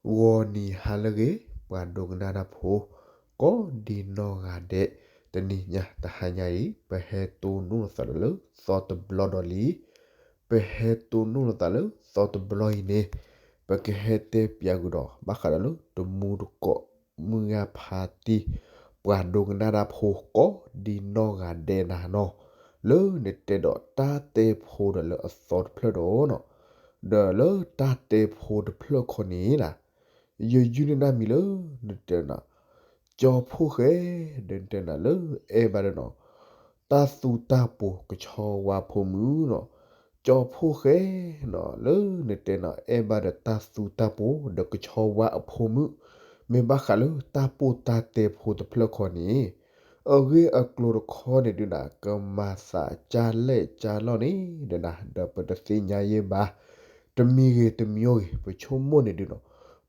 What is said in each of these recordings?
ဂီၤနံၤဟါလၢအဂ့ၤ, ပှၤဒိကနၣ်တၢ်ဖိ ကိးဒံနီၢ်ဂၤဒဲး, တနံၤညါတဟါညါအံၤ ပဟဲတိၢ်နီၣ်လိာ်သးဒီးလၢသီတဘျီဒီးလံ. ပဟဲတိၢ်နီၣ်လိာ်သးလၢသီတဘျီအံၤန့ၣ် ပကဟဲတဲပၠးကွံာ်ဒီး ဘၣ်ဃးဒီးလၢတမူတကိး မုၢ်ဂၢ်ဖါတံၢ် ပှၤဒိကနၣ်တၢ်ဖိ ကိးဒံနီၢ်ဂၤဒဲးနၤနီၤ, လၢနတဲဒီးတၢ်တဲဖိဒီးလၢအသီတဖျၢၣ်ဒီးနီၤ, ဒီးလၢတၢ်တဲဖိတဖျၢၣ်ခီန့ၣ်နီၤ, ယယုၢ်န့ၢ်နၢ်မံၤလၢ နတဲနၤ ကၠီဖှိၣ်ဃဲ, ဒီးနတဲနၤလၢအဲၣ်ဘၣ်ဒီးနီၤ တၢ်သူတၢ်ပိၤကဆီဝါဖိမုၣ်နီၤ, ကၠီဖှိၣ်ဃဲနီၤ လၢနတဲနၤအဲၣ်ဘၣ်ဒီးတၢ်သူတၢ်ပိၤ ဒီးကဆီဝါအဖိမုၣ်, မ့ၢ်ဘၣ်ဃးလၢတၢ်ပိၢ်တၢ်တဲဖိတဖျၢၣ်ခီန့ၣ် အဂ့ၢ်အကျိၤတခီန့ၣ်ဒုးနၤ ကမၤသးကၢ်လဲၣ်ကၢ်လီၢ်န့ၣ်ဒီးနၤ ဒီးပတသ့ၣ်ညါယဲဘၣ်, တမံၤဂ့ၤတမံၤဂ့ၤ ပဆိကမိၣ်န့ၣ်ဒုးနီၤ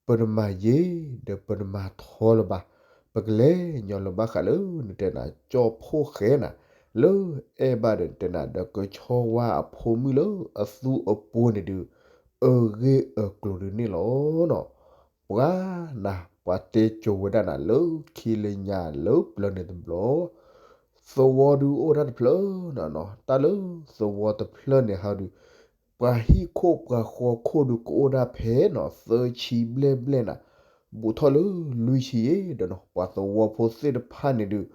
ပတမၤယဲ ဒီးပတမၤထီလၢၤဘၣ်, ပကလဲၤညီလၢဘၣ်ဃးလၢနတဲနၤ ကၠီဖှိၣ်ဃဲနၤ လၢအဲၣ်ဘၣ်ဒီးနတဲနၤ ဒီးကဆီဝါအဖိမုၣ်လၢအသူအပိၤန့ၣ်ဒုး အဂ့ၢ်အကျိၤဒုးန့ၣ်လီၤနီၤ. ပှၤနၤ ပှၤတဲကိၤဝဲဒၣ်နၤ လၢခံလၢညါလၢပျၢၤန့ၣ်တဘျီ သဝီဒုးအိၣ်ဒၣ်တဖျၢၣ်နီၤနီၤ, တၢ်လၢသဝီတဖျၢၣ်န့ၣ်ဟီဒုး ပှၤဟံၣ်ခိၣ်ပှၤဃီခိၣ်ဒုးကအိၣ်ဒၣ်ဖဲနီၤ သၢဆံဘျဲၣ်ဘျဲၣ်နၤ ဘူးထီၣ်လၢလွံၢ်ဆံယဲဒီးနီၤ, ပှၤသဝီဖိသ့ၣ်တဖၣ်န့ၣ်ဒုး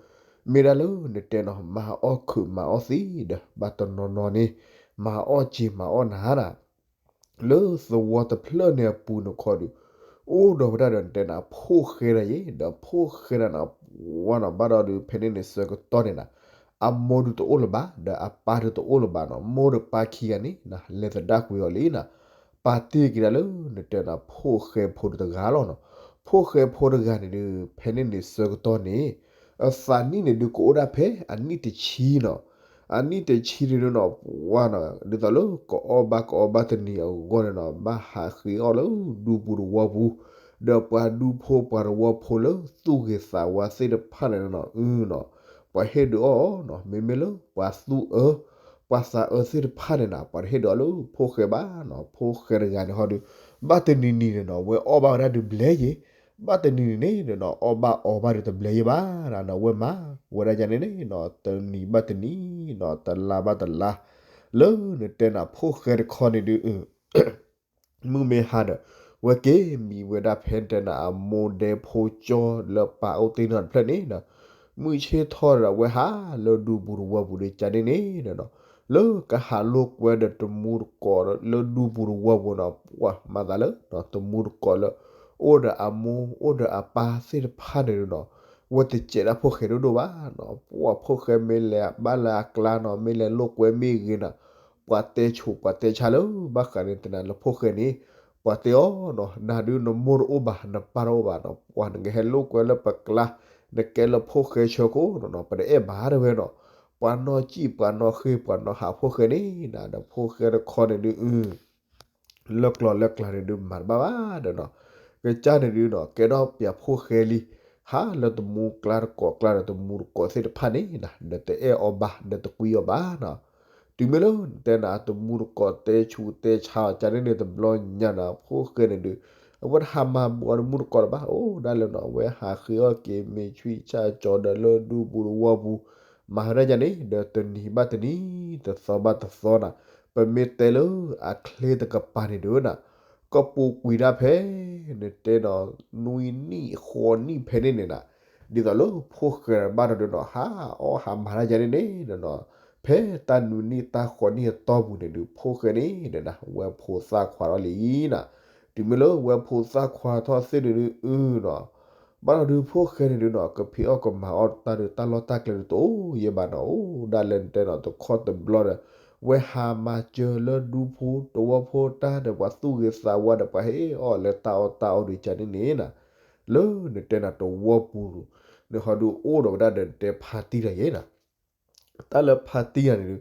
မ့ၢ်ဒၣ်လၢနတဲနီၤ မၤအီၣ်ခုးမၤအီၣ်သံဒီး ဘၣ်တနီၤနီၤန့ၣ် မၤအီၣ်စ့ၤမၤအီၣ်နၤနၤ လၢသဝီတဖျၢၣ်န့ၣ်အပူၤန့ၣ်ခီဒုး အိၣ်ဒီးဝဲဒၣ်ဒီးနတဲနၤ ဖှိၣ်ဃဲဒၣ်ယဲ ဒီးဖှိၣ်ဃဲဒၣ်နၤ ဝါနီၤဘၣ်ဒီးဒုး ဖဲန့ၣ်န့ၣ်ဆၢကတီၢ်န့ၣ်နၤ အမိၢ်ဒုးတအိၣ်လၢၤဘၣ် ဒီးအပၢ်ဒုးတအိၣ်လၢၤဘၣ်နီၤ, မိၢ်ဒီးပၢ်ခံဂၤန့ၣ်နၤ လဲၤသဒၣ်ကွံာ်အီၤလံနၤ, ပာ်တ့ၢ်က့ၤဒၣ်လၢနတဲနၤ ဖှိၣ်ဃဲဖိတဂၤလီၤနီၤ, ဖှိၣ်ဃဲဖိတဂၤန့ၣ်ဒုး ဖဲန့ၣ်န့ၣ်ဆၢကတီၢ်န့ၣ် အသးနံၣ်န့ၣ်ဒုးကအိၣ်ဒၣ်ဖဲအနံၣ်တဆံနီၤ, အနံၣ်တဆံန့ၣ်ဒုးနီၤ ဝါနီၤ ဒ်သိးလၢကအီၣ်ဘၣ်ကအီဘၣ်တနံၤအဂီၢ်န့ၣ်နီၤ ဘၣ်ဟးဃ့အီၣ်လၢဒူပူၤတဝီပူၤ, ဒီးပှၤဒူဖိပှၤတဝီဖိလၢသူၣ်ဂ့ၤသးဝါသ့ၣ်တဖၣ်န့ၣ်နီၤ အုနီၤ ပှၤဟ့ၣ်ဒုးအီၣ်နီၤ, မ့မ့ၢ်လၢပှၤသူၣ်အၢ ပှၤသးအၢသ့ၣ်တဖၣ်န့ၣ်နၤ ပှၤတဟ့ၣ်ဒုးအီၣ်လၢဖှိၣ်ဃဲဘၣ်နီၤ, ဖှိၣ်ဃဲတဂၤန့ၣ်ဟီဒုး ဘၣ်တနံၤနံၤန့ၣ်နီၤ ဝဲအီၣ်ဘၣ်ဝဲဒၣ်ဒုးဘျဲယဲ, ဘၣ်တနံၤနံၤန့ၣ်နီၤ အီၣ်ဘၣ်အီဘၣ်ဒုးတဘျဲယဲဘၣ်နီၤ, ဝဲမၤဝဲဒၣ်ယၤန့ၣ်န့ၣ်နီၤ တနံၤဘၣ်တနံၤနီၤ တလါဘၣ်တလါ လၢနတဲနၤ ဖှိၣ်ဃဲတခီန့ၣ်ဒုး မုၢ်မ့ၢ်ဟါဒီး ဝဲက့ၤမံဝဲဒၣ်ဖဲနတဲနၤ အမိၢ်ဒဲဖိကၠီလၢပၢ်အိၣ်တ့ၢ်နီၤတဖျၢၣ်န့ၣ်နီၤ, မုၢ်ဆ့ၣ်ထီၣ်ဒီး ဝဲဟးလၢဒူပူၤတဝီပူၤဒီး ကန့ၣ်န့ၣ်နီၤ လၢကဟးလိာ်ကွဲဒီးတမူတကိးလၢဒူပူၤတဝီပူၤနီၤ ပှၤမၤသးလၢ တမူတကိးလၢ အိၣ်ဒီးအမိၢ် အိၣ်ဒီးအပၢ်သ့ၣ်တဖၣ်န့ၣ်နီၤ, ဝဲတစဲးဒၣ်ဖှိၣ်ဃဲဒိၣ်ဒိၣ်ဘၣ်နီၤ, ပှၤဖှိၣ်ဃဲမ့ၢ်လဲၤဘၣ်လၢအကျါနီၤ မ့ၢ်လဲၤလိာ်ကွဲမ့ၢ်ဂ့ၤနီၤ ပှၤတဲဆူးပှၤတဲဆါလၢ ဘၣ်ဃးန့ၣ်တနၤလၢဖှိၣ်ဃဲန့ၣ် ပှၤတဲအီၤနီၤ နၤဒုးနမိၢ်တအိၣ်ဘၣ် နပၢ်တအိၣ်ဘၣ်နီၤ, ပှၤနကဟဲလိာ်ကွဲလၢပကျါ နကဲလၢဖှိၣ်ဃဲဆၢခိၣ်နီၤနီၤ ပတအဲၣ်ဘၣ်တဝဲနီၤ, ပှၤနီၣ်စံၣ်ပှၤနီၣ်ဃ့ၢ်ပှၤနီၣ်ဟးဖှိၣ်ဃဲန့ၣ်နၤ ဒီးဖှိၣ်ဃဲတခီန့ၣ်ဒုး လၢကျီၢ်လၢကျါန့ၣ်ဒုးမၤတဘၣ်ဘၣ်ဒီးနီၤ, ကစၢ်န့ၣ်ဒုးနီၤ ကဲထီၣ်ပၠးဖှိၣ်ဃဲလံ, ဟးလၢတမူကျါတကိးကျါဒီးတမူတကိးသ့ၣ်တဖၣ်န့ၣ်နၤ ဒီးတအဲၣ်အီၤဘၣ် ဒီးတကွံအီၤဘၣ်နီၤ, တုၤမ့ၢ်လၢနတဲနၤ တမူတကိးတဲဆူးတဲဆါအီၤ ကန့ၣ်န့ၣ်တဘျီညါနၤ ဖှိၣ်ဃဲန့ၣ်ဒုး အဝဲတဟးမၤဘူးအီၤတမူတကိးလၢၤဘၣ်, အိၣ်ဒၣ်လၢနီၤ အဝဲဟးဃ့အီၣ်က့ၤမ့ၢ်ဆွံၣ်ဆၣ်ကၠီဒီးလၢဒူပူၤတဝီပူၤ, မၤဝဲဒၣ်ယၤန့ၣ် ဒီးတနံၤဘၣ်တနံၤ တသီဘၣ်တသီနၤ, ပမ့ၢ်တဲလၢအချ့တကပၤန့ၣ်ဒုးနၤ ကပူၤကွံာ်ဒၣ်ဖဲ နတဲဒီး နွံနံၣ်ဃိးနံၣ်ဖဲန့ၣ်န့ၣ်နၤ, ဒ်သိးလၢဖှိၣ်ဃဲဘၣ်ဒီးနီၤ ဟးအီၣ်ဟးမၤတၢ်ယၤန့ၣ်န့ၣ်နီၤ, ဖဲတၢ်နွံနံၣ်တၢ်ဃိးနံၣ်အတီၢ်ပူၤန့ၣ်ဒုး ဖှိၣ်ဃဲန့ၣ်ဒီးနၤ ဝဲဖိသၣ်ခွါထီၣ်လံနၤ, တုၤမ့ၢ်လၢဝဲဖိသၣ်ခွါထီၣ်သ့ၣ်ဒုးအုနီၤ ဘၣ်ဒီးဒုးဖှိၣ်ဃဲန့ၣ်ဒုးနီၤ ကဖံးအီၣ်ကမၤအီၣ်တၢ်ဒုးတၢ်လီၢ်တၢ်ကျဲဒုးတအိၣ်ယဲဘၣ်နီၤ, အိၣ်ဒၣ်လၢနတဲနီၤ တခီတဘျီဒီး ဝဲဟးမၤစၢၤလၢဒူဖိတဝီဖိတၢ်ဒီး ပှၤသူၣ်ဂ့ၤသးဝါဒီးပှၤဟ့ၣ်အီၣ်လၢတၢ်အီၣ်တၢ်အီဒုးကန့ၣ်န့ၣ်နၤ, လၢနတဲနၤတဝီပူၤ နဟီဒုးအိၣ်ဒီးဝဲဒၣ်ဒီးနတဲဖါတံၢ်တၢ်ယဲနၤ တၢ်လၢဖါတံၢ်ယၤန့ၣ်ဒုး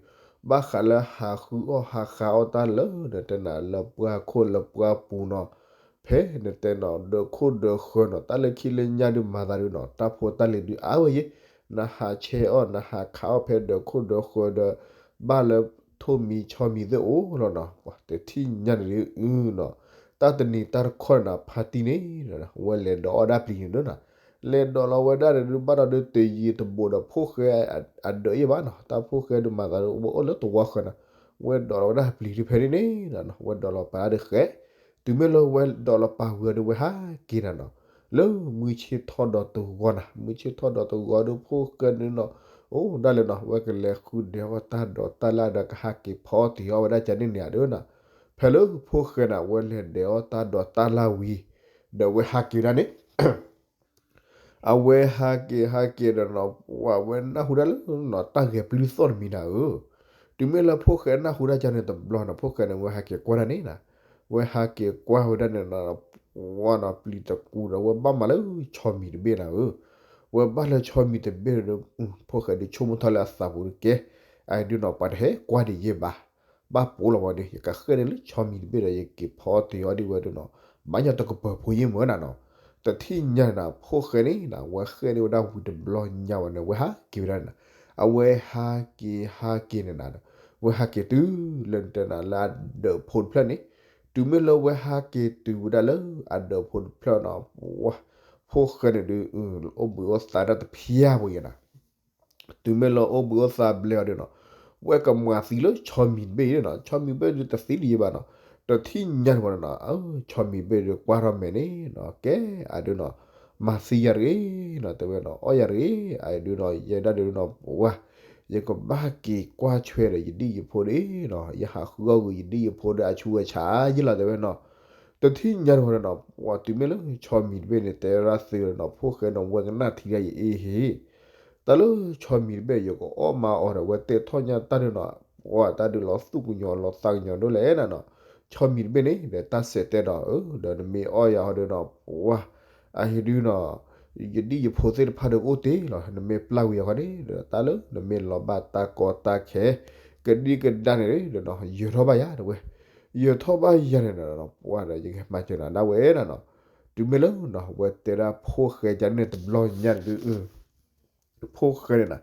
ဘၣ်ဃးလၢဟးဃုအီၣ်ဟးဃုအီၣ်တၢ်လၢနတဲနၤလၢပှၢ်ခိၣ်လၢပှၢ်ပူၤနီၤ, ဖဲနတဲနီၤ ဒၢးခိၣ်ဒၢးဃၢၤနီၤ တၢ်လၢခံလၢညါဒုးမၤသးဒုးနီၤ တၢ်ဖိတၢ်လံၤဒုးအါဝဲယဲ, နဟးဆဲးအီၣ် နဟးခးအီၣ်ဖဲဒၢးခိၣ်ဒၢးဃၢၤဒီး ဘၣ်လၢထိၣ်မံၤဆီမံၤသ့ၣ်အိၣ်လီၤနီၤ, ပှၤတထံၣ်ညါန့ၣ်ဒုးအုနီၤ, တၢ်တနံၤတၢ်တခီန့ၣ်နီၤ ဖါတံၢ်န့ၣ် ဝဲလဲၤဒိးအီၣ်ဒၣ်ပျံၤန့ၣ်ဒုနီၤ, လဲၤဒိးလီၤဝဲဒၣ်န့ၣ်ဒု ဘၣ်ဒီးဒုတယံၤတဘူးဒီးဖိၣ်ဃဲအဒၢးယဲၢ်ဘၣ်နီၤ, တၢ်ဖိၣ်ဃဲဒုမၤသးဒုဝဲအိၣ်လၢသဝီဃၢၤနီၤ, ဝဲဒိးလီၤဝဲဒၣ်ပျံၤဒုဖဲန့ၣ်န့ၣ်နီၤ ဝဲဒိးလီၤပာ်ဒၣ်ဒုဃဲ, တုၤမ့ၢ်လၢဝဲဒိးလီၤပာ်ဝံၤအီၤဒုဝဲဟးက့ၤနၤနီၤ, လၢမုၢ်ဆ့ၣ်ထီၣ်ဒီးတဂီၤနီၤ, မုၢ်ဆ့ၣ်ထီၣ်ဒီးတဂီၤဒုဖိၣ်ဃဲန့ၣ်နီၤ, အိၣ်ဒၣ်လဲာ်နီၤ ဝဲကလဲၤဃုဒဲးအီၣ်တၢ်ဒိးတၢ်လၢ်ဒီးကဟးက့ၤဖီအီၣ်တ့ၤအီၣ်ဝဲဒၣ်ကန့ၣ်န့ၣ်ဧါဒုနီၤ, ဖဲလၢဖိၣ်ဃဲန့ၣ် ဝဲလဲၤဒဲးအီၣ်တၢ်ဒိးတၢ်လၢ်ဝံၤ, ဒီးဝဲဟးက့ၤဝဲဒၣ်န့ၣ် အဝဲဟးက့ၤဟးက့ၤဒီးနီၤ ပှၤဝဲနၢ်ဟူဒၣ်လၢနီၤ တၢ်ဂဲၤပျုၢ်သီၣ်တမံၤနၤဧၢ, တုၤမ့ၢ်လၢဖိၣ်ဃဲနၢ်ဟူဒၣ်ကန့ၣ်တဘျီနီၤ ဖိၣ်ဃဲန့ၣ် ဝဲဟးက့ၤကွၢ်ဒၣ်န့ၣ်နီၤ, ဝဲဟးက့ၤကွၢ်ဝဲဒၣ်န့ၣ်နီၤ ပှၤနီၤ ပျံၤတကူဒီး ဝဲဘၣ်မၤလၢဆီမံၤတဘ့ၣ်နၤဧၢ, ဝဲဘၣ်လၢဆီမံၤတဘ့ၣ်ဒီး ဖိၣ်ဃဲဒုးဆိကမိၣ်ထီၣ်လၢအသးပူၤဒုးကဲ, အဒုနီၤ ပှၤတဟဲကွၢ်ဒံးယဲၢ်ဘၣ်, ဘၣ်ပိာ်လီၤဝဲဒီး ယကဃဲၢ်န့ၣ်လၢဆီမံၤတဘ့ၣ်ဒီး ယက့ၤဖီအီၣ်တ့ၤအီၣ်ဒံးဝဲဒုနီၤ, ဘၣ်ညီတကပၤဖိယ့ၢ်မၢနၤနီၤ, တထံၣ်ညါန့ၣ်နီၤ ဖိၣ်ဃဲန့ၣ်နီၤ ဝဲဃဲၢ်န့ၢ်ဝဲဒၣ်ဝံၤတဘျီညါဝဲန့ၣ် ဝဲဟးက့ၤဝဲဒၣ်န့ၣ်နီၤ, အဝဲဟးက့ၤဟးက့ၤန့ၣ်နီၤ, ဝဲဟးက့ၤတုၤလၢတဲနၤလၢအဒၢးဖိတဖျၢၣ်န့ၣ်, တုၤမ့ၢ်လၢဝဲဟးက့ၤတုၤဝဲဒၣ်လၢအဒၢးဖိတဖျၢၣ်နီၤ, ဝဲ ဖိၣ်ဃဲန့ၣ်ဒုး အိၣ်ဘှံးအိၣ်သါဒၣ်တဖျၢၣ်ဖိယဲၢ်နီၤ တုၤမ့ၢ်လၢအိၣ်ဘှံးအိၣ်သါဘျဲၣ်အီၤဒုနီၤ, ဝဲကမၤသံလၢဆီမံၤတဘ့ၣ်အံၤနီၤ, ဆီမံၤဘ့ၣ်ဒုတသံဒံးယဲၢ်ဘၣ်နီၤ, တထံၣ်ညါန့ၣ်ဝဲနီၤ, ဆီမံၤဘ့ၣ်ဒုကွၢ်ထီၣ်မဲာ်န့ၣ်နီၤ, ကဲအဒုနီၤ, မၤသံယၤတဂ့ၤနီၤ, တဲဝဲနီၤ, အီၣ်ယၤတဂ့ၤ, အဒုနီၤ, ယဲဒၣ်ဒုနီၤ, ဝဲ ယကဘၣ်က့ၤကွၢ်ဆွဲဒီးယဒံၣ်ယဖိဒၣ်နီၤ, ယဟးဃုအီၣ်ဂုာ်ယဒံၣ်ယဖိဒၣ်အဆူအဆါယဲၢ်လီၤ တဲဝဲနီၤ, တထံၣ်ညါန့ၣ်ဝဲနီၤ, ပှၤတုၤမ့ၢ်လၢဆီမံၤတဘ့ၣ်န့ၣ် တဲဝဲဒၣ်သ့ဝဲနီၤ, ဖိၣ်ဃဲနီၤ ဝဲကနၣ်ထံဒၣ်ယအ့ဟ့ၣ် တၢ်လၢဆီမံၤတဘ့ၣ် ယကအီၣ်မၤအီၤဒီး ဝဲတဲထီၣ်ညါတၢ်ဒုနီၤ, ပှၤတၢ်ဒုလီၤသူၣ်ကညီၤလီၤသးကညီၤဒိၣ်လဲၣ်နၤနီၤ, ဆီမံၤတဘ့ၣ်န့ၣ် ဒီးတၢ်စဲးတဲဒီး ဒီးနမ့ၢ်အီၣ်ယၤဟီဒုနီၤ, ပှၤ အဟ့ၣ်ဒုနီၤ, ယဒံၣ်ယဖိသ့ၣ်တဖၣ်ဒီးကအိၣ်တ့ၢ်လီၤ, နမ့ၢ်ပျၢ်ဝံၤအဃိန့ၣ် ဒီးတၢ်လၢနမ့ၢ်လီၤဘၣ်တၢ်ကီတၢ်ခဲ ကဒံကဒါန့ၣ်ဒီး ယၢၤထီၣ်ဘၣ်ယၤတဲဝဲ, ယၢၤထီၣ်ဘၣ်ယၤန့ၣ်ဒီး ပှၤဒီးယကမၤစၢၤနၤဒၣ်ဝဲနၤနီၤ, တုၤမ့ၢ်လၢ ဝဲတဲဒၣ်ဖိၣ်ဃဲကန့ၣ်တဘျီညါန့ၣ်ဒု ဖိၣ်ဃဲန့ၣ်နီၤ,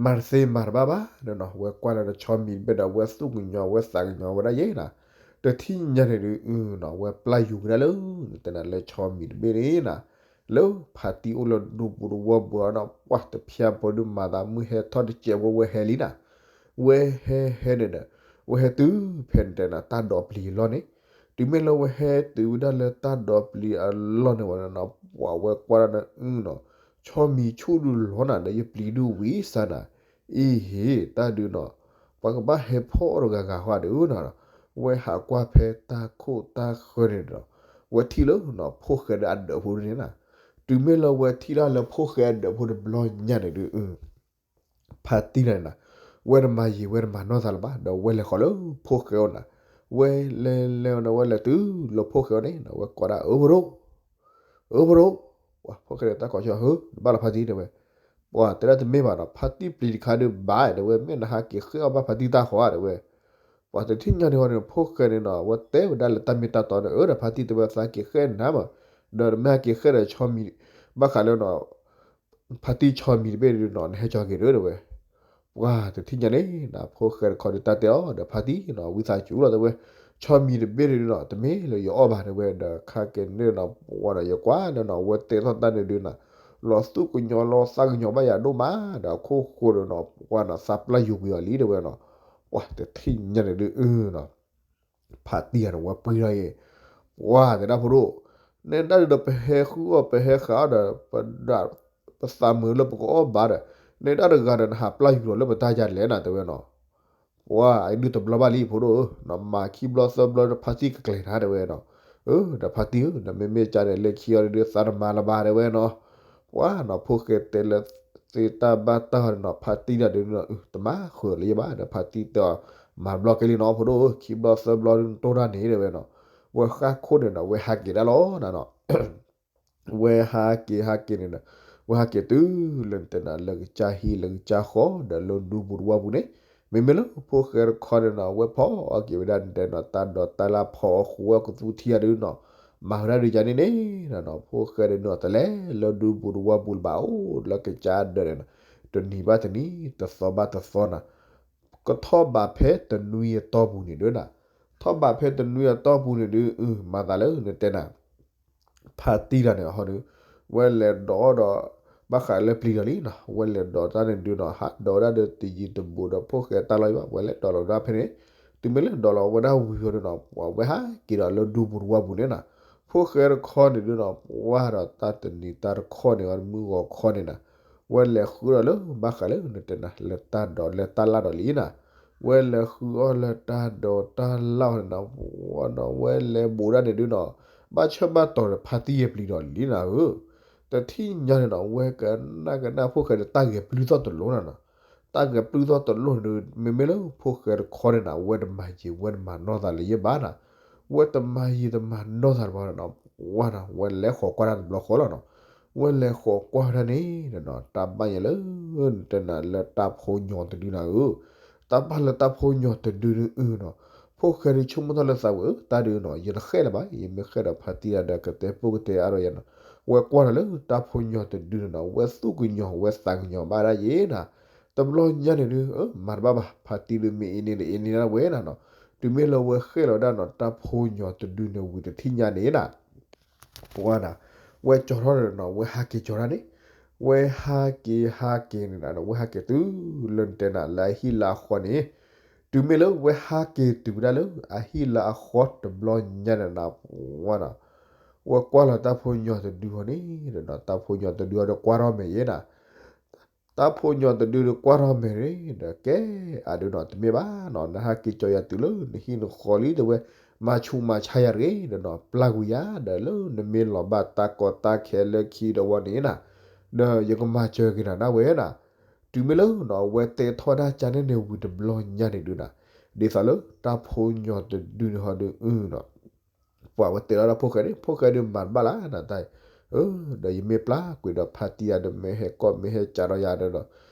မၤတသ့မၤတဘၣ်ဘၣ်နီၤ, ဝဲကွၢ်လၢဆီမံၤတဘ့ၣ်ဒီး ဝဲသူၣ်ကညီၤဝဲသးကညီၤဝဲဒၣ်ယဲနီၤ, တထံၣ်ညါန့ၣ်ဒုနီၤ ဝဲပျၢ်ယူၤကဒါလၢ တဲနၤလၢဆီမံၤတဘ့ၣ်န့ၣ်နီၤ, လၢဖါတံၢ်အိၣ်လၢဒူပူၤတဝီပူၤနီၤ, ပှၤတဖျၢၣ်ဖိဒုမၤသးမုၢ်ဟဲထီၣ်တစဲးဖိဝဲဟဲလံနီၤ, ဝဲဟဲဟဲန့ၣ်ဒီး ဝဲဟဲတုၤဖဲန့ၣ်တဲနၤ တၢ်ဒိးပျံၤအလီၢ်န့ၣ်, တုၤမ့ၢ်လၢဝဲဟဲတုၤဝဲဒၣ်လၢတၢ်ဒိးပျံၤအလီၢ်န့ၣ်ဝဲနီၤ, ပှၤဝဲကွၢ်ဒၣ်န့ၣ်နီၤ, ဆီမံၤဆူၣ်ဒုလီၤနၤ ဒီးယပျံၤဒုဝံၤစၢ်နၤ, အံၤဟ့ၣ် တၢ်ဒုနီၤ, ပှၤကဘၣ်ဟဲဖီၣ်အီၣ်တဂၤဂၤဃီဒုနီၤ, ဝဲဟးကွၢ်ဖဲတၢ်ခိၣ်တၢ်ဃၢန့ၣ်ဒီး ဝဲထံၣ်လၢနီၤ ဖိၣ်ဃဲဒီးအဒၢးဖိဒုန့ၣ်နီၤ, တုၤမ့ၢ်လၢဝဲထံၣ်တၢ်လၢဖိၣ်ဃဲအဒၢးဖိတဘျီညါန့ၣ်ဒု ဖါတံၢ်န့ၣ်နီၤ, ဝဲတမၤယံာ်ဝဲတမၤနီၢ်သးလၢၤဘၣ် ဒီးဝဲလဲၤဃီၤလၢဖိၣ်ဃဲအအိၣ်နီၤ, ဝဲလဲၤလဲၤန့ၣ် ဝဲလဲၤတုၤလၢဖိၣ်ဃဲအအိၣ်န့ၣ်နီၤ ဝဲကိးဒၣ်အၢဖိဒိၣ် အၢဖိဒိၣ်, ပှၤဖိၣ်ဃဲန့ၣ်တၢ်ကိးဆၢ ဟၢ နဘၣ်လီၤဖါတံၢ်တဲဝဲ, ပှၤတဲဒၣ်တမ့ၢ်ဘၣ်နီၤ ဖါတံၢ်ပျံၤတခါဒုးဘၣ်တဲဝဲ မ့ၢ်နဟးက့ၤဃဲၢ်အီၣ်ဘၣ်ဖါတံၢ်တၢ်ဃီဧါတဲဝဲ, ပှၤတထံၣ်ညါန့ၣ်ဃီန့ၣ် ဖိၣ်ဃဲန့ၣ်နီၤ ဝဲတဲဝဲဒၣ်လၢတၢ်မ့ၢ်တၢ်တီန့ၣ် အၢဒီးဖါတံၢ်တဲဝဲသးက့ၤဃဲၢ်နၤမး, ဒီးနမ့ၢ်ဟဲက့ၤဃဲၢ်ဒီးဆီမံၤ ဘၣ်ဃးလၢနီၤ ဖါတံၢ်ဆီမံၤတဘ့ၣ်ဒုးနီၤ နဟဲကၠီၤက့ၤဒုးတဲဝဲ, ပှၤတထံၣ်ညါန့ၣ်နီၤ ဖိၣ်ဃဲတခီဒုးတၢ်တဲအီၤဒီးဖါတံၢ်နီၤ ဝံသးစူၤလီၤတဲဝဲ, ဆီမံၤတဘ့ၣ်ဒုးနီၤ တမ့ၢ်လၢယအီၣ်ဘၣ်တဲဝဲ ဒီးခါက့ၤန့ၣ်နီၤ ပှၤဒီးယကွၢ်န့ၣ်နီၤ ဝဲတဲထီၣ်တၢ်န့ၣ်ဒုးနီၤ လီၤသူၣ်ကညီၤလီၤသးကညီၤဘၣ်ယၤဒိၣ်မး ဒီးအခိၣ်ဃိဒီးနီၤ ပှၤနီၤသးပျၢ်ယိာ်ကွံာ်အီၤလံတဲဝဲနီၤ, ပှၤတထံၣ်ညါန့ၣ်ဒုးနီၤ ဖါတံၢ်န့ၣ် ဝဲပှံထီၣ်အံၤ, ပှၤတဲဒၣ်ဖိဒိၣ်, နဲဒၣ်ဒုးဒီးပဟဲဃုအီၣ်ပဟဲဃုအီၣ်ဒီး ပဒၣ်ပသးမုာ်လၢပကအီၣ်ဘၣ်ဒီး နဲဒၣ်တဂၤဒီးနဟးပျၢ်ယူၤလီၤလၢပတၢ်ယါလဲၣ်နၤတဲဝဲနီၤ, ပှၤအံၤဒုးတဘျီဘၣ်လံဖိဒိၣ်ဧၢ, နမၤခံဘျီသၢဘျီဒီးဖါတံၢ်ကကျဲၤနၤတဲဝဲနီၤ, ဒီးဖါတံၢ်ဧၢ နမ့မ့ၢ်ကါန့ၣ် လၢခံအီၤဒုးသးတမၤလၢၤဘၣ်တဲဝဲနီၤ, ပှၤနီၤ ဖိၣ်ဃဲတဲလၢ သ့တၢ်ဘၣ်တၢ်ဟီန့ၣ်နီၤ ဖါတံၢ်ဒၣ်ဒုးနီၤ တမၤဃုာ်လၢယဘၣ်ဒီး ဖါတံၢ်တဲအီၤ မၤဘျီက့ၤလံနီၤဖိဒိၣ်ဧၢ ခံဘျီသၢဘျီဒုးနတိၢ်တၢ်န့ၣ်တဲဝဲနီၤ, ဝဲဃၣ်ခိၣ်န့ၣ်နီၤ ဝဲဟးက့ၤဒၣ်လီၤနၤနီၤ ဝဲဟးက့ၤဟးက့ၤန့ၣ်ဒီး ဝဲဟးက့ၤတုၤလၢနတဲနၤလၢကစၢ်ဟံၣ်လၢကစၢ်ဃီဒီးလၢဒူပူၤတဝီပူၤန့ၣ်, မ့မ့ၢ်လၢဖိၣ်ဃဲတခီန့ၣ်နီၤ ဝဲဖီအီၣ်က့ၤဝဲဒၣ်နတဲနီၤ တၢ်ဒိးတၢ်လၢ်ဖီအီၣ်ဃုာ်ဝဲကသူထံအီၤဒုးနီၤ, မၤဝဲဒၣ်ဒုးယါန့ၣ်န့ၣ်နီၤ ဖိၣ်ဃဲဒုးနီၤ တလဲၤလၢဒူပူၤတဝီပူၤလၢၤဘၣ်အိၣ်လၢကစၢ်ဒၢးန့ၣ်နီၤ, တနံၤဘၣ်တနံၤ တသီဘၣ်တသီနီၤ ကထီၣ်ဘးဖဲတနွံအတီၢ်ပူၤန့ၣ်ဒုးနီၤ, ထီၣ်ဘးဖဲတနွံအတီၢ်ပူၤန့ၣ်ဒုး အု မၤသးလၢနတဲနၤ ဖါတံၢ်တၢ်န့ၣ်ဟီဒုး ဝဲလဲၤဒိးဒီး ဘၣ်ဃးလၢပျံၤဒီးလံနီၤ, ဝဲလဲၤဒိးတၢ်န့ၣ်ဒုးနီၤ ဟးဒိးဝဲဒၣ်ဒီးတယံၤတဘူးဒီး ဖိၣ်ဃဲတၢ်လီၢ်ယဘၣ် ဝဲလဲၤဒိးလီၤဝဲဒၣ်ဖဲန့ၣ်, တုၤမ့ၢ်လၢဒိးလီၤဝဲဒၣ်ဝံၤဟီဒုးနီၤ ပှၤဝဲဟးက့ၤဒီးလၢဒူပူၤတဝီပူၤန့ၣ်နီၤ, ဖိၣ်ဃဲတခီန့ၣ်ဒုးနီၤ ပှၤဒီးတၢ်တနံၤတၢ်တခီန့ၣ် မုၢ်ဂီၤခီန့ၣ်နီၤ ဝဲလဲၤဃုအီၣ်လၢဘၣ်ဃးလၢနတဲနၤ လၢတၢ်ဒိးလၢတၢ်လၢ်ဒီးလံနီၤ, ဝဲလဲၤဃုအီၣ်လၢတၢ်ဒိးတၢ်လၢ်န့ၣ်နီၤ ပှၤနီၤ ဝဲလဲၤဘူးဒၣ်န့ၣ်ဒုးနီၤ ဘၣ်ဆၢဘၣ်တီၤဒီးဖါတံၢ်ယဲပျံၤဒီးလံနီၤဧၢ, တထံၣ်ညါန့ၣ်နီၤ ဝဲကနၣ်ကနၣ် ဖိၣ်ဃဲဒီးတၢ်ဂဲၤပျုၢ်သီၣ်တလိၣ်နီၤနီၤ, တၢ်ဂဲၤပျုၢ်သီၣ်တလိၣ်န့ၣ်ဒုး မ့မ့ၢ်လၢဖိၣ်ဃဲတခီန့ၣ်နီၤ ဝဲတမၤယံာ်ဝဲတမၤနီၢ်သးလၢၤယဲဘၣ်နီၤ, ဝဲတမၤယံာ်တမၤနီၢ်သးတဘျီနီၤ ပှၤနီၤ ဝဲလဲၤဃီၤကွၢ်တၢ်တဘျီဃီလီၤနီၤ, ဝဲလဲၤဃီၤကွၢ်ဝဲဒၣ်န့ၣ်နီၤ တၢ်ဘၣ်ယဲလၢ နတဲနၤလၢတၢ်ဖိညီတဒုနီၤဧၢ, တၢ်ဘၣ်လၢတၢ်ဖိညီတဒုန့ၣ်အုနီၤ, ဖိၣ်ဃဲဒုးဆိကမိၣ်ထီၣ်လၢသးဝဲ အၢ တၢ်ဒုးနီၤ ယတဃဲၣ်လၢၤဘၣ် ယမ့ၢ်ဃဲၣ်ဒီးဖါတံၢ်တၢ်ဒီးကတဲပိၢ်ကတဲအါဒီးယၤနီၤ, ဝဲကွၢ်ဒီးလၢတၢ်ဖိညီတဒုန့ၣ်နီၤ ဝဲသူၣ်ကညီၤဝဲသးကညီၤဘၣ်ဒၣ်ယဲနီၤ, တဘျီညါန့ၣ်ဒုး အၢ မၤတဘၣ်ဘၣ် ဖါတံၢ်ဒုးမ့ၢ်အ့န့ၣ်ဒီးအ့န့ၣ်ဒၣ်ဝဲနီၤနီၤ, တုၤမ့ၢ်လၢဝဲဃဲၣ်လီၤဝဲဒၣ်နီၤ တၢ်ဖိညီတဒုန့ၣ်ဝံၤတထံၣ်ညါန့ၣ်နီၤ ပှၤနီၤ ဝဲကၠီၤထီၣ်ဒီးနီၤ ဝဲဟးက့ၤကၠီၤတၢ်န့ၣ်, ဝဲဟးက့ၤဟးက့ၤန့ၣ်နီၤ ဝဲဟးက့ၤတုၤလၢနတဲနၤလၢအဟံၣ်လၢအဃီန့ၣ်, တုၤမ့ၢ်လၢဝဲဟးက့ၤတုၤဝဲဒၣ်လၢအဟံၣ်လၢအဃီတဘျီညါန့ၣ်နီၤ ပှၤနီၤ ဝဲကွၢ်လီၤတၢ်ဖိညီတဒုဃီန့ၣ်ဒီးနီၤ တၢ်ဖိညီတဒုအီၤဒီးကွၢ်ထီၣ်မဲာ်ယဲနီၤ တၢ်ဖိညီတဒုဒီးကွၢ်ထီၣ်မဲာ်န့ၣ်ဒီး ကဲ အဒုးနီၤ တမ့ၢ်ဘၣ်နီၤ နဟးက့ၤကၠီၤယၤတုၤလၢနဟံၣ်နဃီလံတဲဝဲ, မၤဆူးမၤဆါယၤတဂ့ၤဒီးနီၤ ပျၢ်ကွံာ်ယၤဒီးလၢနမ့ၢ်လီၤဘၣ် တၢ်ကီတၢ်ခဲလၢခံဒီးဝဲန့ၣ်နီၤ, ဒီးယကမၤစၢၤက့ၤနၤဒၣ်ဝဲနီၤ, တုၤမ့ၢ်လၢနီၤ ဝဲတဲထီၣ်တၢ်ကါန့ၣ်န့ၣ်ဝံၤတဘျီညါန့ၣ်ဒုးနီၤ, ဒ်သိးလၢတၢ်ဖိညီတဒုန့ၣ်ဟီဒုးနီၤ ပှၤဝဲတဲလီၤတၢ်ဖိၣ်ဃဲန့ၣ် ဖိၣ်ဃဲဒုးမၤတဘၣ်လၢ်နတၢ်, အၢ ဒီးယမ့ၢ်ပျၢ်ကွံာ်ဒီးဖါတံၢ်ယၤဒီး မ့ၢ်ဟဲကီၢ်မ့ၢ်ဟဲကးဒီးယၤဒီး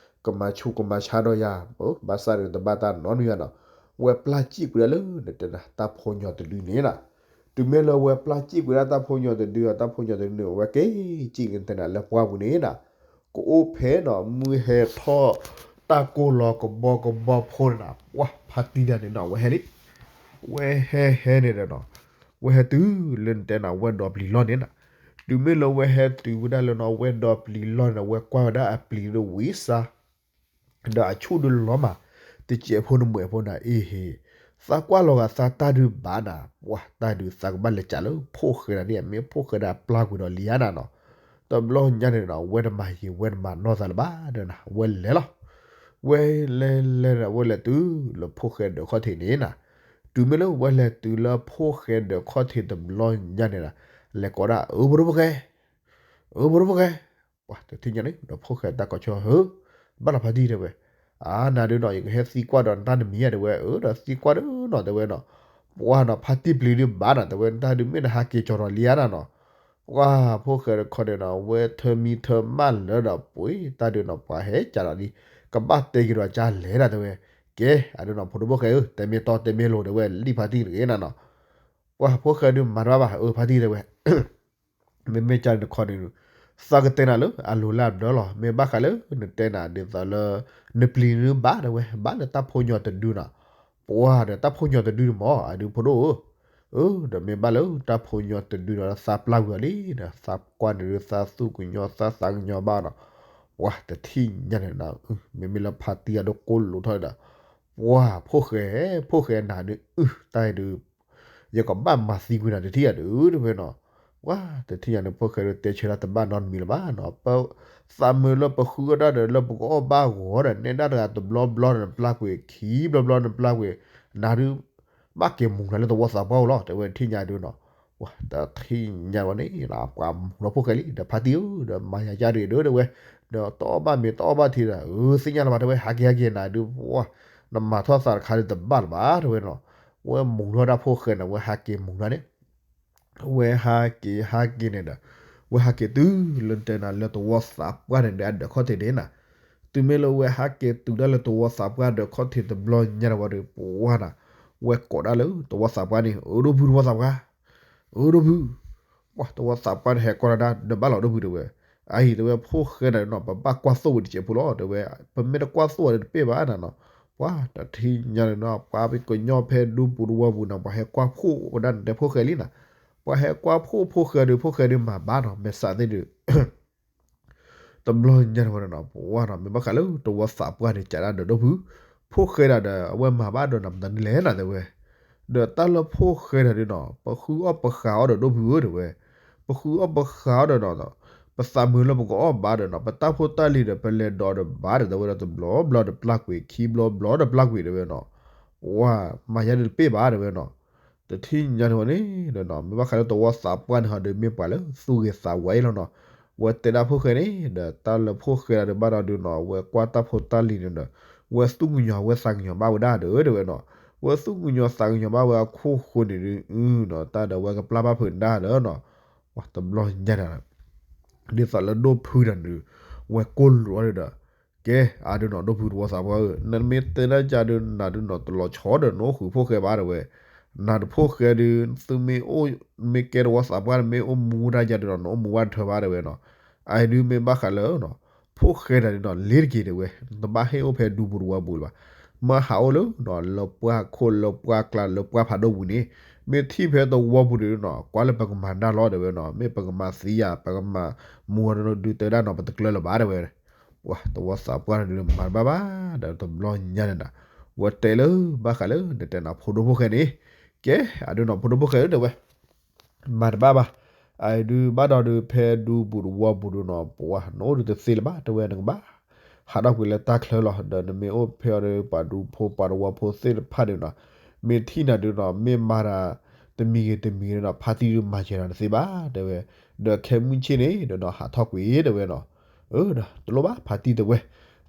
ကမၤဆူးကမၤဆါဒီးယၤ, ဘၣ်ဆၣ်ဒီးတဘၣ်တၢ်နီတမံၤဘၣ်နီၤ, ဝဲပျၢ်စံၣ်ကွံာ်ဒၣ်လၢနတဲနၤ တၢ်ဖိညီတဒုန့ၣ်နီၤ, တုၤမ့ၢ်လၢဝဲပျၢ်စံၣ်ကွံာ်ဒၣ်တၢ်ဖိညီတဒုဒီး တၢ်ဖိညီတဒုန့ၣ် ဝဲက့ၤစံၣ်က့ၤနတဲနၤလၢပှၢ်ပူၤန့ၣ်နီၤ, ကအိၣ်ဖဲနီၤ မုၢ်ဟဲထီၣ် တၢ်ကိၢ်လီၤကဘီကဘီဖိန့ၣ်နီၤ ပှၤဖါတံၢ်တၢ်န့ၣ်နီၤ ဝဲဟဲလံ ဝဲဟဲဟဲန့ၣ်ဒီးနီၤ, ဝဲဟဲတုၤလၢနတဲနၤ ဝဲၢ်ဒီပျံၤလီၢ်န့ၣ်နီၤ, တုၤမ့ၢ်လၢဝဲဟဲတုၤဝဲဒၣ်လၢနီၤ ဝဲၢ်ဒီပျံၤလီၢ်န့ၣ် ဝဲကွၢ်ဝဲဒၣ်အပျံၤဒီးဝံၤစါ ဒီးအဆူၣ်ဒုးလီၤမး, တစဲးဖိနမဲာ်ဖိနၤအ့ဟ့, သးကွၢ်လီၤဂာ်သးတၢ်ဒုးဘၣ်နၤ, ပှၤတၢ်ဒုးသးကဘၣ်လဲၤကးလၢဖိၣ်ဃဲနၤန့ၣ် မ့ၢ်ဖိၣ်ဃဲဒီးပျၢ်ကွံာ်ဒီးလံဧါနၤနီၤ, တဘျီညါန့ၣ်နီၤ ဝဲတမၤယံာ်ဝဲတမၤနီၢ်သးလၢၤဘၣ်ဒီးနၤ ဝဲလဲၤလီၤ, ဝဲလဲၤလဲၤဒီး ဝဲလဲၤတုၤလၢဖိၣ်ဃဲဒၢးခီၣ်ထံးန့ၣ်နၤ, တုၤမ့ၢ်လၢဝဲလဲၤတုၤလၢဖိၣ်ဃဲဒၢးခီၣ်ထံးတဘျီညါန့ၣ်နၤ, လဲၤကိးဒၣ် အၢ ဖိဒိၣ်ဖိၣ်ဃဲ အၢ ဖိဒိၣ်ဖိၣ်ဃဲ, ပှၤတထံၣ်ညါန့ၣ် ဒီးဖိၣ်ဃဲတၢ်ကိးဆၢ ဧၢ ဘၣ်လီၤဖါတံၢ်တဲဝဲ, အါ နၤဒုးနီၤ ယကဟဲသံကွၢ်ဒီးနတၢ်တမံၤဧါတဲဝဲ, အၢ ဒီးသံကွၢ်ဒုးနီၤတဲဝဲနီၤ, ပှၤနီၤ ဖါတံၢ်ပျံၤဒုးဘၣ်နၤတဲဝဲ နတၢ်ဒုးမ့ၢ်နဟးက့ၤကၠီၤထီၣ်လံဧါနၤနီၤ, ပှၤဖိၣ်ဃဲတခီန့ၣ်နီၤ ဝဲထၢမံထၢမၣ်လၢဒီးပှ့ၤတၢ်ဒုးနီၤ ပှၤဟဲကးဒီးလံ, ကဘၣ်တဲက့ၤဒီးကၢလဲၣ်နၤတဲဝဲ, ကဲ အဒုးနီၤ ဖိဒိၣ်ဖိၣ်ဃဲဧၢ တဲမ့ၢ်တီတဲမ့ၢ်လိၤတဲဝဲ လံၣ်ဖါတံၢ်တဂ့ၤနၤနီၤ, ပှၤဖိၣ်ဃဲဒုးမၤတဘၣ်ဘၣ် အၢ ဖါတံၢ်တဲဝဲ မ့မ့ၢ်ကၢန့ၣ်တခီန့ၣ်, သးကတဲနၤလၢအလိၤလၢအဘျၢလီၤ, မ့ၢ်ဘၣ်ဃးလၢနတဲနၤဒ်သိးလၢ နပျံၤနုဘၣ်တဲဝဲ ဘၣ်လၢတၢ်ဖိညီတဒုနီၤ, ပှၤဒီးတၢ်ဖိညီတဒုန့ၣ်မ့ၢ် အဒုးဖိဒိၣ်ဧၢ, အၢ ဒီးမ့ၢ်ဘၣ်လၢတၢ်ဖိညီတဒုဒီးသးပျၢ်ကွံာ်အီၤလံဒီး သးကွၢ်န့ၣ်ဒုးသးသူၣ်ကညီၤသးသးကညီၤဘၣ်နီၤ, ပှၤတထံၣ်ညါန့ၣ်နီၤ မ့မ့ၢ်လၢဖါတံၢ်အဒိကိၢ်လိာ်ထီၣ်ဒီး ပှၤဖိၣ်ဃဲ ဖိၣ်ဃဲနၤဒုး အု တၢ်အံၤဒုး ယကဘၣ်မၤသံကွံာ်နၤတထံၣ်ဧါဒုး တဲဝဲနီၤ, ပှၤတထံၣ်ညါန့ၣ် ဖိၣ်ဃဲဒုးတဲဆၢတၢ်တဘၣ်နီတမံၤလၢၤဘၣ်နီၤ, ပ သးမုာ်လၢပဃုအီၣ်တၢ်ဒီးလၢပကအီၣ်ဘၣ်ဂီၤဒီး နဲဒၣ်တဂၤတဘျီဘျီန့ၣ် နပျၢ်ကွံာ် ခံဘျီဘျီနပျၢ်ကွံာ် နၤဒုး ဘၣ်က့ၤမူၤနၤလၢသဝီသးပှၢ်အိၣ်လီၤ တဲဝဲတထံၣ်ညါဒုးနီၤ, ပှၤတထံၣ်ညါဝဲန့ၣ် ပှၤမူၤလီၤဖိၣ်ဃဲလံ ဒီးဖါတံၢ်ဧၢ ဒီးမၤယၤကၢ်တဂ့ၤဒုး တဲဝဲ, ဒီးတအီၣ်ဘၣ်မ့ၤတအီၣ်ဘၣ်ထံဒီး အၢ သ့ၣ်ညါလၢၤဘၣ် တဲဝဲ ဟးက့ၤဟဲက့ၤနၤဒုး ပှၤ နမၤထီၣ်သးတခါဒုးတဘၣ်လၢၤဘၣ် တဲဝဲနီၤ, ဝဲမူၤထီၣ်ဒၣ်ဖိၣ်ဃဲန့ၣ် ဝဲဟးက့ၤမူၤထီၣ်န့ၣ် ဝဲဟးက့ၤဟးက့ၤန့ၣ်ဒီး ဝဲဟးက့ၤတုၤလၢတဲနၤလၢသဝီသးပှၢ်န့ၣ်ဒီးအဒၢးခီၣ်ထံးန့ၣ်နၤ, တုၤမ့ၢ်လၢဝဲဟးက့ၤတုၤဒၣ်လၢသဝီသးပှၢ်ဒၢးခီၣ်ထံးတဘျီညါဒီးဝဲဒီး ပှၤနၤ ဝဲကိးဒၣ်လၢသဝီသးပှၢ်န့ၣ် အၢ ဒိၣ်ဖု သဝီသးပှၢ်, အၢ ဒိၣ်ဖု, ပှၤသဝီသးပှၢ်န့ၣ်ဟဲကွၢ်ဒၣ်ဒီးဘၣ်လီၤ ဒိၣ်ဖု တဲဝဲ, အအံၤတဲဝဲ ဖိၣ်ဃဲနၤနီၤ ပဘၣ်ကွၢ်သိၣ်ဝဲတစဲးဖိလီၤ တဲဝဲ, ပမ့ၢ်တကွၢ်သိၣ်ဝဲဒီးတပ့ၢ်ဘၣ်နၤနီၤ, ပှၤတထံၣ်ညါန့ၣ်နီၤ ပှၤပကညီဖဲဒူပူၤတဝီပူၤနီၤ ပှၤဟဲကွၢ်ဖှိၣ်ဝဲဒၣ်နတဲဖိၣ်ဃဲလံနီၤ, ပှၤဟဲကွၢ်ဖှိၣ်ဖိၣ်ဃဲဒီး ဖိၣ်ဃဲဒီးမၤဘၣ်နီၤ မဲာ်ဆှးသ့ၣ်ဒီး တဘျီညါန့ၣ်ဝဲနီၤ ပှၤနီၤ မ့ၢ်ဘၣ်ဃးလၢတဝီသးပှၢ်န့ၣ် ကးဒၣ်ဒီးဒိၣ်ဖု ဖိၣ်ဃဲဒၣ်ဒီး အဝဲမၤဘၣ်ဒီးနၤမတၤဒ်လဲၣ်နၤတဲဝဲ, ဒီးတၢ်လၢဖိၣ်ဃဲဒၣ်ဒီးနီၤ ပဃုအီၣ်ပဃာ်အီၣ်ဒီးဒိၣ်ဖုဧၢတဲဝဲ, ပဃုအီၣ်ပဃာ်အီၣ်ဒီးနီၤ ပသးမုာ်လၢပကအီၣ်ဘၣ်ဒီးနီၤ ပတၢ်ဖိတၢ်လံၤဒီး ပလဲၤဒိးဒီးဘၣ်ဒီးတဲဝဲဒီး တဘျီဘျီဒီးပျၢ်ကွံာ် ခံဘျီဘျီဒီးပျၢ်ကွံာ်တဲဝဲနီၤ, ပှၤမၤယါဒုးတပ့ၢ်ဘၣ်တဲဝဲနီၤ တထံၣ်ညါန့ၣ်ဝဲန့ၣ်ဒီးနီၤ မ့ၢ်ဘၣ်ဃးလၢတဝီသးပှၢ်န့ၣ်ဟီဒီး မ့ၢ်ပှၤလၢသူၣ်ဂ့ၤသးဝါအံၤလီၤနီၤ, ဝဲတဲဒၣ်ဖိၣ်ဃဲန့ၣ်ဒီး တၢ်လၢဖိၣ်ဃဲဒၣ်ဒီးဘၣ်ဒီးဒုးနီၤ ဝဲကွၢ်တၢ်ဖိတၢ်လံၤန့ၣ်ဒီး ဝဲသူၣ်ကညီၤဝဲသးကညီၤဘၣ်ဝဲဒၣ်ဒီးတဲဝဲနီၤ, ဝဲသူၣ်ကညီၤသးကညီၤဘၣ်ဝဲအခိၣ်ဃိန့ၣ်ဒုး အုနီၤ တၢ်ဒီးဝဲကပျၢ်ဘၣ်ဖုးဒၣ်ဒီးနီၤ, တဘျီညါန့ၣ် ဒ်သိးလၢဒိၣ်ဖုန့ၣ်ဒုး ဝဲကိၢ်လိာ်အီၤဒီး ကဲ အဒုးနီၤ ဒိၣ်ဖုတဝီသးပှၢ်ဧၢ နမ့ၢ်တဲတၢ်ကဒီး နၤဒုးနီၤ တလီၤဆီဒီးနအိၣ်ဃုာ်ဖိၣ်ဃဲဘၣ်တဲဝဲ, နၤတဖိၣ်ဃဲဒုး သုမ့ၢ်အိၣ် မ့ၢ်ကဲတဝီသးပှၢ်န့ၣ် မ့ၢ်အိၣ်မူတၢ်ကဒီးနီၤ နအိၣ်မူဘၣ်တထၢဘၣ်တဲဝဲနီၤ, အအံၤဒုးမ့ၢ်ဘၣ်ဃးလၢ ဖိၣ်ဃဲတၢ်ဒုးနီၤ လ့ၤတက့ၤတဲဝဲ, နတဘၣ်ဟ့ၣ်အိၣ်ဖဲဒူပူၤတဝီပူၤလၢၤဘၣ်, မ့ၢ်ဟးအိၣ်လၢနီၤ လၢပှၢ်ခိၣ်လၢပှၢ်ကျါလၢပှၢ်ဖးဒိၣ်ပူၤန့ၣ်, မ့ၢ်ထံၣ်ဖဲတဝီပူၤန့ၣ်နီၤ ကွၢ်လၢပကမၤတၢ်လီၤတဲဝဲနီၤ, မ့ၢ်ပကမၤသံယၤ ပကမၤမူအီၤဒုးတဲဒၣ်နီၤ ပတကျၢၤလၢၤဘၣ်တဲဝဲ ပှၤတဝီသးပှၢ်န့ၣ်ဒုးမၤတဘၣ်ဘၣ် ဒီးတဘျီညါန့ၣ်နီၤ, ဝဲတဲလၢ ဘၣ်ဃးလၢနတဲနၤဖိဒိၣ်ဖိၣ်ဃဲန့ၣ်, ကဲ အဒုးနီၤ ဖိဒိၣ်ဖိၣ်ဃဲဧၢတဲဝဲ မၤတဘၣ်ဘၣ်, အအံၤဒုးဘၣ်ဒီးဒုး ဖဲဒူပူၤတဝီပူၤဒုးနီၤ ပှၤနအိၣ်ဒုးတသ့လၢၤဘၣ်တဲဝဲ နကဘၣ်ဟးထီၣ်ကွံာ်လၢတၢ်ချၢလီၤ, ဒီးနမ့ၢ်အိၣ်ဖဲအီၤဒီး ပှၤဒူဖိပှၤတဝီဖိသ့ၣ်တဖၣ်ဒုးနီၤ, မ့ၢ်ထံၣ်နၤဒုးနီၤ မ့ၢ်မၤတၢ် တမံၤဂ့ၤတမံၤဂ့ၤဒုးနီၤ ဖါတံၢ်ဒုးမၤစၢၤနၤတသ့ဘၣ်တဲဝဲ, ဒီးခဲမုၢ်ဆ့ၣ်န့ၣ်ဒီးနီၤ ဟးထီၣ်ကွံာ်တဲဝဲနီၤ, အၢ ဒီးတလိၣ်ဘၣ်ဖါတံၢ်တဲဝဲ,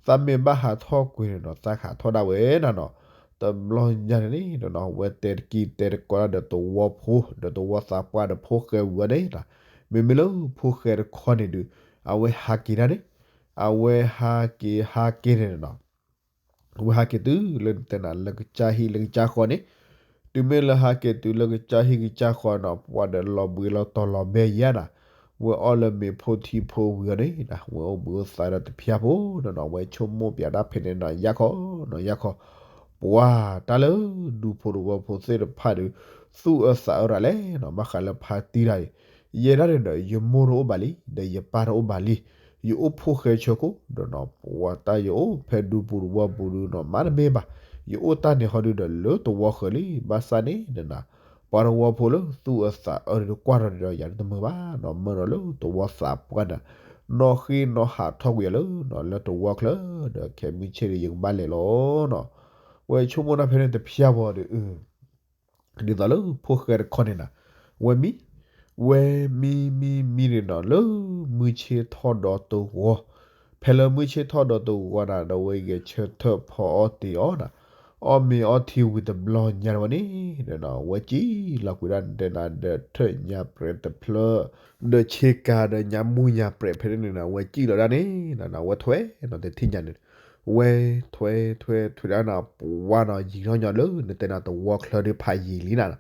သးမ့ၢ်ဘၣ်ဟးထီၣ်ကွံာ်န့ၣ်နီၤ သးကဟးထီၣ်ဒၣ်ဝဲနၤနီၤ, တဘျီညါန့ၣ်န့ၣ်ဒီးနီၤ ဝဲတဲတက့ၢ်တဲတကိးဒၣ်ဒီးတဝီဖိ ဒီးတဝီသးပှၢ်ဒီးဖိၣ်ဃဲဝံၤအီၤန့ၣ်နီၤ, မ့မ့ၢ်လၢဖိၣ်ဃဲတခီန့ၣ်ဒုး အဝဲဟးက့ၤဒၣ်န့ၣ်, အဝဲဟးက့ၤဟးက့ၤန့ၣ်နီၤ အဝဲဟးက့ၤတုၤလၢနတဲနၤလၢကစၢ်ဟံၣ်လၢကစၢ်ဃီန့ၣ်, တုၤမ့ၢ်လၢဟးက့ၤတုၤလၢကစၢ်ဟံၣ်ကစၢ်ဃီနီၤ ပှၤဒီးလီၤဘှံးလီၤတီၤလီၤဘဲယဲနၤ, ဝဲအီၣ်လၢမ့ၤဖိထံဖိဝံၤအီၤန့ၣ်နီၤ ဝဲအိၣ်ဘှံးအိၣ်သါဒီးတဖၠၣ်ဖိနီၤနီၤ ဝဲဆိကမိၣ်ပၠးတၢ်ဖဲန့ၣ်နီၤ ယၢ်ခီနီၤယၢ်ခီ, ပှၤတၢ်လၢဒူဖိတဝီဖိသ့ၣ်တဖၣ်ဒီး သူၣ်အၢသးအၢရၤလဲၣ်နီၤ ဘၣ်ဃးလၢဖါတံၢ်တၢ်အံၤ, ယဲဒၣ်န့ၣ်ဒီး ယမိၢ်တအိၣ်ဘၣ်လံ ဒီးယပၢ်တအိၣ်ဘၣ်လံ, ယအိၣ်ဖိၣ်ဃဲဆၢကိၣ်ဒီးနီၤ ပှၤတၢ်ယအိၣ်ဖဲဒူပူၤတဝီပူၤဒုးနီၤ မ့တမ့ၢ်ဘၣ်, ယအိၣ်တၢ်န့ၣ်ဃီဒုးဒီးလၢတဝီဃၢၤလံ ဘၣ်ဆၣ်န့ၣ်နၤ ပှၤတဝီဖိလၢသူၣ်အၢသးအၢဒီးကွၢ်ထီၣ်ဒီးယၤတမုာ်ဘၣ်နီၤ မၢဒီးလၢတဝီသးပှၢ်နၤ, နီၢ်ဃ့နီၢ်ဟးထီၣ်ကွံာ်ယၤလၢနီၤ လၢတဝီချၢ, ဒီးခဲမုၢ်ဆ့ၣ်ဒီးယကဘၣ်လဲၤလီၤနီၤ, ဝဲဆိကမိၣ်တၢ်ဖဲန့ၣ်တဖၠၣ်ဖိဒီး ဒ်သိးလၢဖိၣ်ဃဲတခီန့ၣ်နၤ, ဝဲမံ, ဝဲမံမံမံန့ၣ်နီၤ လၢမုၢ်ဆ့ၣ်ထီၣ်ဒီးတဂီၤ, ဖဲလၢမုၢ်ဆ့ၣ်ထီၣ်ဒီးတဂီၤနၤ ဒီးဝဲဂဲၤဆၢထၢၣ်ဖီအီၣ်တ့ၤအီၣ်နၤ, အီၣ်မ့ၤအီထံဝံၤတဘျီညါန့ၣ်ဝဲန့ၣ်နီၤ ဝဲစံၣ်လီၤကွံာ်ဒၣ်နတဲနၤဒီးထၢၣ်ညါပြဲးတဖျၢၣ်, ဒီးဆ့ကၤဒီးညါမူညါပြဲးဖဲန့ၣ်န့ၣ်နၤ ဝဲစံၣ်လီၤဒၣ်န့ၣ်နၤ ဝဲထွဲနီၤ တထံၣ်ညါန့ၣ် ဝဲထွဲထွဲထွဲထွဲဒၣ်နၤ ပှၤနီၤ ယံာ်ထီၣ်ညီလၢနတဲနၤတဝီချၢဒီးဖးယံာ်လံနၤ,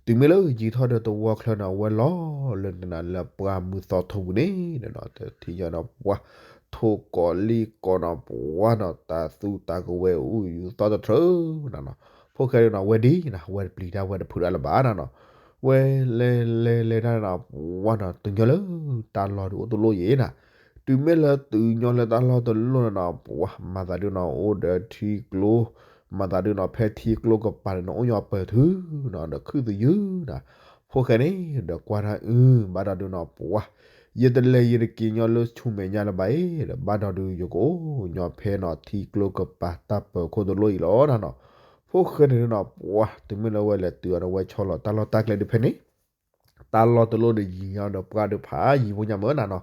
တုၤမ့ၢ်လၢယံာ်ထီၣ်ဒီးတဝီချၢနၤ ဝဲလီၤလၢနတဲနၤလၢပှၢ်မုၢ်သီထိပူၤန့ၣ်နီၤ တထံၣ်ညီနီၤ ပှၤထိၣ်ကီးလံၣ်ကီးနီၤ ပှၤနီၤ တၢ်သူတၢ်ကဝဲၤအူယူၤသီတထြၢနၤနီၤ, ဖိၣ်ဃဲဒုးနီၤ ဝဲဒ်နၤ ဝဲတပျံၤတၢ်ဝဲတဖုးတၢ်လၢၤဘၣ်နၤနီၤ, ဝဲလဲၤလဲၤလဲၤတၢ်နၤ ပှၤနီၤ တုၤညီလၢတၢ်လီၢ်ဒုးအိၣ်တလိၣ်ယဲနၤ တုၤမ့ၢ်လၢတုၤညီလၢတၢ်လီၢ်တလိၣ်န့ၣ်နီၤ ပှၤမၤသးဒုးနီၤ အိၣ်ဒီးထံကျိ, မၤသးဒုးနီၤ ဖဲထံကျိကပၤန့ၣ်နီၤ အိၣ်ညီပၢၢ်ထုနီၤ ဒီးခုၣ်သယုၢ်နၤ, ဖိၣ်ဃဲန့ၣ်ဒီးကွၢ်တၢ်အု ဘၣ်ဒီးဒုးနီၤ ပှၤ ယတလဲၤယတက့ၤညီလၢဆူမဲာ်ညါလၢၤဘၣ်အံၤ ဒီးဘၣ်ဒီးဒုးယကအိၣ်ညီဖဲနီၤ ထံကျိကပၤတၢ်ပၢၤခိၣ်တလိၣ်အံၤလီၤနၤနီၤ, ဖိၣ်ဃဲန့ၣ်ဒုးနီၤ ပှၤ တုၤမ့ၢ်လၢဝဲလဲၤတုၤအီၤဒီး ဝဲဆီလီၤတၢ်လီၢ်တၢ်ကျဲဒုးဖဲန့ၣ် တၢ်လီၢ်တလိၣ်ဒီးယံာ်ညီဒီးပှၢ်ဒုးဖးယံာ်ဖိညါမ့ၢ်နၤနီၤ,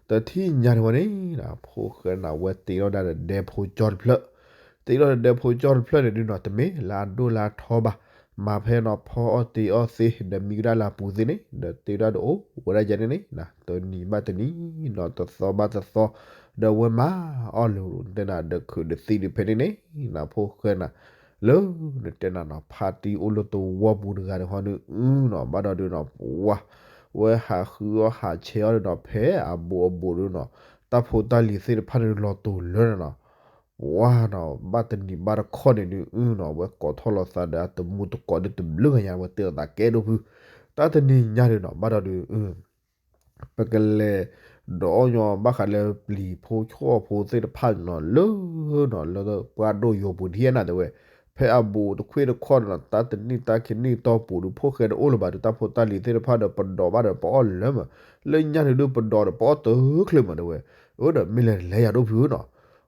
တထံၣ်ညါန့ၣ်ဝဲန့ၣ် ဖိၣ်ဃဲနၤ ဝဲတ့ထီၣ်ဒၣ်ဒီးဒဲဖိကၠီတဖျၢၣ်, တ့ထီၣ်ဒီးဒဲဖိကၠီတဖျၢၣ်န့ၣ်ဒုးနီၤ တမ့ၢ်လၢအဒိၣ်လၢအထီဘၣ်, မၤဖဲနီၤ ဖီအီၣ်တ့အီၣ်သ့ ဒီးမံကဒါလၢအပူၤသ့န့ၣ် ဒီးတ့ထီၣ်ဒီးအိၣ်ဝဲဒၣ်ယဲန့ၣ်န့ၣ် တနံၤဘၣ်တနံၤနီၤ တသီဘၣ်တသီ, ဒီးဝဲမၤအီၣ်လၢနတဲနၤဒီးခုးဒီးသံဒီးဖဲန့ၣ်န့ၣ်နၤ ဖိၣ်ဃဲနၤ လၢနတဲနၤနီၤ ဖါတံၢ်အိၣ်လၢတဝီပူၤတဂၤန့ၣ်ဟီဒုး အုနီၤ ဘၣ်ဒီးဒုးနီၤ ပှၤ ဝဲဟးဃုအီၣ်ဟးဆဲးအီၣ်ဒုးနီၤ ဖဲအဘူးအဘူးဒုးနီၤ တၢ်ဖိတၢ်လံၤသ့ၣ်တဖၣ်န့ၣ်ဒုးလီၤတူာ်လၢနၤနီၤ, ပှၤနီၤ ဘၣ်တနံၤဘၣ်တခီန့ၣ်ဒုး အနီၤ အဝဲကိးထီၣ်လီၤသးဒီးအတမူတကိးဒုးတဘျုးဂၤညါ အဝဲတဲလီၤသးကဲဒိၣ်ဖု တၢ်တနံၤညါဒုးနီၤ ဘၣ်ဒီးဒုး ပကလဲၤဒီးအီၣ်ညီဘၣ်ဃးလၢပျံၤဖိဆှီဖိသ့ၣ်တဖၣ်နီၤ လၢနီၤ လၢပှၢ်ဒိၣ်ယိာ်ပူၤဒ်နၤတဲဝဲ, ဖဲအဘူးတခွ့တခီန့ၣ်နီၤ တၢ်တနံၣ်တၢ်ခံနံၣ်တီၢ်ပူၤဒုး ဖိၣ်ဃဲတအိၣ်လၢၤဘၣ်ဒီး တၢ်ဖိတၢ်လံၤသ့ၣ်တဖၣ်ဒီး ပဒိးဘၣ်ဒီးပအီၣ်လၢမး, လၢညါန့ၣ်ဒုး ပဒိးဒီးပအီၣ်တချုးမးတဲဝဲ, အၢဒီးမ့ၢ်လဲၤတလဲၤယၤဒိၣ်ဖုနီၤ,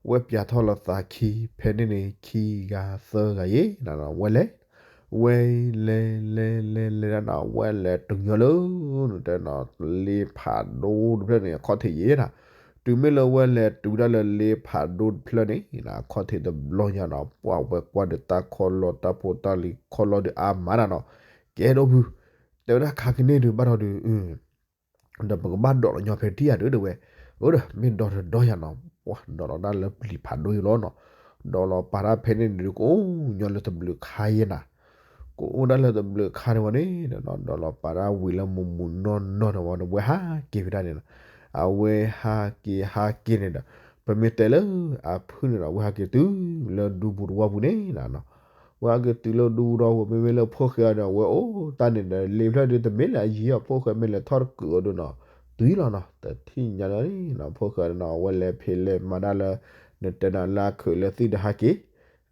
ဝဲပၠးထီၣ်လီၤသးခံ ဖဲန့ၣ်န့ၣ် ခံဂၤသၢဂၤယဲၢ်နၤနီၤ ဝဲလဲၤ ဝဲလဲၤလဲၤလဲၤလဲၤဒၣ်နီၤ ဝဲလဲၤတုၤညီလၢ နတဲနီၤ လ့ဖးဒိၣ်တဖျၢၣ်န့ၣ် အခီၣ်ထံးယဲၢ်နၤ, တုၤမ့ၢ်လၢဝဲလဲၤတုၤဒၣ်လၢလ့ဖးဒိၣ်တဖျၢၣ်န့ၣ်နၤ အခီၣ်ထံးတဘျီညါနီၤ ပှၤဝဲကွၢ်ဒီးတၢ်ခီၣ်လီၢ် တၢ်ဖိတၢ်လံၤခီၣ်လီၢ်ဒုးအါမးနၤနီၤ, ကဲဒိၣ်ဖု တဲဝဲဒၣ်ခါကန့ၣ်ဒုးဘၣ်ဒီးဒုး ဒီးပကဘၣ်ဒိးလီၤညီဖဲထံၣ်ယၤဒုးတဲဝဲ, အၢဒီးမ့ၢ်ဒိးတဒိးယၤနီၤ ပှၤဒိးလီၤဒၣ်လၢပျံၤဖးဒိၣ်ယိာ်လီၤနီၤ, ဒိးလီၤပာ်တၢ်ဖဲန့ၣ်န့ၣ်ဒုး ကအိၣ်ညီလၢတဘျုးခါယဲၢ်နၤ, ကအိၣ်ဒၣ်လၢတဘျုးခါန့ၣ်ဝဲန့ၣ်နီၤ ဒိးလီၤပာ်တၢ်ဝံၤလၢမုၢ်မုၢ်နီၢ်နီၢ်န့ၣ်ဝဲန့ၣ် ဝဲဟးက့ၤဖဲဒၣ်န့ၣ်နီၤ, အဝဲဟးက့ၤဟးက့ၤန့ၣ်ဒီး ပမ့ၢ်တဲလၢအဖုၣ်န့ၣ်ဒီး ဝဲဟးက့ၤတုၤလၢဒူပူၤတဝီပူၤန့ၣ်နၤနီၤ ဝဲဟဲက့ၤတုၤလၢဒူဒီး ဝဲမ့မ့ၢ်လၢဖိၣ်ဃဲဒီး ဝဲအိၣ်တၢ်န့ၣ်ဒီး လ့ဖျၢၣ်ဒုးတမ့ၢ်လၢအယံၤအီၤ ဖိၣ်ဃဲမ့ၢ်လဲၤထီၣ်တကုာ်အီၤဒုးနီၤ တုၤလီၤနီၤ တထံၣ်ညါလၢ ဖိၣ်ဃဲနီၤ အဝဲလဲၤဖံးလဲၤမၤဒၣ်လၢ နတဲနၤလၢအခုးလၢသံၣ်ဒီးဟဲက့ၤ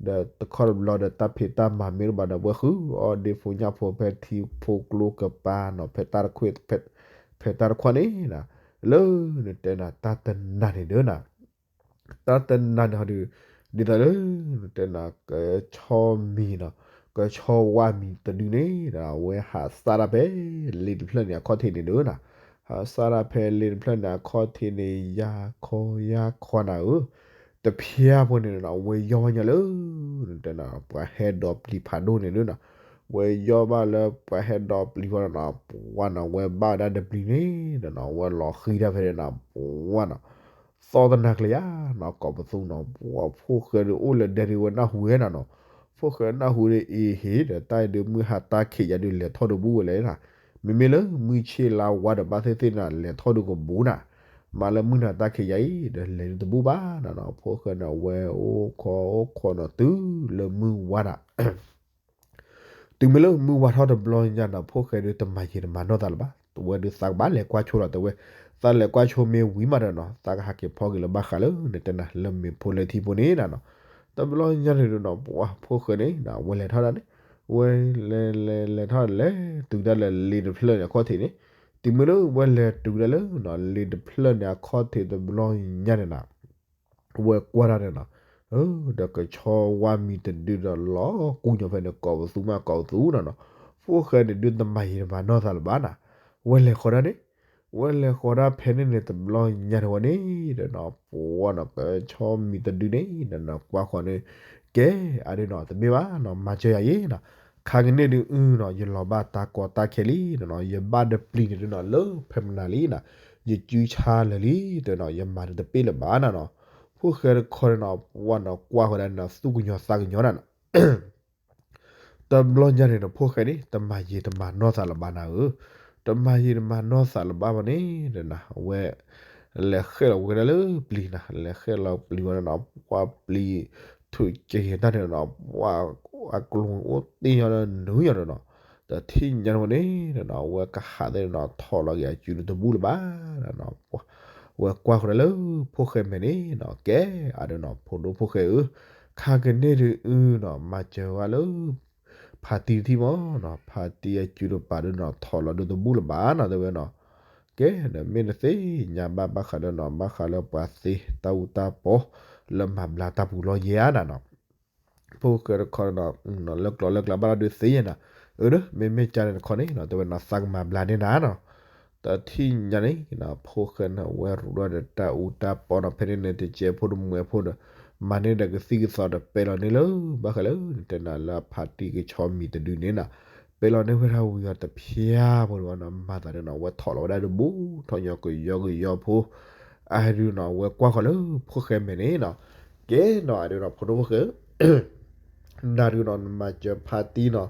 ဒီးတခီတဘျီဒီး တၢ်ဖံးတၢ်မၤမ့ၢ်တဘၣ်ဒီး ဝဲဃုအီၣ်ဒ့ဖိညၣ်ဖိ ဖဲထံဖိကျိကပၤနီၤ ဖဲတၢ်တခွဲ ဖဲတၢ်တခွဲန့ၣ်နၤ လၢနတဲနၤ တၢ်တနၤန့ၣ်ဒုးနၤ တၢ်တနၤန့ၣ်ဟီဒုး ဒ်သိးလၢ နတဲနၤ ကဆီမံၤနီၤ ကဆီဝါမံၤတဒုန့ၣ်ဒီး အဝဲဟးစၢ်တၢ်ဖဲလ့တဖျၢၣ်န့ၣ် အခီၣ်ထံးန့ၣ်ဒုးနၤ, ဟးစၢ်တၢ်ဖဲလ့တဖျၢၣ်န့ၣ် အခီၣ်ထံးန့ၣ် ယါခီယါခီနၤဧၢ, တဖျါဖိန့ၣ်နီၤ အဝဲယီၢ်ဘၣ်ညီလၢ နတဲနၤ ပှၤဟဲဒိးပျံၤဖးဒိၣ်န့ၣ်ဒုးနၤ, ဝဲယီၢ်ဘၣ်လၢပှၤဟဲဒိးပျံၤဖးဒိၣ်နီၤ ပှၤနီၤ ဝဲဘၣ်ဝဲဒၣ်တပျံၤန့ၣ်ဒီးနီၤ အဝဲလီၤဃံတၢ်ဖဲန့ၣ်နီၤ ပှၤနီၤ သီတနၤကျဲၤယါနီၤ ကိးပသူနီၤ ပှၤဖိၣ်ဃဲဒုးအိၣ်လၢဒဲဒုး ဝဲနၢ်ဟူဝဲနၤနီၤ, ဖိၣ်ဃဲနၢ်ဟူဒီး အ့ဟ့ၣ်ဒီး တၢ်အံၤဒုးမုၢ်ဟါတၢ်ခံးယါဒုး လဲၤထီၣ်ဒုးဘူးဝဲလဲၣ်နၤ, မ့မ့ၢ်လၢမုၢ်ဆ့ၣ်လါဝါဒီး ဘၣ်သ့ၣ်သ့ၣ်နၤ လဲၤထီၣ်ဒုးကဘူးနၤ, မ့ၢ်လၢမုၢ်နၤတၢ်ခံးယါအံၤဒီး လဲၤဒုးတဘူးဘၣ်နၤနီၤ, ဖိၣ်ဃဲန့ၣ် ဝဲအိၣ်ခိးအိၣ်ခိးနီၤ တုၤလၢမုၢ်ဝါနၤ တုၤမ့ၢ်လၢမုၢ်ဝါထီၣ်တဘျီညါနီၤ ဖိၣ်ဃဲဒုးတမၤယံာ်တမၤနီၢ်သးလၢၤဘၣ်, ဝဲဒုးသးကဘၣ်လဲၤကွၢ်ဆိလီၤတဲဝဲ, သးလဲၤကွၢ်ဆိမ့ၢ်ဝံၤမးဒီးနီၤ သးကဟးက့ၤဖီက့ၤလၢဘၣ်ဃးလၢ နတဲနၤ လၢမ့ၤဖိလၢထံဖိန့ၣ်နၤနီၤ, တဘျီညါန့ၣ်ဒုးနီၤ ပှၤဖိၣ်ဃဲန့ၣ် ဝဲလဲၤထီၣ်ဒၣ်န့ၣ်, ဝဲလဲၤလဲၤလဲၤထီၣ်လဲၤတုၤဒၣ်လၢလ့တဖျၢၣ်န့ၣ် အခီၣ်ထံးန့ၣ်, တုၤမ့ၢ်လၢဝဲလဲၤတုၤဒၣ်လၢနီၤ လ့တဖျၢၣ်န့ၣ် အခီၣ်ထံးတဘျီညါန့ၣ်နၤ ဝဲကွၢ်တၢ်န့ၣ်နီၤ, ဒီးကဆီဝါမံၤတဒုဒီး လီၤကူညီဖဲန့ၣ် ကိးပသူမးကိးပသူနီၤနီၤ, ဖိၣ်ဃဲန့ၣ်ဒုးတမၤယံာ်တမၤနီၢ်သးလၢၤဘၣ်နၤ, ဝဲလဲၤဃီၤဒၣ်န့ၣ်, ဝဲလဲၤဃီၤဒၣ်ဖဲန့ၣ်န့ၣ် တဘျီညါန့ၣ်ဝဲန့ၣ်ဒီးနီၤ ပှၤနီၤ ကဆီမံၤတဒုန့ၣ်ဒီးနီၤ ကွၢ်ဃီၤန့ၣ်, ကဲအဒုးနီၤ တမ့ၢ်ဘၣ်နီၤ မၤစၢၤယၤယဲနီၤ, ခါကန့ၣ်ဒုးအုနီၤ ယလီၤဘၣ်တၢ်ကီတၢ်ခဲလံနီၤနီၤ ယဘၣ်တပျံၤန့ၣ်ဒုးနီၤ လၢဖဲမနၤလံနီၤ, ယစုဆါလၢာ်လံတဲနီၤ ယမၤတပ့ၢ်လၢၤဘၣ်နၤနီၤ, ဖိၣ်ဃဲတခီန့ၣ်နီၤ ပှၤနီၤ ကွၢ်ဃီၤဒၣ်နီၤ သူၣ်ကညီၤသးကညီၤနၤနီၤ တဘျီညါန့ၣ်ဒီး ဖိၣ်ဃဲန့ၣ် တမၤယံာ်တမၤနီၢ်သးလၢၤဘၣ်နၤဧၢ, တမၤယံာ်တမၤနီၢ်သးလၢၤဘၣ်ဘၣ်န့ၣ်ဒီးနီၤ အဝဲ လဲၤဃဲၣ်လီၤဝဲဒၣ်လၢပျံၤနၤ, လဲၤဃဲၣ်လီၤပျံၤဝဲဒၣ်နီၤ ပှၤပျံၤ ထုးက့ၤတၢ်န့ၣ်နီၤ ပှၤအကျိၤအိၣ်တ့ၢ်ညီဒီး နုာ်ညီဒီးနီၤ, တထံၣ်ညါန့ၣ်ဝဲန့ၣ်ဒီးနီၤ အဝဲကဟးသ့ၣ်နီၤ ထီၣ်လီၤက့ၤအစုန့ၣ်တဘူးလၢၤဘၣ်နီၤ, ဝဲကွၢ်ဃီၤဒၣ်လၢဖိၣ်ဃဲမဲာ်န့ၣ်နီၤ ကဲအဒုးနီၤ ဖိဒိၣ်ဖိၣ်ဃဲဧၢ, ခါကန့ၣ်ဒုးအုနီၤ မၤစၢၤဝဲလၢ ဖါတံၢ်တထံၣ်မးနီၤ, ဖါတံၢ်အစုတပၤဒုးနီၤ ထီၣ်လီၤဒုးတဘူးလၢၤဘၣ်နီၤ တဲဝဲနီၤ, ကဲဒီးမ့ၢ်နသ့ၣ်ညါဘၣ်ဘၣ်ဃးဒီးနီၤ ဘၣ်ဃးလၢပှၤသ့တၢ်အူတၢ်ပီ လၢမၤဘျါတၢ်ပူၤလီၤယဲၢ်ဧါနၤနီၤ ဖိၣ်ဃဲတခီနီၤ လၢကျိၤလၢကျါဘၣ်ဒီးဒုးသ့ယဲၢ်နၤ, အၢဒီး မ့မ့ၢ်ကါန့ၣ်တခီန့ၣ်နီၤ တဲဝဲနီၤ သးကမၤဘျါန့ၢ်နၤနီၤ, တထံၣ်ညါန့ၣ် ဖိၣ်ဃဲန့ၣ် ဝဲရူးဒီးတၢ်အူတၢ်ပီနီၤ ဖဲန့ၣ်န့ၣ် တကဲဖိတမှဲၤဖိဒီး မၤန့ၢ်ဒီးကသံၣ်ကသီဒီး ပဲာ်လီၤန့ၢ်လၢ ဘၣ်ဃးလၢ နတဲနၤလၢအဖါတံၢ်ကဆီမံၤတဒုန့ၣ်နီၤ, ပဲာ်လီၤန့ၢ်ဝဲဒၣ်ဝံၤအီၤတဖျါဖိဒီးနီၤ မၤသးဒီးနီၤ ဝဲထီၣ်လီၤဝဲဒၣ်တဘူး ထီၣ်ညီကယီကယီဖိ အဒုးနီၤ ဝဲကွၢ်ဃီၤလၢဖိၣ်ဃဲမဲာ်န့ၣ်နီၤ, ကဲနီၤ အဒုးနီၤ ဖိဒိၣ်ဖိၣ်ဃဲ နၤဒုးနီၤ နမၤစၢၤဖါတံၢ်နီၤ,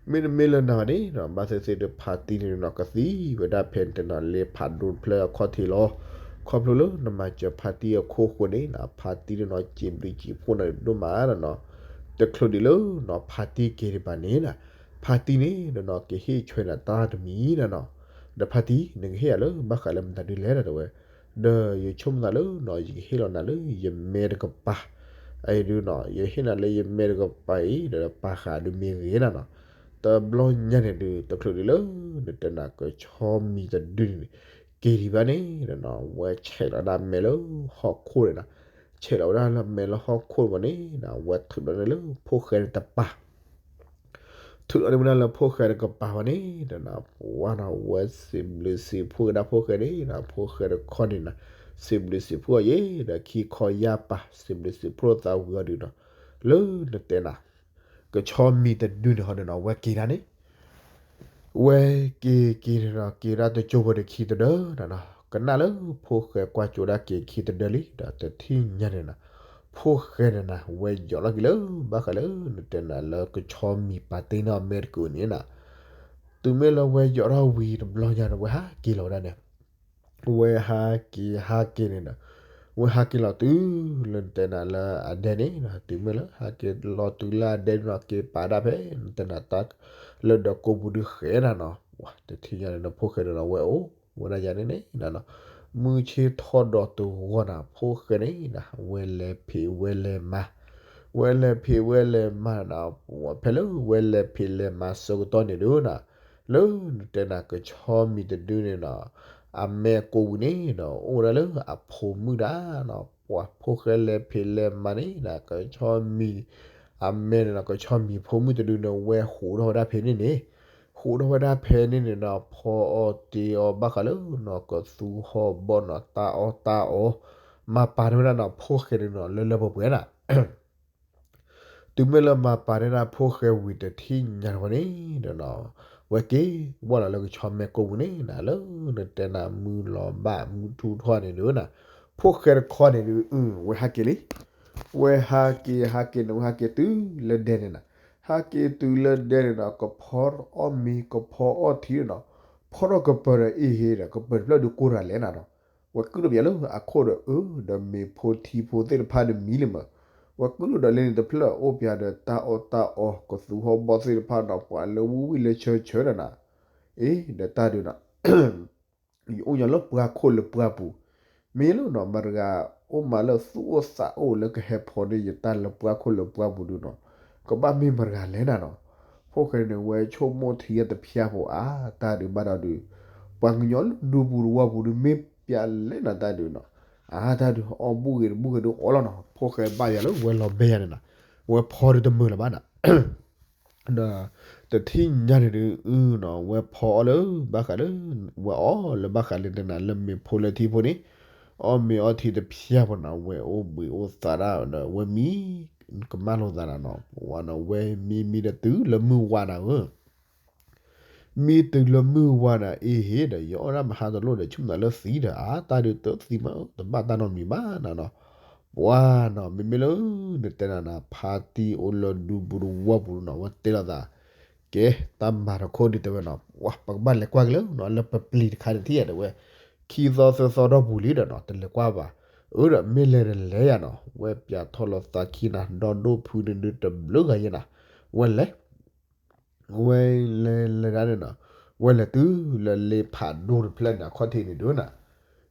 မ့တမ့ၢ်လၢနၤဘၣ်န့ၣ်နီၤ ဘၣ်သ့ၣ်သ့ၣ်ဒီးဖါတံၢ်န့ၣ်နီၤ ကသံဝဲဒၣ်ဖဲနတဲနီၤ လ့ဖးဒိၣ်တဖျၢၣ်အခီၣ်ထံးလီၤ, ခီဖျိလၢနမၤစၢၤဖါတံၢ်အခိၣ်ဃိန့ၣ်နီၤ ဖါတံၢ်န့ၣ်နီၤ စံးဘျုးစံးဖှိၣ်နၤဒိၣ်မးနီၤနီၤ. တချုးဒံးလၢနီၤ ဖါတံၢ်က့ၤဒံးဘၣ်န့ၣ်နီၤ ဖါတံၢ်န့ၣ်နီၤနီၤ ကဟ့ၣ်ဆွဲနၤတၢ်တမံၤနီၤနီၤ. ဒီးဖါတံၢ် နကဟ့ၣ်ယၤလၢဘၣ်ဃးလၢမတၤဒုလဲၣ်နီၤ တဲဝဲ. ဒီးယဆိကမိၣ်သးလၢနီၤ ယကဟ့ၣ်လီၤနၤလၢယမဲတကပၤ အံၤဒုနီၤ ယဟ့ၣ်နၤလၢယမဲတကပၤအံၤ ဒီးပာ်ဃာ်ဒုးမ့ၢ်ဂ့ၤနီၤနီၤ. တဘျီညါန့ၣ်ဒုး တချုးဒံးလၢ နတဲနၤကဆီမံၤတဒုန့ၣ် က့ၤဒံးဘၣ်န့ၣ်နီၤ ဝဲဆဲးလီၤဒၣ်မဲလၢဟီၣ်ခိၣ်န့ၣ်နီၤ. ဆဲးလီၤဝဲဒၣ်လၢမဲလၢဟီၣ်ခိၣ်ဝံၤန့ၣ်နီၤ ဝဲထုးလီၤန့ၣ်လၢဖိၣ်ဃဲန့ၣ်တပၤ ထုးလီၤန့ၣ်ဝဲဒၣ်လၢဖိၣ်ဃဲတကပၤဝဲန့ၣ်နီၤ ပှၤနီၤ ဝဲစံးဘျုးစံးဖှိၣ်ကဒါဖိၣ်ဃဲန့ၣ်နီၤ ဖိၣ်ဃဲတခီန့ၣ်နီၤ စံးဘျုးစံးဖှိၣ်အီၤယဲ ဒီးခံခီယၢ်ပၤ စံးဘျုးစံးဖှိၣ်သးဝံၤအီၤဒုးနီၤ လၢနတဲနၤ ကဆီမံၤတဒုန့ၣ်ဟီန့ၣ်နီၤ ဝဲက့ၤဒၣ်န့ၣ် ဝဲက့ၤက့ၤန့ၣ်နီၤ က့ၤဒၣ်တကၠိဖိတခံတဒၢနီၤနီၤ ကနၣ်လၢဖိၣ်ဃဲကွၢ်ကၠိဒၣ်က့ၤခံတဒၢလံ ဒီးတထံၣ်ညါန့ၣ်နီၤ ဖိၣ်ဃဲန့ၣ်နီၤ ဝဲယိးထီၣ်က့ၤလၢ ဘၣ်ဃးလၢနတဲနၤလၢကဆီမံၤပာ်တ့ၢ်န့ၢ်အမဲတကုာ်န့ၣ်နီၤ တုၤမ့ၢ်လၢဝဲယိးထီၣ်ဝံၤတဘျီညါန့ၣ် ဝဲဟးက့ၤလီၤဝဲဒၣ်န့ၣ် ဝဲဟးက့ၤဟးက့ၤန့ၣ်ဒီး ဝဲဟးက့ၤလီၤတုၤလၢနတဲနၤလၢအဒဲန့ၣ်နီၤ တုၤမ့ၢ်လၢဟးက့ၤလီၤတုၤလၢအဒဲန့ၣ်နီၤ က့ၤပာ်ဒၣ်ဖဲနတဲနၤတၢ်လၢဒီးကိးပူၤဒုးဃဲနၤနီၤ ပှၤတထံၣ်ညါန့ၣ်နီၤ ဖိၣ်ဃဲန့ၣ်နီၤ ဝဲအိၣ်ဝဲဒၣ်ယၤန့ၣ်န့ၣ်နီၤနီၤ မုၢ်ဆ့ၣ်ထီၣ်ဒီးတဂီၢ်နီၤ ဖိၣ်ဃဲန့ၣ်နီၤ ဝဲလဲၤဖံးဝဲလဲၤမၤ ဝဲလဲၤဖံးဝဲလဲၤမၤနီၤ ဖဲလၢဝဲလဲၤဖံးလဲၤမၤဆၢကတီၢ်န့ၣ်ဒုးနီၤ လၢနတဲနၤကဆီမံၤတဒုန့ၣ်နီၤ အမဲကိးဝံၤန့ၣ်နီၤ အိၣ်ဝဲဒၣ်လၢအဖိမုၣ်ဒၣ်နီၤ ပှၤဖိၣ်ဃဲလဲၤဖံးလဲၤမၤန့ၣ်နီၤ ကဆီမံၤ အမဲန့ၣ်နီၤ ကဆီမံၤဖိမုၣ်တဒုန့ၣ် ဝဲဟူးထီၣ်ဝဲဒၣ်ဖဲန့ၣ်န့ၣ် ဟူးထီၣ်ဝဲဒၣ်ဖဲန့ၣ်န့ၣ်နီၤ ဖီအီၣ်တ့ၤအီၣ်ဘၣ်ဃးလၢနီၤ ကသူဟီၣ်ဘီၣ်နီၤ တၢ်အီၣ်တၢ်အီ မၤပာ်န့ၢ်ဝဲဒၣ်နီၤ ဖိၣ်ဃဲန့ၣ်နီၤ လၢလၢပှဲၤပှဲၤနီၤ တုၤမ့ၢ်လၢမၤပာ်န့ၢ်ဒၣ်ဖိၣ်ဃဲဝံၤတထံၣ်ညါန့ၣ်ဝဲန့ၣ်ဒီးနီၤ ဝဲက့ၤဝဲလီၤလၢကဆီမဲကိးပူၤန့ၣ်နီၤ လၢနတဲနၤမုၢ်လီၤဘၣ်မုၢ်ထူၣ်ထီၣ်န့ၣ်ဒုးနီၤ ဖိၣ်ဃဲတခီန့ၣ်ဒုး အဝဲဟးက့ၤလံ ဝဲဟးက့ၤဟးက့ၤန့ၣ် ဝဲဟးက့ၤတုၤလၢဒဲန့ၣ်နီၤ ဟးက့ၤတုၤလၢဒဲန့ၣ်နီၤ ကဖီအီၣ်မ့ၤ ကဖီအီၣ်ထံန့ၣ်နီၤ ဖီထီၣ်ကပၢၤဒီးအ့ၣ်ဟ့ဒီး ကပၢၤတဖျၢၣ်ဒုးကိၢ်တၢ်လဲၣ်နီၤနီၤ ဝဲကုၢ်ထီၣ်ပၠးလၢအခိၣ်ဒီးအၢ ဒီးမ့ၤဖိထံဖိသ့ၣ်တဖၣ်န့ၣ်မံလံမး ဝဲကုၢ်ထီၣ်ဒီးလၢန့ၣ်တဖျၢၣ်အိၣ်ပၠးဒီးတၢ်အီၣ်တၢ်အီ ကသူဟီၣ်ဘီၣ်သ့ၣ်တဖၣ်နီၤ ပှၤလၢဝံၣ်ဝံၣ်လၢဆၢဆၢဒီးနီၤ အ့ ဒီးတၢ်ဒုးနီၤ ယအိၣ်ညီလၢပှၢ်ခိၣ်လၢပှၢ်ပူၤ မ့ၢ်လၢနီၤ မတၤတဂၤ အိၣ်မးလၢသူၣ်အိၣ်သးအိၣ်လၢကဟဲဖီန့ၢ်ယတၢ်လၢပှၢ်ခိၣ်လၢပှၢ်ပူၤဒုးနီၤ ကဘၣ်မ့ၢ်မတၤတဂၤလဲၣ်နီၤနီၤ ဖိၣ်ဃဲန့ၣ် ဝဲဆိကမိၣ်ထံယဲၢ်တဖၠါဖိအါ တၢ်ဒုးဘၣ်ဒီးဒုး ပှၤကညီလၢဒူပူၤတဝီပူၤဒုး မ့ၢ်ပၠးလဲၣ်နီၤတၢ်ဒုးနီၤ အါတၢ်ဒုး အီၣ်ဘူၣ်ဂ့ၤတဘူၣ်ဂ့ၤဒုးအီလီၤနီၤ ဖိၣ်ဃဲဘၣ်ယၤလၢဝဲလီၤဘဲယၤန့ၣ်နီၤ ဝဲဖီဒုးတမုာ်လၢၤဘၣ်နီၤ ဒီးတထံၣ်ညါန့ၣ်ဒုး အုနီၤ ဝဲဖီအီၣ်လၢဘၣ်ဃးလၢ ဝဲအီၣ်လၢဘၣ်ဃးလၢနတဲနၤလၢမ့ၤဖိလၢထံဖိန့ၣ် အီၣ်မ့ၤအီထံတဖၠါဖိနီၤ ဝဲအိၣ်ဘှံးအိၣ်သးဒၣ်ဒီး ဝဲမံ ကမၣ်လိာ်သးနီၤနီၤ ဝဲမံမံဒီးတုၤလၢမုၢ်ဝါနၤဧၢ မံတုၤလၢမုၢ်ဝါနၤ အ့ဟ့ဒီး ယအီၣ်ဒၣ်မဟါတလိၣ်ဒီး ဆူၣ်နၤလၢသံဒီး အါ တၢ်ဒုးတသံမး တဘၣ်တၢ်နီတမံၤဘၣ်နီၤနီၤ ပှၤနီၤ မ့မ့ၢ်လၢ နတဲနၤနၤ ဖါတံၢ်အိၣ်လၢဒူပူၤတဝီပူၤနီၤ ဝဲတဲလိာ်သး ကဲ တၢ်မၤတခိၣ်ဒ်တဲဝဲနီၤ ပှၤ ပကဘၣ်လဲၤကွၢ်က့ၤလၢနီၤ လၢပပျံၤတခါန့ၣ်ထံၣ်ယၤတဲဝဲ ခံသီသၢသီဒီပူၤလံဒီးနီၤ တလဲၤကွၢ်ဘၣ် အၢဒီးမ့ၢ်လဲၤဒီးလဲၤယၤနီၤ ဝဲပၠးထီၣ်လိာ်သးခံနၤ ဒီဒိၣ်ဖုန့ၣ်ဒုးတဘျုးဂၤယဲနီၤ ဝဲလဲၤ ဝဲလဲၤလဲၤဒၣ်န့ၣ်နီၤ ဝဲလဲၤတုၤလၢလ့ဖးဒိၣ်တဖျၢၣ်န့ၣ် အခီၣ်ထံးန့ၣ်ဒုးနီၤ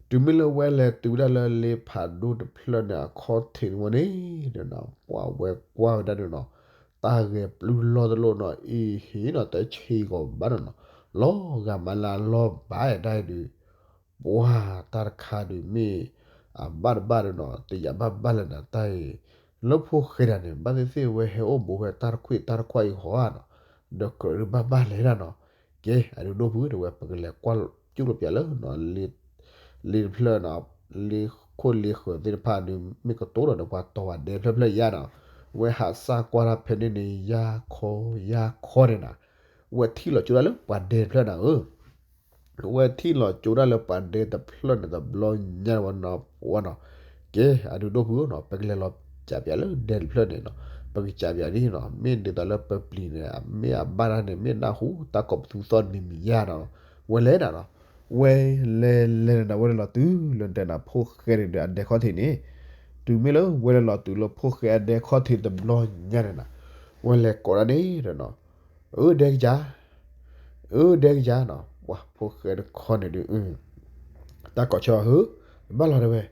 တုၤမ့ၢ်လၢဝဲလဲၤတုၤဒၣ်လၢလ့ဖးဒိၣ်တဖျၢၣ်န့ၣ် အခီၣ်ထံးန့ၣ်ဝဲန့ၣ်ဒီးနီၤ ပှၤဝဲကွၢ်ဝဲဒၣ်န့ၣ်နီၤ တၢ်ဂဲၤပျုၢ်လီၢ်တလိၣ်နီၤ အ့ဟ့နီၤ တဆံးဂီၤဘၣ်နီၤနီၤ လီၤဂာ်မးလၢအလီၢ်ဘၣ်တၢ်အံၤဒုး ပှၤတၢ်တခါဒုးမ့ၢ် အဘၣ်တဘၣ်ဒီးနီၤ တယာ်ဘၣ်ဘၣ်လၢၤနၤတၢ်အံၤ လၢဖိၣ်ဃဲတဂၤန့ၣ် ဘၣ်သ့ၣ်သ့ၣ်ဝဲဟဲအိၣ်ဘူးဝဲတၢ်တခွံၣ်တၢ်တခွါအံၤဟီဧါနီၤ ဒီးကြၢးဒုးဘၣ်ဘၣ်လဲၣ်ဒၣ်နီၤ ကဲ အဒုးဒိၣ်ဖုတဲဝဲ ပကလဲၤကွၢ်ကၠူၣ်လီၤပၠးလၢနီၤ လ့တဖျၢၣ်နီၤ လ့ခိၣ်လ့ဃၢၤသ့ၣ်တဖၣ်ဒုး မ့ၢ်ကတိၤဒီးပှၤတီၤဝဲဒဲတဖျၢၣ်ဖျၢၣ်ယါနီၤ ဝဲဟးစၢ်ကွၢ်တၢ်ဖဲန့ၣ်န့ၣ် ယါခီယါခီန့ၣ်နီၤ ဝဲထံၣ်လီၤကၠိဒၣ်လၢပှၤဒဲတဖျၢၣ်နၤဧၢ ဝဲထံၣ်လီၤကၠိဒၣ်လၢပှၤဒဲတဖျၢၣ်န့ၣ် တဘျီညါဝဲနီၤ ပှၤနီၤ ကဲ အဒုးဒိၣ်ဖုနီၤ ပကလဲၤလီၤကးပၠးလၢဒဲတဖျၢၣ်န့ၣ်နီၤ ပကကးပၠးဒ်နီၤ မ့ၢ်ဒ်သိးလၢပပျံၤန့ၣ် မ့ၢ်အဘၣ်တၢ်န့ၣ် မ့ၢ်နၢ်ဟူတၢ်ကိးပသူသီၣ်တမံၤမံၤယါနီၤ ဝဲလဲၤနၤနီၤ ဝဲလဲၤလဲၤန့ၣ်ဒီး ဝဲလဲၤလီၤတုၤလၢတဲနၤ ဖိၣ်ဃဲန့ၣ်ဒီးအဒဲခီၣ်ထံးန့ၣ်, တုၤမ့ၢ်လၢဝဲလဲၤလီၤတုၤလၢဖိၣ်ဃဲအဒဲခီၣ်ထံးတဘျီညါန့ၣ်နၤ, ဝဲလဲၤကိးဒၣ်န့ၣ်ဒီးနီၤ, အၢဒဲကယၤ, အၢဒဲကယၤနီၤ, ပှၤဖိၣ်ဃဲတခီန့ၣ်ဒုး တၢ်ကိးဆၢအဟၢ, ဘၣ်လီၤတဲဝဲ,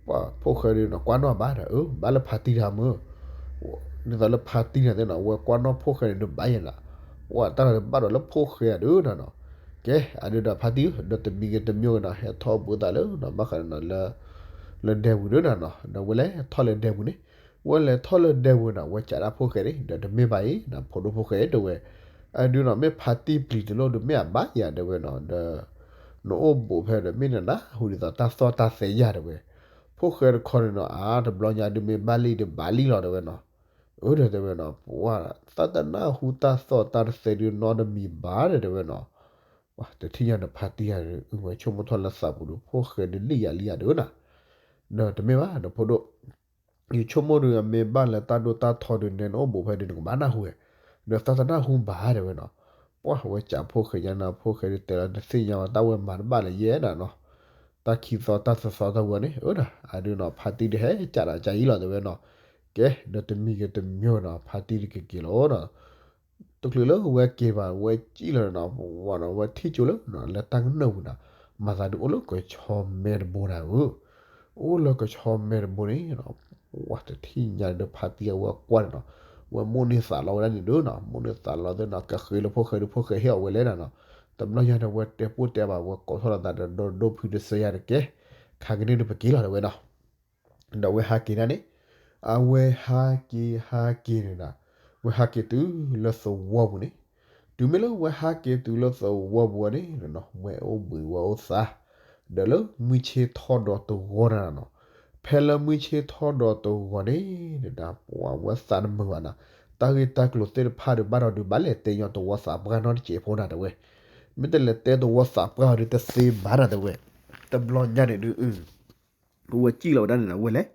ပှၤဖိၣ်ဃဲဒုးနီၤ ကွၢ်နီၣ်ဘၣ်ဒီး အၢ ဘၣ်လၢဖါတံၢ်တၢ်မုၢ်, ဒ်သိးလၢဖါတံၢ်န့ၣ်သ့ၣ်နီၤ ဝဲကွၢ်နီၣ်ဖိၣ်ဃဲန့ၣ်ဒုးဘၣ်ယဲနၤ, ပှၤတၢ်လီၤတဘၣ်ဒီးလၢဖိၣ်ဃဲအဒုးနီၤနီၤ, ကဲအဒုးဒီးဖါတံၢ်ဧၢ ဒီးတမံၤဂ့ၤတမံၤဂ့ၤနီၤ ဟဲထီၣ်ဘူးသးလၢနီၤ ဘၣ်ဃးဒီးနီၤလၢ လၢဒဲပူၤဒုးနီၤနီၤ, ဒီးဝဲလဲၤထီၣ်လၢဒဲပူၤန့ၣ်, ဝဲလဲၤထီၣ်လၢဒဲပူၤနီၤ ဝဲကးဒၣ်ဖိၣ်ဃဲန့ၣ် ဒီးတမ့ၢ်ဘၣ်အံၤနီၤ ဖိဒိၣ်ဖိၣ်ဃဲတဲဝဲ, အဒုးနီၤ မ့ၢ်ဖါတံၢ်ပျံၤတလိၣ်ဒုးမ့ၢ်အဘၣ်ယၤတဲဝဲနီၤ, ဒီး နအိၣ်ဘူးဖဲဒီးမ့ၢ်နနၢ်ဟူဒ်သိးတၢ်သီၣ်တၢ်သဲယၤတဲဝဲ, ဖိၣ်ဃဲတခီန့ၣ်နီၤ အါတဘျီညါဒုးမ့ၢ်ဘၣ်လံဒီးဘၣ်လံလီၤတဲဝဲနီၤ, အၢဒီးတဲဝဲနီၤ ပှၤသးတနၢ်ဟူတၢ်သီၣ်တၢ်တသဲဒုးနီတမံၤဘၣ်ဒီးတဲဝဲနီၤ, ပှၤတထံၣ်ညါဒီးဖါတံၢ်ယၤဒုး အုဝဲဆိကမိၣ်ထီၣ်လၢသးပူၤဒုး ဖိၣ်ဃဲဒုးလံၣ်ယၤလံယၤတဲဝဲနီၤ, ဒီးတမ့ၢ်ဘၣ်ဒီးဖိဒိၣ် ယဆိကမိၣ်ဒုး အမ့ၢ်ဘၣ်လၢတၢ်ဒိၣ်တၢ်ထီဒုး နဲနအိၣ်ဘူးဖဲဒုး နကဘၣ်နၢ်ဟူဝဲ, ဒီးသးတနၢ်ဟူဘၣ်တဲဝဲနီၤ, ပှၤဝဲကးဖိၣ်ဃဲညါနီၤ ဖိၣ်ဃဲဒုးတဲလီၤ နသ့ၣ်ညါဝဲတၢ်ဝဲမၤတဘၣ်လၢယဲနၤနီၤ, တၢ်ခံသီတၢ်သၢသီတၢ်ဝဲန့ၣ် အၢဒီး အဒုးနီၤ ဖါတံၢ်ဒုးဟဲကးဒီးကါအံၤလီၤတဲဝဲနီၤ, ကဲ ဒီးတမံၤဂ့ၤတမံၤဂ့ၤနီၤ ဖါတံၢ်ဒုးကက့ၤလီၤနီၤ တချုးလၢဝဲက့ၤဘၣ် ဝဲစံၣ်လီၤနီၤ ဝဲထံၣ်ကၠိလၢ လၢတၢ်ကနၢၣ်ပူၤနီၤ မၤသးဒုးအိၣ်လၢကဆီမဲတဘိဒၣ်ဧၢ, အိၣ်လၢကဆီမဲတဘိန့ၣ်နီၤ, ဝဲတထံၣ်ညါဒီးဖါတံၢ်အဝဲကွၢ်န့ၣ်နီၤ, ဝဲမိၣ်န့ၢ်သးလီဝဲဒၣ်န့ၣ်ဒုးနီၤ, မိၣ်န့ၢ်သးလီသ့ၣ်နီၤ ကဃ့လၢဖိၣ်ဃဲဒုး ဖိၣ်ဃဲဟ့ၣ်အီၤဝဲလဲၣ်နီၤနီၤ, တဘျီညါဒီးဝဲတဲပိၢ်တဲဘၣ် ဝဲကိးထီၣ်လီၤသးဒီး ဒီးဒိၣ်ဖုတစဲးယၤတကဲ, ခါကန့ၣ်ဒုးပက့ၤလီၤတဲဝဲနီၤ ဒီးဝဲဟးက့ၤဒၣ်န့ၣ်, အဝဲဟးက့ၤဟးက့ၤန့ၣ်ဒီး, ဝဲဟးက့ၤတုၤလၢသဝီပူၤန့ၣ်, တုၤမ့ၢ်လၢဝဲဟးက့ၤတုၤလၢသဝီပူၤန့ၣ်နီၤ ဝဲအိၣ်ဘှံးဝဲအိၣ်သါ, ဒီးလၢမုၢ်ဆ့ၣ်ထီၣ်ဒီးတဂီၤန့ၣ်နီၤ, ဖဲလၢမုၢ်ဆ့ၣ်ထီၣ်ဒီးတဂီၤန့ၣ်ဒီး ပှၤဝဲသးတမုာ်ဘၣ်နီၤ, တၢ်ဂ့ၢ်တၢ်ကျိၤသ့ၣ်တဖၣ်ဒီးဘၣ်ဒီးဒုးဘၣ်လဲၤတဲညီသဝီသးပှၢ်နီတစဲးဖိနၤတဲဝဲ, မ့ၢ်တလဲၤတဲသဝီသးပှၢ်အီၤဒုးတသ့ဘၣ်နၤတဲဝဲ, တဘျီညါန့ၣ်ဒုး ဝဲစံၣ်လီၤဝဲဒၣ်န့ၣ်ဒီး ဝဲလဲၤ,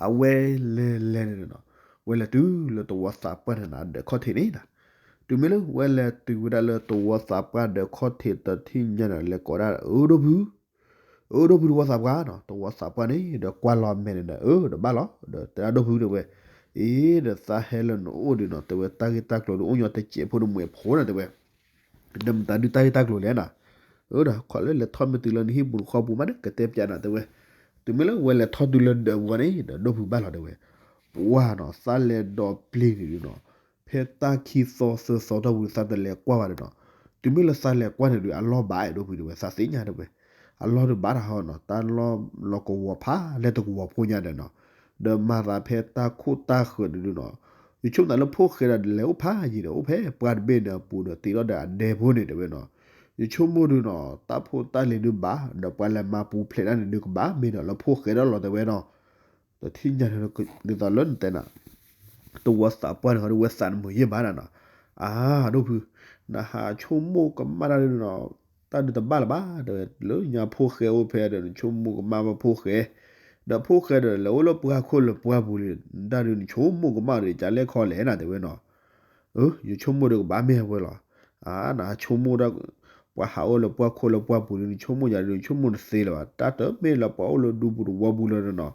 အဝဲလဲၤလဲၤန့ၣ်နီၤ, ဝဲလဲၤတုၤလၢသဝီသးပှၢ်န့ၣ်နီၤ ဒၢးခီၣ်ထံးန့ၣ်နီၤ, တုၤမ့ၢ်လၢဝဲလဲၤတုၤဝဲဒၣ်လၢသဝီသးပှၢ်ဒၢးခီၣ်ထံး တထံၣ်ညါန့ၣ် လဲၤကိးဒၣ် အၢဒိၣ်ဖု, အၢဒိၣ်ဖုသဝီသးပှၢ်နီၤ, သဝီသးပှၢ်န့ၣ်ဒီးကွၢ်လီၤမဲာ်န့ၣ်ဒီး အၢဒီးဘၣ်လီၤ, ဒီးတဲဒၣ်ဒိၣ်ဖုတဲဝဲ, အ့ ဒီးသးဟဲလၢနအိၣ်ဒုးနီၤ တဲဝဲတၢ်ဂ့ၢ်တၢ်ကျိၤဒုးအိၣ်ညီတစဲးဖိဒီးမုၢ်ဖိန့ၣ်တဲဝဲ ဒီးမတၤဒုးတၢ်ဂ့ၢ်တၢ်ကျိၤလဲၣ်နီၤ, အၢဒီးခီလၢလဲၤထီၣ်မ့ၢ်တုၤလၢနဟံၣ်ပူၤနဃီပူၤမးဒီး ကတဲပျးနၤတဲဝဲ, တုၤမ့ၢ်လၢဝဲလဲၤထီၣ်တုၤလၢဒၢးပူၤန့ၣ်ဒီး ဒိၣ်ဖုဘၣ်လီၤတဲဝဲ, ပှၤနီၤ သးလဲၤဒီးပျ့ၤန့ၣ်ဒုးနီၤ, ဖဲတၢ်ခံသီသၢသီတီၢ်ပူၤ သးတလဲၤကွၢ်ဘၣ်ဒီးနီၤ, တုၤမ့ၢ်လၢသးလဲၤကွၢ်န့ၣ်ဒုး အလီၢ်ဘၣ်အဲၣ်ဒိၣ်ဖုတဲဝဲ သးသ့ၣ်ညါတဲဝဲ, အလီၢ်ဒုးဘၣ်တၢ်ဟီနီၤ, တၢ်လီၢ်လီၤကဝီၤဖးလဲၢ်တကဝီၤဖိညါဒီးနီၤ, ဒီးမၤသးဖဲတၢ်ခိၣ်တၢ်ဃၢၤဒုးနီၤ ယဆိကမိၣ်သးလၢဖိၣ်ဃဲဒီးလဲၤအိၣ်ဖးယံၤဒီး အိၣ်ဖဲပှၢ်တဘ့ၣ်ဒီးအပူၤဒီးတ့ထီၣ်ဒီးအဒဲဖိန့ၣ်တဲဝဲနီၤ, ယဆိကမိၣ်ဒုးနီၤ တၢ်ဖိတၢ်လံၤဒုးဘၣ် ဒီးပှၤလဲၤမၤပူၤဖျဲးတၢ်န့ၣ်ဒုးကဘၣ် မ့ၢ်ဒီးလၢဖိၣ်ဃဲဒီးလီၤတဲဝဲနီၤ, တထံၣ်ညါန့ၣ် ဒ်သိးလၢနတဲနၤ သဝီသးပှၢ်န့ၣ် ဟီဒုးဝဲသးတမုာ်ယဲၢ်ဘၣ်နၤနီၤ, အၢ ဒိၣ်ဖု, နဟးဆိကမိၣ်ကမၣ်တၢ်ဒုးနီၤ, တၢ်ဒုးတဘၣ်လၢၤဘၣ် တဲဝဲ လၢညါဖိၣ်ဃဲအိၣ်ဖဲဒီး နဆိကမိၣ်ကမၣ်ဘၣ်ဖိၣ်ဃဲ, ဒီးဖိၣ်ဃဲဒီးလဲၤအိၣ်လၢပှၢ်ခိၣ်လၢပှၢ်ပူၤလံ, တၢ်ဒုးနဆိကမိၣ်ကမၣ်ဒီး ကလဲၣ်ခီလဲၣ်နၤတဲဝဲနီၤ, အၢ ယဆိကမိၣ်ဒီးကဘၣ်မ့ၢ်ဝဲလီၤ, အၢ နဆိကမိၣ်ဒၣ် ပှၤဟးအိၣ်လၢပှၢ်ခိၣ်လၢပှၢ်ပူၤလံ နဆိကမိၣ်ယၤဒုး နဆိကမိၣ်တသ့လၢၤဘၣ်, တၢ်တမ့ၢ်လၢပှၤအိၣ်လၢဒူပူၤသဝီပူၤလၢၤနီၤ,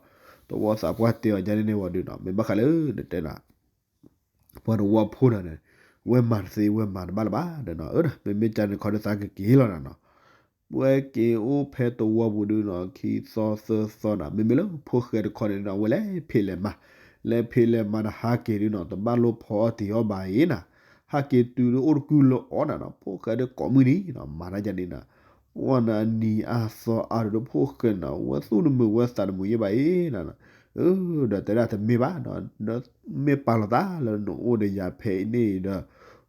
သဝီသးပှၢ်တဲအီၤဒ်န့ၣ်န့ၣ်ဝံၤဒုးနီၤ မ့ၢ်ဘၣ်ဃးလၢနတဲနၤ ပှၤသဝီဖိနၤန့ၣ် ဝဲမၤတသ့ ဝဲမၤတဘၣ်လၢၤဘၣ်ဒီးနီၤ, အၢ မ့မ့ၢ်ကန့ၣ်ခီဒုးသးကက့ၤလီၤနၤနီၤ, ဝဲက့ၤအိၣ်ဖဲသဝီပူၤဒုးနီၤ ခံသီသၢသီနၤ မ့မ့ၢ်လၢဖိၣ်ဃဲတခီန့ၣ်နီၤ ဝဲလဲၤဖံးလဲၤမၤ, လဲၤဖံးလဲၤမၤဒီးဟးက့ၤဒုးနီၤ တဘၣ်လိၣ်ဖီအီၣ်တ့ၤအီၣ်ဘၣ်အံၤနၤ, ဟးက့ၤတုၤဒုးအိၣ်တကုၢ်လၢအီၤနၤနီၤ ဖိၣ်ဃဲဒုးကိးမုၢ်နံၤနီၤ မၤတၢ်ယၤန့ၣ်နၤ ပှၤနၤအနံၤအါသီအါဒုးဒီးဖိၣ်ဃဲနၤ ဝဲသူၣ်တမုာ်ဝဲသးတမုာ်ယဲၢ်ဘၣ်အံၤနၤ, အၢ ဒီးတဲဒၣ်တမ့ၢ်ဘၣ်နီၤ ဒီးမ့ၢ်ပာ်လီၤသးလၢနအိၣ်ဒီးယၤဖဲအံၤန့ၣ်ဒီး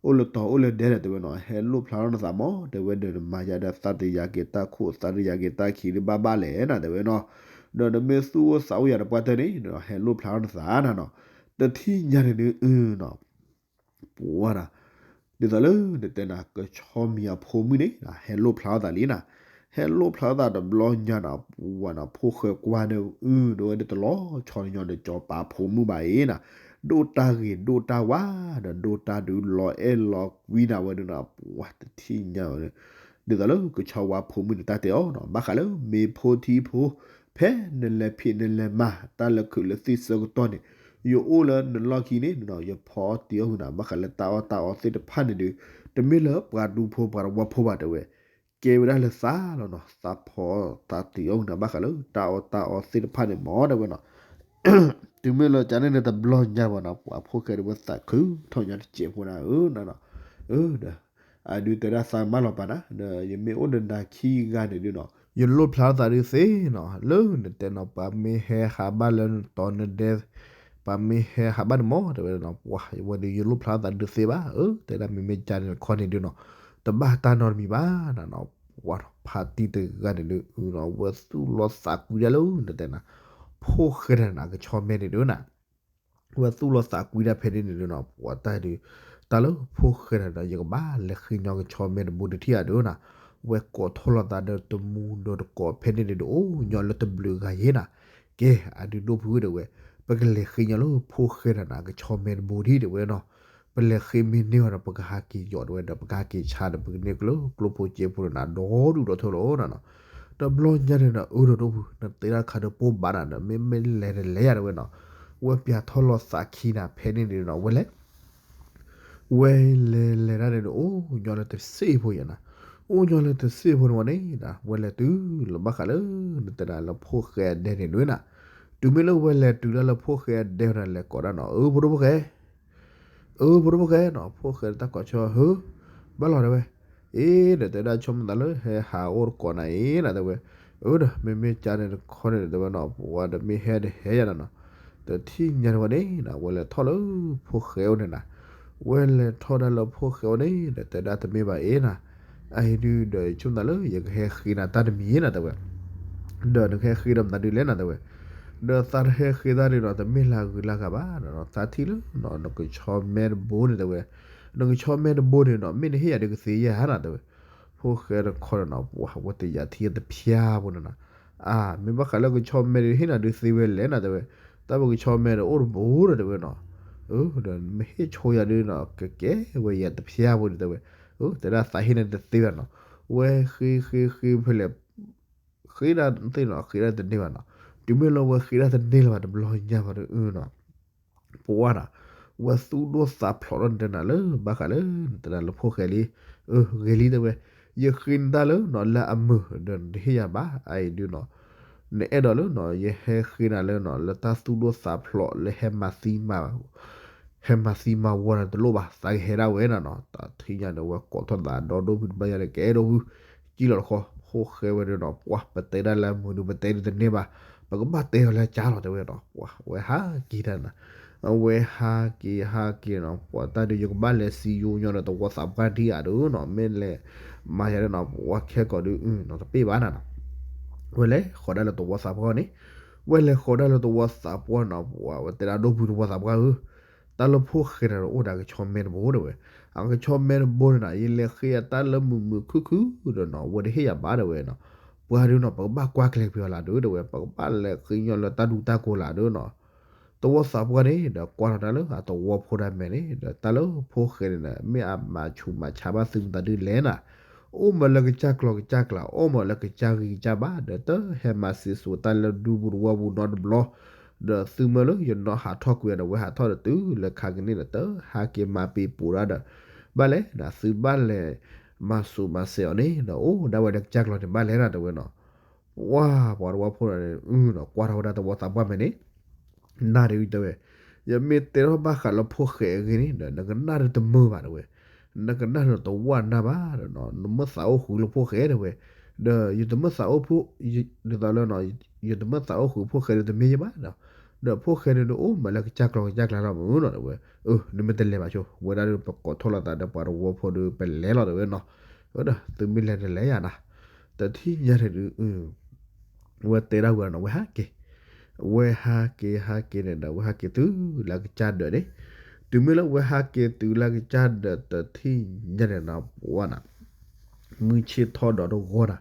အိၣ်လၢတီၤအိၣ်လၢဒဲဒီးတဲဝဲနီၤ ဟဲလိၣ်ဖျါထီၣ်နသးမး တဲဝဲဒီးနမၤယၤဒီးသးတယာ်က့ၤတၢ်ခိၣ်သးတယာ်က့ၤတၢ်ခံးဒုးဘၣ်ဘၣ်လဲၣ်နၤတဲဝဲနီၤ, ဒီးနမ့ၢ်သူၣ်အိၣ်သးအိၣ်ယၤတပှၢ်တၢၢ်န့ၣ် ဟဲလိၣ်ဖျါထီၣ်နသးနၤနီၤ, တထံၣ်ညါန့ၣ်ဒုးနီၤ ပှၤနၤ ဒ်သိးလၢနတဲနၤ ကဆီမံၤအဖိမုၣ်န့ၣ် ဟဲလိၣ်ဖျါထီၣ်သးလံနၤ, ဟဲလိၣ်ဖျါထီၣ်သးတဘျီညါနၤ ပှၤနၤ ဖိၣ်ဃဲကွၢ်ဒီးအုၣ် ဒီးဝဲဒၣ်တလီၤဆီညီဒီးစီၤပၤဖိမုၣ်ဘၣ်အံၤနၤ, ဒိၣ်တၢ်ဂ့ၤဒိၣ်တၢ်ဝါ ဒီးဒိၣ်တၢ်ဒုးလီၤအဲၣ်လီၤကွံနၤဝဲဒၣ်နၤ ပှၤတထံၣ်ညါဝဲဒၣ် ဒ်သိးလၢကဆီဝါဖိမုၣ်န့ၣ် တၢ်တဲအီၤနီၤ, ဘၣ်ဃးလၢမ့ၢ်ဖိထံဖိ, ဖဲနလဲၤဖံးနလဲၤမၤ တၢ်လဲၤခုးလဲၤသံဆၢကတီၢ်န့ၣ်, ယအိၣ်လၢနလီၢ်ခံန့ၣ်နီၤ, ယဖီတ့ၢ်အီၣ်ဃုာ်နၤ ဘၣ်ဃးလၢတၢ်အီၣ်တၢ်အီသ့ၣ်တဖၣ်န့ၣ်ဒီး, တမ့ၢ်လၢပှၤဒူဖိပှၤတဝီဖိဘၣ် တဲဝဲ, ကဲဝဲဒၣ်လၢသးလီၤနီၤ, သးဖီသးတ့ၢ်အီၣ်ဃုာ်နၤ ဘၣ်ဃးလၢတၢ်အီၣ်တၢ်အီသ့ၣ်တဖၣ်န့ၣ်မ့ၢ် တဲဝဲနီၤ. တုၤမ့ၢ်လၢကန့ၣ်ဒီး တဘျီညါဘၣ်နီၤ, ပှၤဖိၣ်ဃဲဒီးဝဲသးခုထီၣ်ညါတစဲးဖိနၤဧၢနီၤ, အၢ ဒီး အဒုးတဲဒၣ် သးမၢလီၤပာ်နၤ, ဒီးယမ့ၢ်အိၣ်ဒီးနၤခံဂၤန့ၣ်ဒုးနီၤ, ယလိၣ်ဖျါထီၣ်သးဒုးသ့နီၤ, လၢနတဲနီၤ ပှၤမ့ၢ်ဟဲဟးဘၣ်လၢနတီနဒဲ, ပှၤမ့ၢ်ဟဲဟးဘၣ်န့ၣ်မ့ၢ် တဲဝဲနီၤ, ပှၤဝဲဒီး ယလိၣ်ဖျါထီၣ်သးဒုးသ့ဘၣ်, အၢ တဲဒၣ် မ့မ့ၢ်ကန့ၣ်တခီန့ၣ်ဒုးနီၤ, တဘၣ်တၢ်နီတမံၤဘၣ်နၤနီၤ, ပှၤဖါတံၢ်တဂၤန့ၣ်ဒုးနီၤ, ဝဲသူၣ်လီသးကွံဒၣ်လၢနတဲနၤ, ဖိၣ်ဃဲတဂၤန့ၣ် ကဆီမဲန့ၣ်ဒုးနီၤ ဝဲသူၣ်လီသးကွံဒၣ်ဖဲန့ၣ်န့ၣ်ဒုးနီၤ, ပှၤတၢ်ဒုး, တၢ်လၢဖိၣ်ဃဲတဂၤဒီး ယကဘၣ်လဲၤဃ့ညီကဆီမဲတဘိတထံၣ်ဧါဒုးနီၤ, ဝဲကိးထီၣ်လီၤသးဒီးတမူဒီးတကိးဖဲန့ၣ်န့ၣ်ဒီး အိၣ်ညီလၢတဘျုးဂၤယဲနီၤ, ကဲ အဒုးဒိၣ်ဖုဧၢ တဲဝဲ, ပကလဲၤဃ့ညီလၢဖိၣ်ဃဲတဂၤန့ၣ် ကဆီမဲတဘိတထံၣ် တဲဝဲနီၤ, ပလဲၤဃ့မ့ၢ်န့ၢ်ဝဲဒီး ပကဟးက့ၤယီၤ တဲဝဲဒီး ပကဟးက့ၤဆါဒီး ပကန့ၢ်ကျၢကျိဖိစ့ဖိန့ၣ် ဒီဒူၣ်ဒီထၢလီၤနီၤနီၤ, တဘျီညါန့ၣ်ဒီး အၢ ဒီးဒိၣ်ဖု နတဲဒၣ်ခါဒီးပိၢ်ဘၣ်နၤဒီး မ့မ့ၢ်လဲၤတလဲၤယၤ တဲဝဲနီၤ, ဝဲပၠးထီၣ်လီၤသးခံနၤ ဖဲန့ၣ်န့ၣ်နီၤ ဝဲလဲၤ ဝဲလဲၤလဲၤဒၣ်န့ၣ်ဒီး အိၣ်ညီလၢတစ့ဖိယဲနီၤ, အိၣ်ညီလၢတစ့ဖိန့ၣ်ဝဲန့ၣ်ဒီး ဝဲလဲၤတုၤလီၤဘၣ်ဃးလၢ နတဲဒၣ်လၢဖိၣ်ဃဲအဒဲန့ၣ်ဒုးနီၤ, တုၤမ့ၢ်လၢဝဲလဲၤတုၤဒၣ်လၢဖိၣ်ဃဲအဒဲန့ၣ် လဲၤကိးဒၣ်နီၤ, အၢ ဖိဒိၣ်ဖိၣ်ဃဲ အၢ ဖိဒိၣ်ဖိၣ်ဃဲနီၤ, ဖိၣ်ဃဲတၢ်ကိးဆၢ ဟၢ ဘၣ်လီၤ တဲဝဲ, အ့ ဒီးတဲဒၣ် ဆိကမိၣ်သးလၢဟဲဟးအိၣ်တကိးနၤအံၤနီၤ တဲဝဲ, အၢ ဒီး မ့မ့ၢ်ကန့ၣ်တခီန့ၣ် တဲဝဲနီၤ, ပှၤဒီးမ့ၢ်ဟဲဒီးဟဲယၤနီၤနီၤ, တထံၣ်ညါန့ၣ်ဝဲန့ၣ်နီၤ ဝဲလဲၤထီၣ်လၢဖိၣ်ဃဲအိၣ်န့ၣ်နီၤ, ဝဲလဲၤထီၣ်ဒၣ်လၢဖိၣ်ဃဲအိၣ်န့ၣ်ဒီး တဲဒၣ် တမ့ၢ်ဘၣ်အ့နီၤ, အအံၤဒုးဒီး ယဆိကမိၣ်သးလၢ ယကဟဲဃ့နၤတၢ်တမံၤနီၤ တဲဝဲ ဒီးနကဟဲဃ့ဒီးမနုၤဒုးလဲၣ်နီၤ တဲဝဲ, ဒီးသးတဟဲဃ့သးဒုးနီၤ တမ့ၢ်လၢအဂုၤလၢအဂၤဘၣ်နီၤ, သးထံၣ်လၢနီၤ နကဆီမဲတဘိန့ၣ် တဲဝဲ, နကဆီမဲတဘိန့ၣ်နီၤ မ့ၢ်နဟ့ၣ်ယၤဒုးကသ့ယဲၢ်ဧါနီၤ တဲဝဲ, ဖိၣ်ဃဲတခီန့ၣ်နီၤ ပှၤဝဲတယာ်ထံတဖျါဖိန့ၣ်နီၤ, အါ မ့ၢ်ဘၣ်ဃးလၢကဆီမဲဒုး ဟ့ၣ်နၤဒုးသ့ဝဲလဲၣ်နီၤ တဲဝဲ, တၢ်ပကဆီမဲဒီးအိၣ်တဘိဒီး တဲဝဲနီၤ, အၢ ဒီးမ့ၢ်ဟ့ၣ်ဆိယၤဒုးနီၤ ကကဲဝဲယၤတဖျါဖိန့ၣ် တဲဝဲ, အၢ တဲဒၣ် သးဟ့ၣ်နၤတသ့ဘၣ်နီၤ, ဝဲဃ့ဃ့ဃ့ဖဲလဲၣ် ဃ့ဒၣ်သ့ၣ်နီၤ ဃ့ဒၣ်တန့ၢ်ဘၣ်နီၤ, တုၤမ့ၢ်လၢဝဲဃ့ဒၣ်တန့ၢ်လၢၤဘၣ် တဘျီညါဘၣ်ဒီးနီၤ, ပှၤနီၤ ဝဲသူၣ်ဒိၣ်သးဖျိးထီၣ်နတဲနၤလၢ ဘၣ်ဃးလၢ နတဲနၤလၢဖိၣ်ဃဲလံ, အၢ ဂ့ၤလံ တဲဝဲ, ယဃ့နတၢ်လၢနီၤ လၢအမုာ်ဒီးနတဟ့ၣ်ယၤဘၣ် အအံၤဒုးနီၤ, နအဲၣ်ဒိးလၢနီၤ ယဟဲဃ့နၤလၢနီၤ လၢတၢ်သူၣ်ဒိၣ်သးဖျိးလၢဟဲမၤသံမၤ ဟဲမၤသံမၤဝီနၤတလိၣ်ဘၣ် သးကဟဲဒၣ်ဝဲနီၤနီၤ, တထံၣ်ညါန့ၣ် ဝဲကိးထီၣ်သးဒီဒိၣ်ဖုတဘျီညါန့ၣ် ကအဲၣ်ဒိၣ်ဖု ကံလီၤတခီ ဖိၣ်ဃဲဝဲဒၣ်နီၤ ပှၤ ပတဲဒၣ်လၢအမုာ်ဒုး ပတဲဒုးတန့ၢ်ဘၣ်, ပကဘၣ်တဲအီၤလၢကၢ်လီၤ တဲဝဲနီၤ, ပှၤ ဝဲဟးက့ၤတၢ်နၤ, အဝဲဟးက့ၤဟးက့ၤနီၤ ပှၤတၢ်ဒုး ယကဘၣ်လဲၤစံယိညီဒီးသဝီသးပှၢ်ထံၣ်ဧါဒုးနီၤ မ့ၢ်လဲၤမၤယၤဒၣ်နီၤ ပှၤခဲကိာ်ဒုးနီၤ တပ့ၢ်ဘၣ်နၤနီၤ, ဝဲလဲၤဃီၤဒၣ်လၢသဝီသးပှၢ်န့ၣ်, ဝဲလဲၤဃီၤဒၣ်လၢသဝီသးပှၢ်နီၤ ပှၤ ဝဲတဲဒၣ် ဒိၣ်ဖုသဝီသးပှၢ်ဧၢ တၢ်လၢဖိၣ်ဃဲတဂၤဒီးအိၣ်ဒီးကဆီမဲတဘိ တဲဝဲ, အကဆီမဲတဘိန့ၣ်နီၤ ယလဲၤဃ့အတၢ်လၢမုာ်မုာ်ခုၣ်ခုၣ်ဒီးနီၤ ဝဲတဟ့ၣ်ယၤဘၣ် တဲဝဲနီၤ, ပှၤဒုးနီၤ ပကဘၣ်ကွၢ်ကျဲၤကွံာ်အီၤလၢဒုး တဲဝဲ ပကဘၣ်လဲၤဃ့ညီလၢတၢ်ဒူတၢ်ကိးလၢဒုးနီၤ, သဝီသးပှၢ်န့ၣ်ဒီး ကွၢ်ထီၣ်တၢ်လၢအသဝီဖိဒၣ်မဲာ်န့ၣ် ဒီးတၢ်လၢဖိၣ်ဃဲန့ၣ်ဒီး မ့ၢ်အမၤဆူးမၤဆါဘၣ်သုမတၤဒုးလဲၣ်နၤ, အိၣ်မးလၢကစၢ်ကျီကစၢ်ကျါ အိၣ်မးလၢကစၢ်ဂံၢ်ကစၢ်ဘါ ဒီးတဟဲမၤစံးစိၤတၢ်လၢဒူပူၤတဝီပူၤနီတဘျီ, ဒီးသုမၢလၢယနီၢ်ဟးထီၣ်ကွံာ်ဒီး ဝဲဟးထီၣ်ဒီးတုၤလၢခါကန့ၣ်ဒီး တဟးက့ၤမၤပ့ၤပိာ်ဒၣ်ဒီး ဘၣ်လဲၣ်နၤ သုဘၣ်လဲၤမၤစူးမၤစဲးအီၤန့ၣ်ဒီး အိၣ်ဒၣ်ဝဲလၢကစၢ်ကျီန့ၣ် ဘၣ်လဲၣ်နၤ တဲဝဲနီၤ, ပှၤ ပှၤတဝီဖိန့ၣ် ကွၢ်ထီၣ်ဝဲဒၣ်သဝီသးပှၢ်မဲာ်န့ၣ် နၢ်ဒ်အံၤတဲဝဲ, ယမ့ၢ်တဲထီၣ်ဘၣ်ဃးလၢဖိၣ်ဃဲအဂ့ၢ်န့ၣ်ဒီး နကနၣ်ဒီးတမုာ်ဘၣ်တဲဝဲ, နကနၣ်ဒီးတဝၢ်နၢ်ဘၣ်ဒီးနီၤ နမ့ၢ်သးအိၣ်ဃုာ်လၢဖိၣ်ဃဲတဲဝဲ, ဒီးယတမ့ၢ်သးအိၣ်ဖိ, ဒ်သိးလၢ ယတမ့ၢ်သးအိၣ်ဃုာ်ဖိၣ်ဃဲဒီးတမ့ၢ်ယဘၣ်ဒီး, ဒီးဖိၣ်ဃဲန့ၣ်ဒုးအိၣ်မးလၢကစၢ်ကျီကစၢ်ကျါလီၤမးနီၤတဲဝဲ, အၢ နမ့ၢ်တလဲၤဘၣ်ဆိ ဝဲဒၣ်ဒုးပကိးထီၣ်လိာ်သးဒီးပှၤတဝီဖိဒီးပလဲၤလီၤတဲဝဲနီၤ, ဝဲဒီးသုမ့ၢ်လဲၤတလဲၤယၤနၤ, တထံၣ်ညါန့ၣ်ဒုး ဝဲတဲဒၣ်ဝဲနီၤ ဝဲဟးက့ၤ, ဝဲဟးက့ၤဟးက့ၤန့ၣ်ဒီး ဝဲဟးက့ၤတုၤလၢကစၢ်ဒၢးန့ၣ်, တုၤမ့ၢ်လၢဝဲဟးက့ၤတုၤလၢကစၢ်ဒၢးတထံၣ်ညါန့ၣ်နီၤ ပှၤနီၤ, မုၢ်ဆ့ၣ်ထီၣ်ဒီးတဂီၤနီၤ,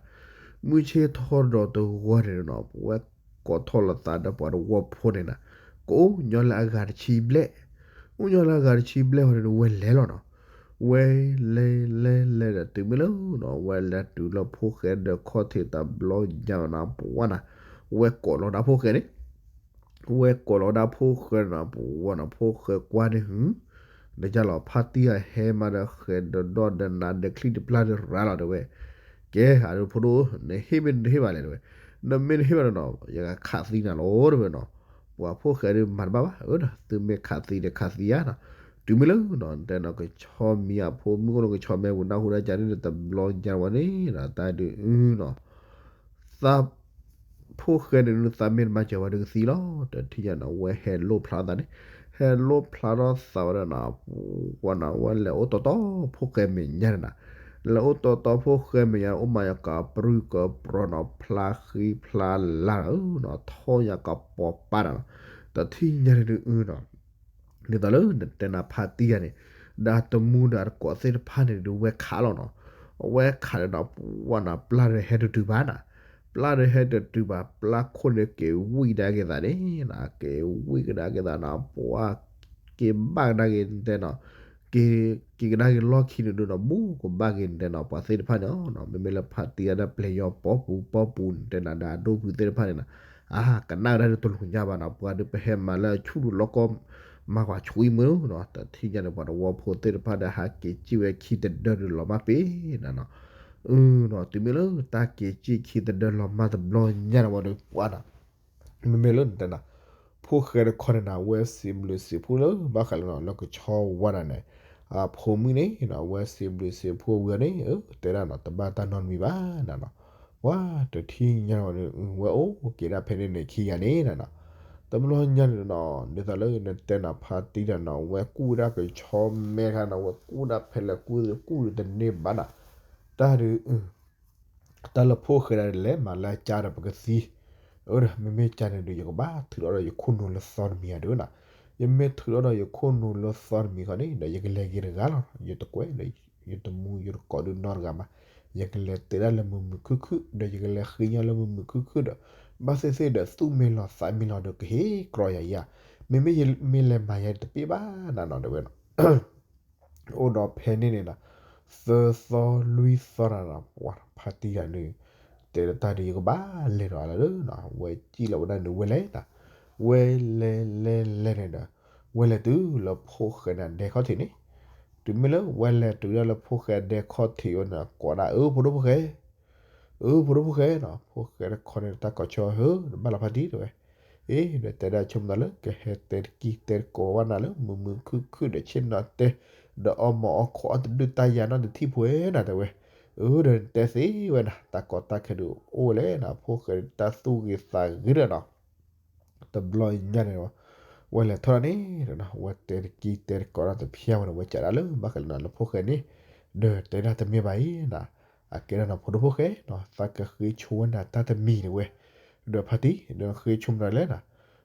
မုၢ်ဆ့ၣ်ထီၣ်ဒီးတဂီၤန့ၣ်နီၤ ဝဲကိးထီၣ်လိာ်သးဒီးပှၤတဝီဖိန့ၣ်နီၤ, ကအိၣ်ညီလၢအဂၤတဆံဘျဲၣ်, အိၣ်ညီလၢအဂၤတဆံဘျဲၣ်ဝဲန့ၣ်ဒီး ဝဲလဲၤလီၤနီၤ, ဝဲလဲၤလဲၤလဲၤဒီးတုၤမ့ၢ်လၢနီၤ ဝဲလဲၤတုၤလၢဖိၣ်ဃဲဒီးခီၣ်ထံးတဘျီညါနီၤ ပှၤနီၤ, ဝဲကိးလီၤဒၣ်ဖိၣ်ဃဲန့ၣ်, ဝဲကိးလီၤဒၣ်ဖိၣ်ဃဲနီၤ ပှၤနီၤ ဖိၣ်ဃဲကွၢ်န့ၣ် ဟု နယါလီၤ ဖါတံၢ်အဟဲမးဒီးဃဲၤဒီးဒီဒီးနးဒီးချံတပျၢ်ဒီးရၤလီၤတဲဝဲ, ကဲ အဒိဖိဒိၣ် နဟ့ၣ်မ့ၢ်နတဟ့ၣ်ဘၣ်လဲၣ်တဲဝဲ, နမ့ၢ်တဟ့ၣ်ဘၣ်ဒီးနီၤ ယကခးသံနၤလီၤတဲဝဲနီၤ, ပှၤဖိၣ်ဃဲဒီးမၤတဘၣ်ဘၣ် အၢဒီး သုမ့ၢ်ခးသံဒီးခးသံယါနီၤ, တုၤမ့ၢ်လၢနီၤ နတဲနီၤ ကဆီမံၤအဖိမုၣ်အိၣ်လၢကဆီမဲပူၤ နၢ်ဟူဒၣ်ကန့ၣ်ဒီး တဘျီညါဝဲန့ၣ်နီၤ တၢ်ဒုးအုနီၤ သး ဖိၣ်ဃဲန့ၣ်ဒုး သးမ့ၢ်တမၤစၢၤဝဲဒုးကသံလီၤ, တထံၣ်ညါနီၤ ဝဲဟဲလိၣ်ဖျါထီၣ်သးန့ၣ်, ဟဲလိၣ်ဖျါထီၣ်သးဝဲဒၣ်နီၤ ပှၤနီၤ ဝဲလဲၤအိၣ်တီတီဖိၣ်ဃဲမဲာ်ညါန့ၣ်နီၤ, လဲၤအိၣ်တီတီဖိၣ်ဃဲမဲာ်ညါ အိၣ်မးယၤကပြုၢ်ကပြီၤနီၤ ဖျါဃံဖျါလၤနီၤ ထီၣ်ညါကပီၤပာ်နီၤနီၤ, တထံၣ်ညါန့ၣ်ဒုးအုနီၤ ဒ်သိးလၢနတဲနၤဖါတံၢ်ယၤန့ၣ်, ဒီးအတမူဒီးအတကိးသ့ၣ်တဖၣ်န့ၣ်ဒုး ဝဲခးလီၤနီၤ, အဝဲခးဒီးနီၤ ပှၤနီၤ ပျၢ်ဒီးဟဲတတုၤဘၣ်နီၤ, ပျၢ်ဒီးဟဲတတုၤဘၣ် ပျၢ်ခိၣ်န့ၣ်က့ၤဝံၣ်ကဒါက့ၤသးန့ၣ်နီၤ, က့ၤဝံၣ်ကဒါက့ၤသးနီၤ ပှၤ က့ၤဘၣ်ကဒါက့ၤနတဲနီၤ, က့ၤ က့ၤကဒါက့ၤလီၢ်ခံန့ၣ်ဒုးနီၤ ဘူးကဘၣ်က့ၤနတဲနီၤ ပှၤသ့ၣ်တဖၣ်န့ၣ်နီၤ, မ့မ့ၢ်လၢဖါတံၢ်အဒၣ်ပျဲၢ်ယီၤပီပူၤပီပူၤန့ၣ် တဲနၤဒီးအဒိၣ်ဖုးသ့ၣ်တဖၣ်န့ၣ်နီၤ, အါ ကနၣ်ကဒါဒုးတလူၤညါဘၣ်နီၤ, ပှၤဒုးပဟဲမၤလၢအဆူၣ်ဒုးလီၢ်ကီၢ် မၤကွၢ်ဆူၣ်အံၤမုၢ်နီၤ, တထံၣ်ညါန့ၣ် ပှၤတဝီဖိသ့ၣ်တဖၣ်ဒီးဟးက့ၤစံၣ်ဝဲခံတဒၢဒုးလီၤမၢ်ပ့ၤနီၤနီၤ, အုနီၤ တုၤမ့ၢ်လၢတၢ်က့ၤစံၣ်ခံတဒၢလီၤမၢ်တဘျီညါန့ၣ်ဝံၤဒီး ပှၤနီၤ မ့မ့ၢ်လၢနတဲနၤ ဖိၣ်ဃဲတခီန့ၣ်နီၤ ဝဲစံးဘျုးစံးဖှိၣ်လၢဘၣ်ဃးလၢနီၤ လၢကဆီဝါဒၣ်န့ၣ်, အဖိမုၣ်န့ၣ်နီၤ ဝဲစံးဘျုးစံးဖှိၣ်ဝံၤအီၤန့ၣ် အၢ တဲဒၣ်နီၤ တဘၣ်တၢ်နီတမံၤဘၣ်နီၤနီၤ, ပှၤတထံၣ်ညါန့ၣ်ဝံၤဒီး ဝဲအိၣ်က့ၤဒၣ်ဖဲန့ၣ်န့ၣ်ခံဂၤန့ၣ်နီၤနီၤ, တဘျီညါန့ၣ်နီၤ ဒ်သိးလၢနတဲနၤဖါတံၢ်တၢ်နီၤ ဝဲကူၣ်ဝဲဒၣ်ကဆီမဲခါနီၤ ဝဲကူၣ်ဒၣ်ဖဲလဲၣ်ကူၣ်ကူၣ်ဒုးတန့ၢ်ဘၣ်နီၤ, တၢ်ဒုး တၢ်လၢဖိၣ်ဃဲဒၣ်လဲၤမၤလၢအကါဒီးပကသံ, အၢဒီး မ့မ့ၢ်ကါန့ၣ်ဒီး ယကဘၣ်ထုးထီၣ်ဒီးယခိၣ်နူာ်လၢသီတမံၤဧါဒုးနီၤ, ယမ့ၢ်ထုးထီၣ်ဒီးယခိၣ်နူာ်လၢသီတမံၤခီန့ၣ် ဒီးယကလဲၤက့ၤတဂၤလီၤ, ယတကွဲးဒီး ယတမူယတကိးဒုးနီတဂၤမး, ယကလဲၤတဲဒၣ်လၢမုာ်မုာ်ခုၣ်ခုၣ် ဒီးယကလဲၤဃ့ညီလၢမုာ်မုာ်ခုၣ်ခုၣ်ဒီး ဘၣ်သ့ၣ်သ့ၣ်ဒီးသူၣ်မ့ၢ်လီၤသးမ့ၢ်လီၤဒီးကဟ့ၣ်ကြီယၤယၤ, မ့မ့ၢ်ယမ့ၢ်လဲၤမၤယၤတပ့ၢ်ဘၣ်နၤနီၤတဲဝဲနီၤ အိၣ်ဒီးဖဲန့ၣ်န့ၣ်နီၤ, သၢသီလွံၢ်သီနၤနီၤ ပှၤဖါတံၢ်တၢ်န့ၣ် တဲလၢတၢ်ဒုးယကဘၣ်လဲၤဒီးအလၢနီၤ, ဝဲစံၣ်လီၤဝဲဒၣ်န့ၣ်ဝဲလဲၤနီၤ, ဝဲလဲၤလဲၤလဲၤန့ၣ်ဒီး ဝဲလဲၤတုၤလၢဖိၣ်ဃဲန့ၣ်ဒဲခီၣ်ထံးန့ၣ်, တုၤမ့ၢ်လၢဝဲလဲၤတုၤဒၣ်လၢဖိၣ်ဃဲဒဲခီၣ်ထံးဝဲန့ၣ် ကိးဒၣ် အၢ ဖိဒိၣ်ဖိၣ်ဃဲ အၢ ဖိဒိၣ်ဖိၣ်ဃဲနီၤ, ဖိၣ်ဃဲတခီန့ၣ်တၢ်ကိးဆၢ ဟၢ တဘၣ်လီၤဖါတံၢ်တဲဝဲ, အ့ ဒီးတဲဒၣ်ဆိကမိၣ်သးလၢ ကဟဲတဲတကံၢ်တဲတကိးဘၣ်နၤလၢ မုာ်မုာ်ခုၣ်ခုၣ်ဒီးဆ့ၣ်နီၤတဲ ဒီးအီၣ်မၤအီၣ်ခိးအီၣ်တဒုၣ်တၢ်ယၤနီတထံၣ်ဖိဧါနၤတဲဝဲ, အၢ ဒီးတဲသ့ဝဲနၤ တၢ်ကီတၢ်ခဲဒုးအိၣ်ဝဲလဲၣ်နီၤ, ဖိၣ်ဃဲတၢ်သူၣ်ဂ့ၤသးဂ့ၤဒီးနီၤ တဘျီညါန့ၣ် ဝဲလဲၤထီၣ်န့ၣ်ဒီးနီၤ ဝဲတဲတကံၢ်တဲတကိးဒၣ်တဖျါဝဲန့ၣ် ဝဲကးဒၣ်လၢဘၣ်ဃးလၢနီၤ လၢဖိၣ်ဃဲန့ၣ်, ဒီးတဲဒၣ်တမ့ၢ်ဘၣ်အံၤနီၤ, အကဲဒၣ်နီၤ ဖိဒိၣ်ဖိၣ်ဃဲနီၤ သးကဃ့ဆိဝဲနၤတၢ်တမံၤတဲဝဲ, ဒီးဖါတံၢ် ဒီးဃ့ဆိမနုၤလဲၣ်နီၤ,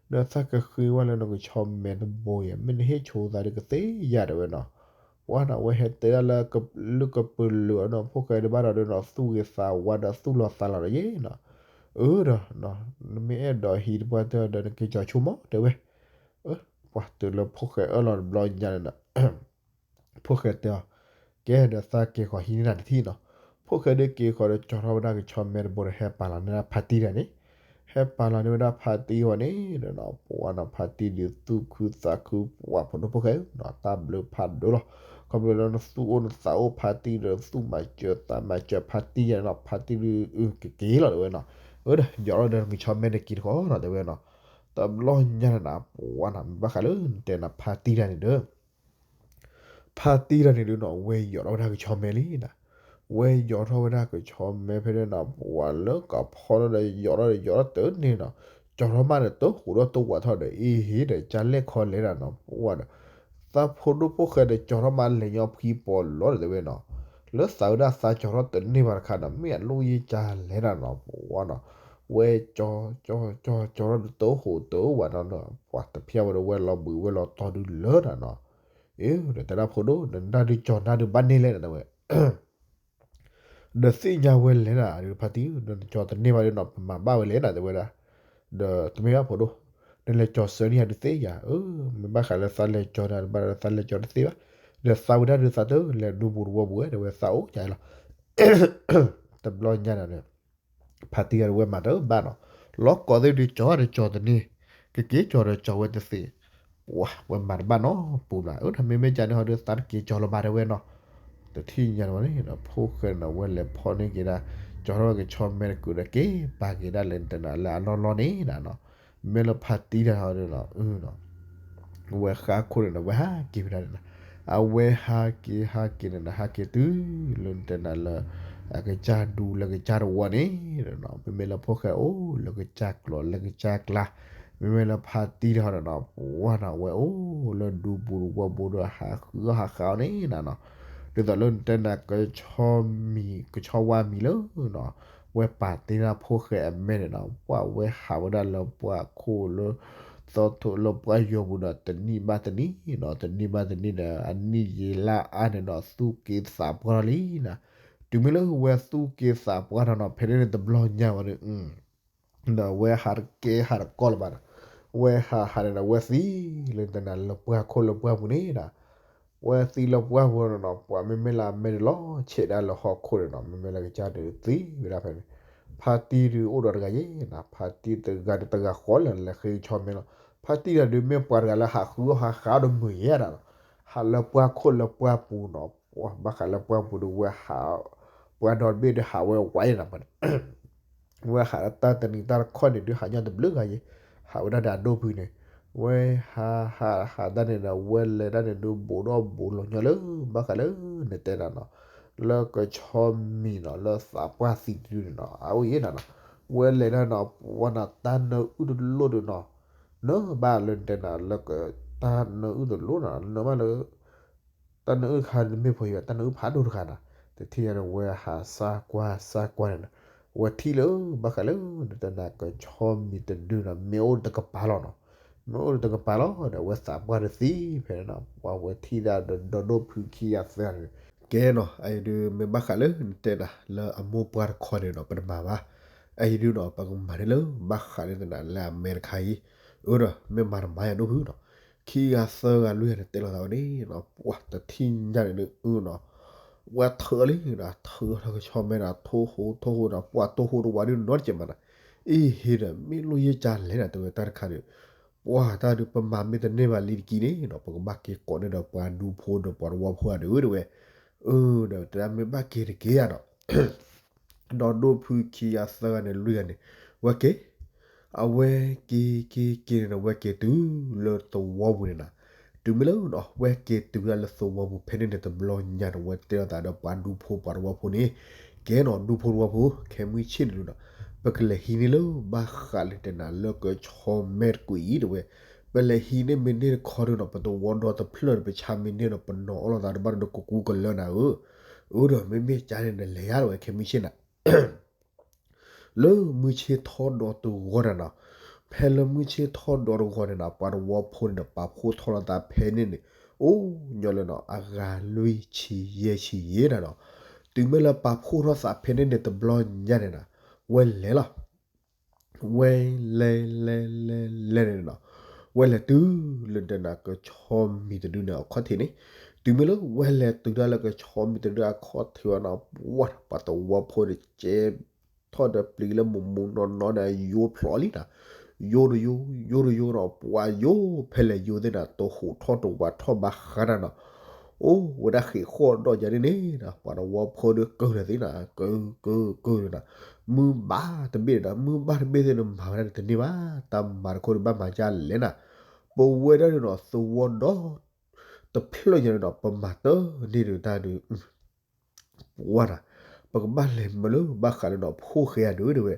ဒီးသးကဃ့ဝဲလၢနကဆီမဲတဘိယဲ မ့ၢ်နဟ့ၣ်ဆိသးဒီးကသ့ယၤတဲဝဲနီၤ ပှၤနီၤ ဝဲဟဲတဲဒၣ်လၢ လုၢ်ကပၢၤလုာ်အီၤနီၤ ဖိၣ်ဃဲတဘၣ်ဒီးဒီးနီၤ သူၣ်ဂ့ၤသးဝါဒီးသူၣ်လီၤသးလီၤဒီးယဲနီၤ, အၢဒီး နမ့ၢ်အဲၣ်ဒိးဟံးတပှၢ်တၢၢ်ဒီး နက့ၤကၠီၤဆိမီၤတဲဝဲ, ပှၤတုၤလၢဖိၣ်ဃဲအၢၣ်လီၤတဘျီညါန့ၣ်ဒီး ဖိၣ်ဃဲတဲအီၤ, ကဲဒီးသးက့ၤဃီၤဟံးန့ၢ်နၤတထံၣ်နီၤ, ဖိၣ်ဃဲဒုးက့ၤဃီၤဒီးကၠီၤထီၣ်ဝဲဒၣ်ကဆီမဲတဘိဒီးဟဲပာ်လီၤန့ၢ်ဒၣ်ဖါတံၢ်တၢ်န့ၣ် ဟဲပာ်လီၤန့ၢ်ဝဲဒၣ်ဖါတံၢ်ဝဲန့ၣ်ဒီးနီၤ ပှၤနီၤ ဖါတံၢ်ဒုးသူၣ်ခုသးခု ပှၤဖိဒိၣ်ဖိၣ်ဃဲနီၤ တၢ်ဘျုးဖးဒိၣ်လီၤ, ခီဖျိလၢနသူၣ်အိၣ်နသးအိၣ်ဖါတံၢ်ဒီး သူၣ်မၤစၢၤသးမၤစၢၤဖါတံၢ်ယဲနီၤ ဖါတံၢ်ဒုးအုကက့ၤလီၤတဲဝဲနီၤ, အၢဒီး ယီၤထီၣ်ဒီးနကဆီမဲတက့ၤတခီနီၤတဲဝဲနီၤ, တဘျီညါန့ၣ်နီၤ ပှၤနီၤ မ့ၢ်ဘၣ်ဃးလၢနတဲနၤဖါတံၢ်တၢ်န့ၣ်ဒီး ဖါတံၢ်တၢ်န့ၣ်ဒုးနီၤ ဝဲယီၤထီၣ်ဝဲဒၣ်ကဆီမဲလံနီၤ, ဝဲယီၤထီၣ်ဝဲဒၣ်ကဆီမဲဖဲန့ၣ်နီၤ ပှၤလၢကဖီထီၣ်ဒီးယီၤထီၣ်ဒီးယီၤထီၣ်တၢ်န့ၣ်နီၤ, ကၠီၤထီၣ်မးဒီးတဟူးဒီးတဝးထီၣ်ဒီး အ့ဟ့ဒီးကၢ်လဲၢ်ခီလဲၣ်ဒၣ်နီၤ ပှၤဒီး သးဖိဒိၣ်ဖိၣ်ဃဲဒီးကၠီၤထီၣ်မးလဲၤညီဖှံပီၤလီၤဒီးတဲဝဲနီၤ, လၢသးဝဲဒၣ်သးကၠီၤထီၣ်တန့ၢ်ဘၣ်တခါနီၤ မ့ၢ်အလိၣ်ယ့ၢ်ကၢ်လဲၣ်ဒၣ်နီၤ ပှၤနီၤ, ဝဲကၠီၤ ကၠီၤ ကၠီၤ ကၠီၤထီၣ်ဒီးတဟူးတဝးနီၤ ပှၤတဖျါဝဲဒီးဝဲလီၤဘှံးဝဲလီၤတီၤဒုးလၢဒၣ်နီၤ, အ့ ဒီးတဲဒၣ်ဖိဒိၣ် နနၢ်ဒုးကၠီၤနၢ်ဒုးဘၣ်န့ၢ်လဲၣ်နတဲဝဲ ဒီးသ့ၣ်ညါဝဲလဲၣ်ဒၣ် ဖါတံၢ် နကၠီၤတန့ၢ်ဘၣ်ဒီးနီၤ ပမၤဘၣ်ဝဲလဲၣ်နတဲဝဲဒၣ်, ဒီးတမ့ၢ်ဘၣ်ဖိဒိၣ် နလဲၤကၠီၤစၢန့ၢ်ယၤဒုးသ့ယၤ, အၢ မ့ၢ်ဘၣ်ဃးလၢသးလဲၤကၠီၤနၤတဘၣ်ဒီးသးလဲၤကၠီၤတသ့ဘၣ်, ဒီးသးဝံၣ်တၢ်ဒုးသးတၢ်လဲၤဒူပူၤတဝီပူၤဝဲ ဒီးဝဲသးအိၣ်ကလဲၣ်လီၤ. တဘျီညါဒီး ဖါတံၢ်တဂၤဒီးဝဲမၤတၢ်ဘၣ်နီၤ, လီၤကိးသ့ၣ်ဒုးကၠီၤဒီးကၠီၤတန့ၢ်, ကက့ၤကၠီၤဒီးကၠီၤဝဲတသ့, ပှၤဝဲမၤတဘၣ်နီတပူၤဘၣ်, အၢ တၢ်မ့မ့ၢ်ကန့ၣ်ဟီဒီး သးတက့ၤကၠီၤလီၤဘၣ်တဲဝဲနီၤ. တထံၣ်ညါန့ၣ်ဝဲန့ၣ်ဒီး ဖိၣ်ဃဲန့ၣ်ဒီး ဝဲလဲၤဖီၣ်န့ၢ်က့ၤဒၣ်, ကၠီၤထီၣ်ဝဲကဆီမဲတကုာ်ဒီး က့ၤပာ်က့ၤဒၣ်လဲၤတနၤလၢအလီၢ်လီၢ်န့ၣ်နီၤ. မ့ၢ်လၢဖါတံၢ်တဂၤဒီးနီၤ အၢ ဝဲဃါခိၣ်န့ၣ်ဒီး ဝဲဟးက့ၤဝဲဒၣ်န့ၣ်နီၤ, အဝဲဟးက့ၤဟးက့ၤန့ၣ်ဒီး ဟးက့ၤတုၤလၢတဲနၤလၢ အကစၢ်ဒူလၢကစၢ်တဝီန့ၣ်ဒီးနီၤ, မ့မ့ၢ်လၢဖိၣ်ဃဲအိၣ်လၢကစၢ်ကျိၤလၢကစၢ်ကျါ, မ့မ့ၢ်လၢဖါတံၢ်တဂၤဒီးနီၤ ပှၤနီၤ ဝဲအိၣ်လၢဒူပူၤတဝီပူၤဒီး ဟးဃုအီၣ်ဟးဃုအီၣ်န့ၣ်နီၤ, ဒ်သိးလၢတဲနၤကဆီမံၤ ကဆီဝါမံၤလၢနီၤ ဝဲပာ်တ့ၢ်ဒၣ်ဖိၣ်ဃဲအမဲန့ၣ်နီၤ, ပှၤဝဲဟးဝဲဒၣ်လၢပှၤခိၣ်လၢ သီထိးလၢပှၤယီၤပူၤဒီး တနံၣ်ဘၣ်တနံၣ်နီၤ, တနံၣ်ဘၣ်တနံၣ်ဒီး အနံၣ်ယံာ်လါအါန့ၣ်ဒီး သူၣ်က့သးပှၢ်ထီၣ်လံနီၤ. တုၤမ့ၢ်လၢဝဲသူၣ်က့သးပှၢ်ထီၣ်နီၤ ဖဲန့ၣ်န့ၣ်တဘျီညါဝဲဒီး ဒီးဝဲဟးတကဲဟးတကီလၢၤဘၣ်ဒီး ဝဲဟးဟးန့ၣ်ဒီး ဝဲသံလၢတဲနၤလၢပှၤခိၣ်လၢပှၤပူၤန့ၣ်နီၤ, ဝဲသံလၢပှၢ်ပူၤန့ၣ်နီၤ, ပှၤမ့မ့ၢ်လၢအမဲဒီးလီၤဆဲးဒၣ်လၢဟီၣ်ခိၣ်န့ၣ်နီၤ, မ့မ့ၢ်လၢကစၢ်ဒုးသံဝဲဒၣ်ဖဲန့ၣ်, ဖါတံၢ်ဒုးအိၣ်ဒီးတဂၤယဲနီၤ, ဖါတံၢ်တဂၤဒီးတဂၤဃီလၢလဲၤဃ့ကဆီမဲလီၤ. ဖါတံၢ်တဂၤဒုးမ့ၢ်ပှၤတဂၤလၢဟးဃုအီၣ်ဟးဃုအီၣ်ဒီးမုာ်ယဲနီၤ, ဟးလၢပှၤခိၣ်လၢပှၤပူၤနီၤ, ပှၤဘၣ်ဃးလၢပှၤပူၤဒုးဝဲဟး, ပှၤဒီတဘ့ၣ်ဒုးဟးဝဲဝဲယဲနီၤ, ဝဲဟးတၢ်တနံၤတၢ်တခီန့ၣ်ဒုးဟးညီတဘျုးဂၤယဲ, ဟးဝဲဒၣ်ဒီးအဒိၣ်ဖုန့ၣ်, ဝဲဟးဟးဟးတၢ်န့ၣ်ဒီး ဝဲလဲၤတၢ်န့ၣ်ဒုးဘူးဒီးဘူးလီၤညီလၢ ဘၣ်ဃးလၢနတဲနၤနီၤ, လၢကဆီမံၤနီၤ လၢသးပှၢ်သံတဒုန့ၣ်နီၤ အအိၣ်ယဲနီၤနီၤ, ဝဲလဲၤတၢ်နီၤ ပှၤနီၤ တၢ်နၢအုၣ်တလိၣ်ဒုးနီၤ, နၢဘၣ်လၢနတဲနၤလၢက, တၢ်နၢအုၣ်တလိၣ်နီၤ နၢဘၣ်လၢ တၢ်နၢအုၣ်တခါန့ၣ်မ့ၢ်ဖဲယဲ တၢ်နၢအုၣ်ဖးဒိၣ်တခါနီၤ, တထံၣ်ညါန့ၣ် ဝဲဟးစၢ်ကွၢ်စၢ်ကွၢ်န့ၣ်နီၤ, ဝဲထံၣ်လၢ ဘၣ်ဃးလၢနတဲနၤကဆီမံၤတဒုနီၤ မ့ၢ်အိၣ်တကပၤလီၤနီၤ, မ့ၢ်အိၣ်တကပၤလီၤဒီး အဝဲသးပှၢ်တသံဖဲန့ၣ်နီၤ, ပှၤဝဲထံၣ်ဒၣ်ဒီးဒီဒိၣ်ဖုခံဂၤသၢဂၤန့ၣ်, ကဲနီၤ အအံၤဒုးမ့ၢ်ဘၣ်ဃးလၢနတဲနၤ လၢအမိၢ်ပှၢ်တခီန့ၣ်နီၤ ပတမၤဘၣ်, အအံၤဒုးနီၤ ပကမၤန့ၢ်လၢ ဘၣ်ဃးလၢနတဲနၤလၢအမဲတခါအံၤ, အၢဒီး မ့ၢ်မၤတမၤယၤဒိၣ်ဖုနီၤ, ခံဂၤသၢဂၤလွံၢ်ဂၤန့ၣ်တဲလိာ်သးဝဲန့ၣ်နီၤ ပှၤတထံၣ်ညါန့ၣ်ဒုးအၢနီၤ, ပှၤထၢလံနီၤ ထၢထီၣ်ကဆီမဲနီၤ ထိၣ်ဟိထိၣ်ဟိနီၤ ပှၤထိၣ်ဟိတဝီဒုးနီတစဲးမးနီၤ, အံၤဟ့ဒီး မ့ၢ်လိၣ်ယဲၢ်ကလဲၣ်နီၤ တဲဝဲတၢ်တခါဒီး, ပှၤတၢ်ဒုးပမၤမ့ၢ်တန့ၢ်ဘၣ်လံတက့ၢ်န့ၣ်နီၤ ပကဘၣ်က့ၤကိးန့ၢ်ဒီးပှၤဒူဖိဒီးပှၤတဝီဖိအဒုးတဲဝဲ, အၢဒီးတဲဒၣ်မ့ၢ်ဘၣ်က့ၤတက့ၢ်ဧါနီၤ ဒီဒိၣ်ဖုခံဂၤသၢဂၤန့ၣ်လွံၢ်ဂၤန့ၣ်, ဝဲက့ၤ, အဝဲက့ၤက့ၤက့ၤန့ၣ်ဒီး ဝဲက့ၤတုၤလၢသဝီပူၤန့ၣ်နီၤ, တုၤမ့ၢ်လၢနီၤ ဝဲက့ၤတုၤဝဲဒၣ်လၢသဝီပူၤဖဲန့ၣ်န့ၣ် တဘျီညါန့ၣ် ဝဲတဲလိာ်သးဒီးပှၤဒူဖိပှၤတဝီဖိန့ၣ်, ကဲနီၤ ဒူဖိတဝီဖိ ခဲမုၢ်ဆ့ၣ်န့ၣ်ဒုးနီၤ, ပကလဲၤဟံးန့ၢ်လၢဘၣ်ဃးလၢနတဲနၤလၢကဆီမဲတကွံာ်အံၤတဲဝဲ, ပလဲၤဟံးန့ၢ်မ့ၢ်န့ၢ်တခီဒုးနီၤ ပသဝီဒီတဖျၢၣ်ဒီး ပဆါမ့ၢ်န့ၢ်ဒီး ပနီၤအီၣ်လိာ်သးတဘၣ်ဒီး ကကူကလၢနၤဧၢ, အၢဒီးမ့မ့ၢ်ကန့ၣ် နလဲၤယါတဲဝဲ ခဲမုၢ်ဆ့ၣ်နၤ လၢမုၢ်ဆ့ၣ်ထီၣ်ဒီးတဂီၤန့ၣ်နီၤ, ဖဲလၢမုၢ်ဆ့ၣ်ထီၣ်ဒီးတဂီၤန့ၣ်နီၤ ပှၤတဝီဖိန့ၣ်ဒီး ပာ်ဖှိၣ်ထီၣ်လိာ်သးဖဲန့ၣ်န့ၣ်, အိၣ်ညီလၢနီၤ အဂၤလွံၢ်ဆံယဲၢ်ဆံယဲၢ်နၤနီၤ, တုၤမ့ၢ်လၢပာ်ဖှိၣ်ထီၣ်သးဖဲန့ၣ်န့ၣ် တဘျီညါန့ၣ်နီၤ, ဝဲလဲၤလီၤ ဝဲလဲၤလဲၤလဲၤလဲၤလဲၤန့ၣ်နီၤ, ဝဲလဲၤတုၤလၢတဲနၤကဆီမံၤတဒုန့ၣ်အခီၣ်ထံးန့ၣ်, တုၤမ့ၢ်လၢဝဲလဲၤတုၤဒၣ်လၢကဆီမံၤတဒုအခီၣ်ထံးဝဲနီၤ, ပှၤ ပှၤတဝီဖိန့ၣ်ကဲထီၣ်ဒီးပျံၤလၢမူးမူးနီၢ်နီၢ်န့ၣ် ယိဖျိးလံနီၤ, ယိတယိ ယိတယိနီၤ, ပှၤယိဖဲလဲၣ်ယိသ့ၣ်န့ၣ် တဟူးထီၣ်တဝးထီၣ်ဘၣ်ဃးတၢ်နီၤ အိၣ်ဝဲဒၣ်ဃ့ၢ်ဃီၣ်ဒီးယၤဒ်န့ၣ်ဒီး ပှၤတဝီဖိဒီးကၢၢ်လၢသ့နီၤ ကၢၢ်ကၢၢ်ကၢၢ်န့ၣ်နီၤ, မုၢ်ဘၣ်တဘ့ၣ်ဒီး မုၢ်ဘၣ်တဘ့ၣ်သ့ၣ်န့ၣ် မၤဝဲဒၣ်န့ၣ်တန့ၢ်ဘၣ်, တၢ်မၤတခီဒီးဘၣ်မၤဒ်လဲၣ်နီၤ, ပဝဲဒၣ်န့ၣ်နီၤ သဝီဒီ တဖျၢၣ်ညါန့ၣ်ဒီး ပမၤတန့ၢ်ဒီးတၢ်ဒီး ပှၤနီၤ, ပကဘၣ်လဲၤမၤလၢဘၣ်ဃးလၢနီၤ ဖိၣ်ဃဲအဒုးတဲဝဲ,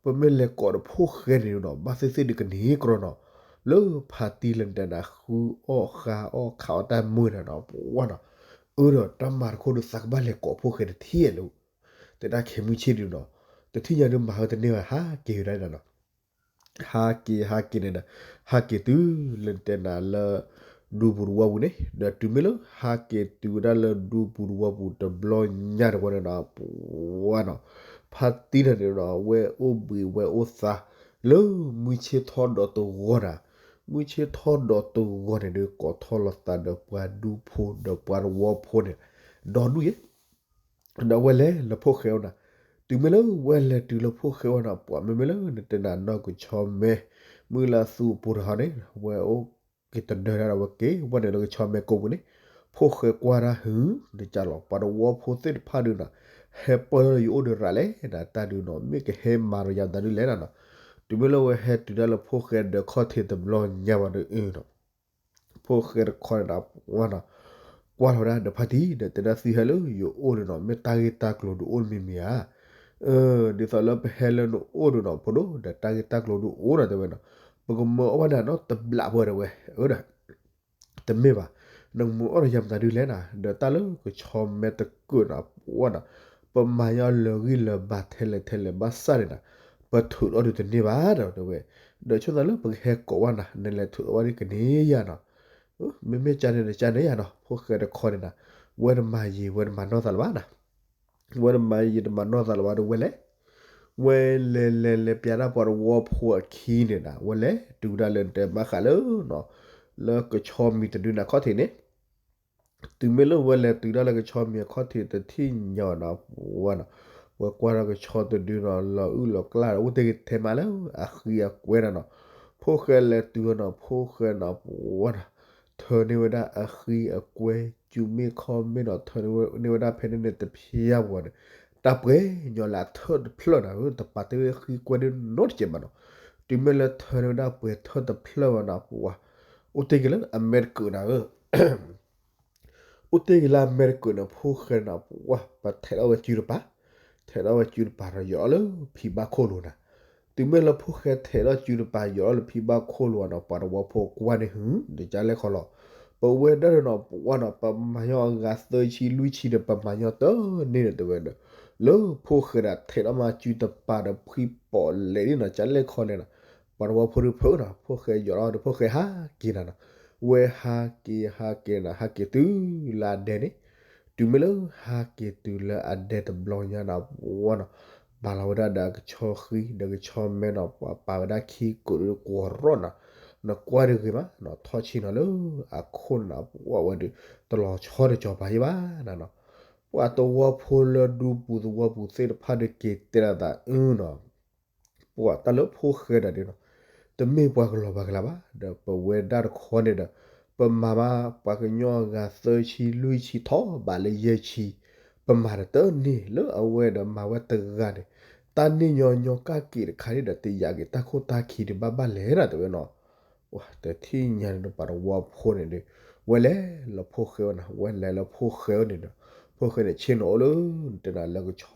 ပမ့ၢ်လဲၤကိးဒီးဖိၣ်ဃဲန့ၣ်ဒီး ဘၣ်သ့ၣ်သ့ၣ်ဒုးကန့ၢ်ကြီနီၤ, လၢဖါတံၢ်လၢနတဲနၤ ဃုအီၣ်ဃါအီၣ်ခးအီၣ်တၢ်မုာ်တၢ်နီၤ ပှၤနီၤ, အၢဒီးတၢ်မၤတခီဒီးသးကဘၣ်လဲၤကိးဖိၣ်ဃဲတထံၣ်လၢ တဲဒၣ်ခဲမုၢ်ဆ့ၣ်ဒုးနီၤ, တထံၣ်ညါဒုးမၤဝဲတန့ၢ်ဘၣ် ဟးက့ၤဝဲဒၣ်နီၤ ဟးက့ၤဟးက့ၤန့ၣ်ဒီး ဟးက့ၤတုၤလၢနတဲနၤလၢ ဒူပူၤတဝီပူၤန့ၣ် ဒီးတုၤမ့ၢ်လၢဟးက့ၤတုၤဝဲဒၣ်လၢဒူပူၤတဝီပူၤတဘျီညါတဝီန့ၣ်နီၤ ပှၤနီၤ, ဖါတံၢ်တဂၤန့ၣ်ဒီး ဝဲအိၣ်ဘှံးဝဲအိၣ်သါ လၢမုၢ်ဆ့ၣ်ထီၣ်ဒီးတဂီၤနီၤ, မုၢ်ဆ့ၣ်ထီၣ်ဒီးတဂီၤန့ၣ်ဒီး ကိးထီၣ်လိာ်သးဒီးပှၤဒူဖိဒီးပှၤသဝီဖိန့ၣ် ဒီဒူၣ်ယဲ ဒီးဝဲလဲၤလၢဖိၣ်ဃဲအအိၣ်နၤ, တုၤမ့ၢ်လၢဝဲလဲၤတုၤလၢဖိၣ်ဃဲအအိၣ်နၤ ပှၤမ့မ့ၢ်လၢနတဲနၤနီၢ်ကဆီမဲ မုၢ်လၢ်သူအပူၤတဟီန့ၣ် ဝဲအိၣ်က့ၤတဒၢဒၣ်ဒီးဝဲက့ၤ ဝဲန့ၣ်လၢကဆီမဲကိးပူၤန့ၣ် ဖိၣ်ဃဲကွၢ်တၢ်ဟု နကလီၤ ပှၤသဝီဖိသ့ၣ်တဖၣ်ဒုးနၤ ဟဲပၢၢ်ထီၣ်လၢယအိၣ်ဒီးရၤလဲၣ်နၤ တၢ်ဒုးနီၤ မ့ၢ်ကဟဲမၤဒီးယၤမတၤဒုလဲၣ်နၤနီၤ, တုၤမ့ၢ်လၢဝဲဟဲတုၤဒၣ်လၢဖိၣ်ဃဲဒီးခီၣ်ထံးတဘျီညါဘၣ်ဒီးအုနီၤ ဖိၣ်ဃဲတခီန့ၣ်ဒီး ဝဲနီၤ ကွၢ်လီၤဝဲဒၣ်ဒီးဖါတံၢ် ဒီးတဲဒၣ်သုဟဲလၢယအိၣ်န့ၣ်နီၤ မ့ၢ်တၢ်ဂ့ၢ်တၢ်ကျိၤဒုးအိၣ်မံၤမံၤဧါ, ဒ်သိးလၢပဟဲလၢနအိၣ်ဒုးနီၤ ဖိဒိၣ်ဒီးတၢ်ဂ့ၢ်တၢ်ကျိၤဒုးအိၣ်နီၤ တဲဝဲနီၤ, ပကမၢအီၣ်ဘၣ်နၤနီတဘျီပှဲၤတဲဝဲ, အၢဒီး တမ့ၢ်ဘၣ်, နကမၢအီၣ်ဒီးယၤမတၤဒုလဲၣ်နၤ, ဒီးတၢ်လၢကဆီမဲတကုာ်နီၤ ဝဲနီၤ, ပမၤညီလၢာ်ဂံၢ်လၢာ်ဘါထဲလဲၣ်ထဲလဲၣ်ဘၣ်ဆၣ်န့ၣ်နၤ, ပထုးအီၣ်ဒုးတန့ၢ်ဘၣ်ဒီးတဲဝဲ, ဒီးဆိသးလၢပကဟဲကိးဘၣ်နၤ နလဲၤထုးအီၣ်ဘၣ်ဒ်ကန့ၢ်ယၤနီၤ, မ့မ့ၢ်ကန့ၣ်ဒီးကန့ၢ်ယၤနီၤ ဖိၣ်ဃဲတခီန့ၣ်နၤ, ဝဲတမၤယံာ် ဝဲတမၤနီၢ်သးလၢၤဘၣ်နၤ ဝဲတမၤယံာ်တမၤနီၢ်သးလၢၤဘၣ်ဒီးဝဲလဲၤ, ဝဲလဲၤလဲၤလဲၤပျးဒၣ်ပှၤသဝီဖိအခံန့ၣ်နၤ ဝဲလဲၤတုၤဒၣ်လၢနတဲဘၣ်ဃးလၢနီၤ, လၢကဆီမံၤတဒုနၤခီၣ်ထံးန့ၣ်, တုၤမ့ၢ်လၢဝဲလဲၤတုၤဒၣ်လၢကဆီမံၤအခီၣ်ထံးတထံၣ်ညါနီၤ ဝဲနီၤ, ဝဲကွၢ်ဒီးကဆီတဒုနီၤ လီၤအုၣ်လီၤကျၢ်ဒီး အိၣ်တ့ၢ်က့ၤထဲမးလၢအဃံအကွဲနၤနီၤ, ဖိၣ်ဃဲလဲၤတုၤနီၤ ဖိၣ်ဃဲနီၤ ဝဲနီၤ, ထၢန့ၢ်ဝဲဒၣ်အဃံအကွဲ စုမ့ၣ်ခီၣ်မ့ၣ်နီၤ ထၢန့ၢ်ဝဲဒၣ်ဖဲန့ၣ်န့ၣ်တဖျါဝဲန့ၣ်, တၢ်ပှဲၤညီလၢအထၢၣ်တဖျၢၣ်နၤဧၢ တပာ်တ့ၢ်ဝဲဃံကွဲဒ်နီတစဲးဘၣ်နီၤ, တုၤမ့ၢ်လၢထၢန့ၢ်ဝဲဒၣ်ပှဲၤထၢၣ်တဖျၢၣ်ဝဲနီၤ ပှၤ, အိၣ်တ့ၢ်က့ၤလၢအမဲရကၤနၤဧၢ အိၣ်တ့ၢ်က့ၤလၢအမဲရကၤန့ၣ် ဖိၣ်ဃဲန့ၣ် ပှၤ ပထဲးထီၣ်ဝဲစုတပၤ, ထဲးထီၣ်ဝဲစုတပၤဒီးယီၤလၢဖံဘၣ်ခိၣ်လိၤနၤ, တုၤမ့ၢ်လၢဖိၣ်ဃဲထဲးထီၣ်စုတပၤ ယီၤလၢဖံဘၣ်ခိၣ်လိၤနီၤ ပှၤသဝီဖိကွၢ်န့ၣ်ဟု ဒီးကလဲၣ်ခီလီၤ, ပဝဲဒၣ်ဒီးနီၤ ပှၤနီၤ ပမၤညီအဂၤသၢဆံလွံၢ်ဆံဒီး ပမၤညီတန့ၢ်ဒီးတဲဝဲဒီး, လၢဖိၣ်ဃဲဒၣ်ထဲးထီၣ်မးစုတပၤဒီးဖှံပိာ်လဲၤဒ်နီၤ ကလဲၣ်ခီလဲၣ်နီၤ, ပှၤသဝီဖိဒုးဖုးနီၤ ဖိၣ်ဃဲယီၤလီၤဒီးဖိၣ်ဃဲဟးက့ၤနၤနီၤ, ဝဲဟးက့ၤဟးက့ၤနၤ ဟးက့ၤတုၤလၢအဒဲန့ၣ်, တုၤမ့ၢ်လၢဟးက့ၤတုၤလၢအဒဲတဘျီညါနီၤ ပှၤနီၤ, ပာ်လီၤဝဲဒၣ်ဒီးကဆီဃံ ဒီးကဆီမဲနီၤ ပှၤပာ်ဝဲဒၣ်ခံကိးဒီးကွီၤရီၣ်နီၤ, နကွၢ်တဂ့ၤမးနီၤ ထီၣ်ဆ့ၣ်နီၤလၢအခိၣ်နၤ ပှၤဝဲဒီး တလီၤဆီတကၠီၤပၤယဲဘၣ်နၤနီၤ, ပှၤသဝီဖိလၢဒူပူၤသဝီပူၤသ့ၣ်တဖၣ်ဒီးက့ၤတဲလီၤသးအုနီၤ ပှၤတၢ်လၢဖိၣ်ဃဲဒၣ်ဒုးနီၤ, တမ့ၢ်ပှၤကလီၤပှၤကလၤဘၣ် ဒီးပဝဲဒၣ်တခီန့ၣ်ဒီး, ပမၤဘၣ်ပှၤကညီအဂၤသၢဆံလွံၢ်ဆံထီၣ်ဘးလၢယဲၢ်ဆံ, ပမၤဒီးတန့ၢ်လၢအဝဲဒီးမၤဝဲတဂၤန့ၣ်, တၢ်န့ၢ်ညီညီကၣ်က့ၤတခါန့ၣ်ဒီး တယာ်က့ၤတၢ်ခိၣ်တၢ်ခံဒံးဘၣ်ဘၣ်လဲၣ်နၤတဲဝဲနီၤ ပှၤတထံၣ်ညါန့ၣ်ဒီးပှၤသဝီဖိန့ၣ်ဒီး, ဝဲလဲၤလၢဖိၣ်ဃဲအအိၣ်နၤ ဝဲလဲၤလၢဖိၣ်ဃဲအအိၣ်န့ၣ်ဒီး, ဖိၣ်ဃဲန့ၣ်ဆ့ၣ်နီၤအိၣ်လၢ, နတဲနၤလၢကဆီ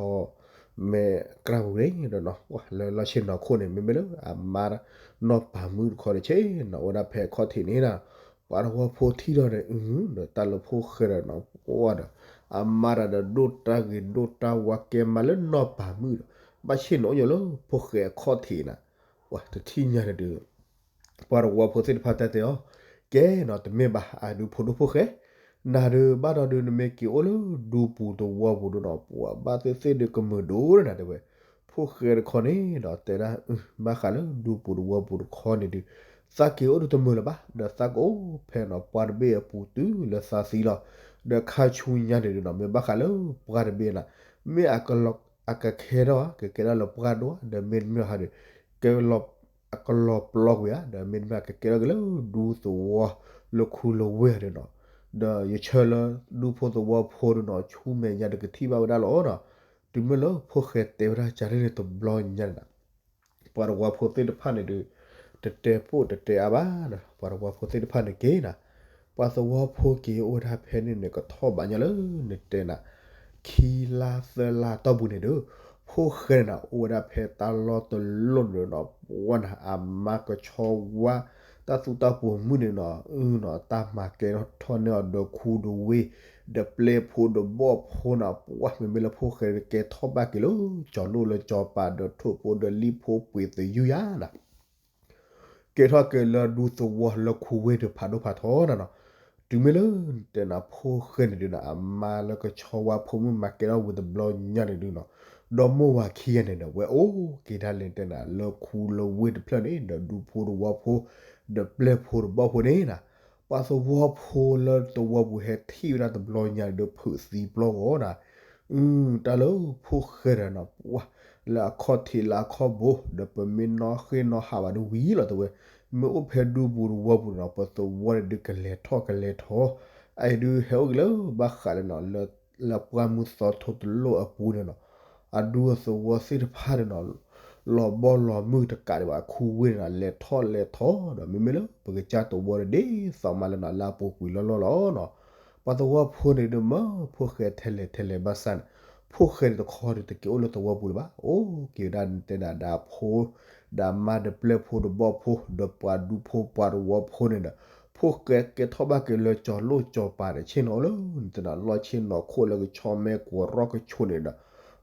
မဲအကြၢ်ပူၤန့ၣ်ဒီးနီၤ လၢလီၢ်ဆ့ၣ်နီၤခိၣ်န့ၣ် မ့မ့ၢ်လၢအမါ, နီၢ်ပၤမုၣ်တခီန့ၣ် ဆ့ၣ်နီၤအိၣ်ဝဲဒၣ်ဖဲအခီၣ်ထံးန့ၣ်နၤ, ပှၤသဝီဖိထံၣ်ဒီးန့ၣ် အု, ဒီးတၢ်လၢဖိၣ်ဃဲဒီးနီၤ ပှၤဒီး, အမါတၢ်ဒီးဒိၣ်တၢ်ဂ့ၤဒိၣ်တၢ်ဝါကဲမးလၢနီၢ်ပၤမုၣ်ဒီး, ဘၣ်ဆ့ၣ်နီၤအိၣ်ညီလၢဖိၣ်ဃဲအခီၣ်ထံးနၤ, ပှၤတထံၣ်ညါန့ၣ်ဒီး ပှၤသဝီဖိသ့ၣ်တဖၣ်တဲတဲအီၤ, ကဲနီၤ တမ့ၢ်ဘၣ် အဒုးဖိဒိၣ်ဖိၣ်ဃဲ, နၤဒုးဘၣ်ဒီးဒုးနမ့ၢ်က့ၤအိၣ်လၢဒူပူၤသဝီပူၤဒုးနီၤ ပှၤဘၣ်သ့ၣ်သ့ၣ်ဒုးကမုာ်ဒိၣ်နၤတဲဝဲ, ဖိၣ်ဃဲတခီန့ၣ်ဒီးတဲဒၣ်, ဘၣ်ဃးလၢဒူပူၤသဝီပူၤတခီန့ၣ်ဒုး, သးက့ၤအိၣ်ဒုးတမုာ်လၢၤဘၣ် ဒီးသးကအိၣ်ဖဲနီၤ ပှၢ်တဘ့ၣ်အပူၤတုၤလၢသးသံလီၤ, ဒီးခါဆူညါန့ၣ်ဒုးနီၤ မ့ၢ်ဘၣ်ဃးလၢပှၢ်တဘ့ၣ်နၤ, မ့ၢ်အကကဲထီၣ်ဧါ ကကဲထီၣ်လၢပှၢ်ဒိၣ်ဧါ ဒီးမ့တမ့ၢ်ဟးဒီး ကဲလီၤ အကလီၤပျီကွံာ်ဧါ ဒီးမ့တမ့ၢ်ကကဲထီၣ်က့ၤလၢဒူသဝီလၢခူလၢဝ့ၢ်ဧါဒုးနီၤ, ဒီးယဆၢလၢဒူဖိသဝီဖိဒုးနီၤ ဆူမဲာ်ညါဒီးကထံၣ်ဘၣ်ဝဲဒၣ်လီၤနီၤ, တုၤမ့ၢ်လၢဖိၣ်ဃဲတဲဝဲဒၣ်ကန့ၣ်န့ၣ်တဘျီညါန့ၣ်နၤ ပှၤသဝီဖိသ့ၣ်တဖၣ်န့ၣ်ဒီး, တတဲပိၢ်တတဲအါဘၣ်ဒီး ပှၤသဝီဖိသ့ၣ်တဖၣ်န့ၣ်က့ၤနၤ, ပှၤသဝီဖိက့ၤအိၣ်ဝဲဒၣ်ဖဲန့ၣ်န့ၣ် ကထီၣ်ဘးညီလၢနတဲနၤ, ခံလါသၢလါတီၢ်ပူၤန့ၣ်ဒီး, ဖိၣ်ဃဲန့ၣ်နၤ အိၣ်ဝဲဒၣ်ဖဲတၢ်လီၢ်တလီၢ်န့ၣ်ဒီးနီၤ ပှၤနၤ အမါကဆီဝါ တၢ်သူတၢ်ပှိၤမုၢ်န့ၣ်နီၤ အုနီၤ တၢ်မၤကဲထီၣ်န့ၢ်အီၤဒီးခူဒီးဝ့ၢ်, ဒီးပျဲၢ်ဖိဒီးဘီၣ်ဖိနၤ ပှၤမ့မ့ၢ်လၢဖိၣ်ဃဲကဲထီၣ်ဘၣ်က့ၤလၢ ကၠီၤလိၣ်လၢကၠီၤပၤဒီးထိၣ်ဖိဒီးလံၣ်ဖိပှ့ၤသယုၢ်ယၤနၤ ကဲထီၣ်က့ၤလၢဒူသဝီလၢခူဝ့ၢ်ဒီးဖးဒိၣ်ဖးထီနၤနီၤ, တုၤမ့ၢ်လၢနတဲနၤဖိၣ်ဃဲန့ၣ်ဒုးနၤ အမါလၢကဆီဝါဖိမုၣ်မၤကဲထီၣ်ဝံၤတဘျီညါန့ၣ်ဒုးနီၤ, ဒီမိၢ်ဝၤခံဂၤန့ၣ်ဒီး ဝဲအိၣ်က့ၤဒၣ်လဲာ်တဲနၤ လၢခူလၢဝ့ၢ်တဖျၢၣ်န့ၣ် ဒီးဒူဖိတဝီဖိ ဒီးပျဲၢ်ဖိတဘီၣ်ဖိန့ၣ်နၤ, ပှၤသဝီဖိလၢသဝီပူၤဟဲထံၣ်ဝဲဒၣ်တဘျီညါန့ၣ်ဒီး ဖုးသံပျီဂီၤနၤ, အု တၢ်လၢဖိၣ်ဃဲဒီးနၤ ပှၤ လၢအခီၣ်ထံးလၢအခီၣ်ဘိ ဒီးပမ့ၢ်နီၣ်ဃ့ၢ်နီၣ်ဟးဘၣ်ဒီးဝံၤလီၤတဲဝဲ, မ့ၢ်အိၣ်ဖဲဒူပူၤတဝီပူၤန့ၣ်နၤ ပသဝီန့ၣ်ဒုးကလဲၤထီၣ်ကလဲၤထီ, အအံၤဒုးဟဲအိၣ်က့ၤလၢဘၣ်ဃးလၢနၤ လၢပှၢ်မုၢ်သီထိတလိၣ်အပူၤန့ၣ်နၤ, အဒူအသဝီသ့ၣ်တဖၣ်န့ၣ်နၤ လီၤဘီလီၤမုၢ်တကးဒံးဘၣ် အခူဝ့ၢ်န့ၣ်နၤ လဲၤထီၣ်လဲၤထီဒီး မ့မ့ၢ်လၢပကစၢ်သဝီန့ၣ်ဒ်သိးမးလၢနၤ လၢအပူၤကွံာ်လီၤလီၤလီၤနၤ, ပှၤသဝီဖိန့ၣ်ဒုးမၢဖိၣ်ဃဲထဲလဲၣ်ထဲလဲၣ်ဘၣ်ဆၣ်န့ၣ် ဖိၣ်ဃဲန့ၣ်တခီဒုးတက့ၤအိၣ်လၢသဝီပူၤလၢၤဘၣ်, အိၣ်က့ၤဝဲဒၣ်တဲဒၣ်ဒီးဖိ ဒီးမါဒီးပျဲၢ်ဖိတဘီၣ်ဖိ ဒီးပှၤဒူဖိပှၤတဝီဖိန့ၣ်ဒီး ဖိၣ်ဃဲကဲထီၣ်ဘၣ်က့ၤလၢကၠီၤလိၣ်ကၠီၤပၤဒီး ဆ့ၣ်နီၤအိၣ်လၢနတဲနၤ လီၢ်ဆ့ၣ်နီၤခိၣ်လၢကဆီမဲကိးရီၢ်ကဆိးန့ၣ်ဒီး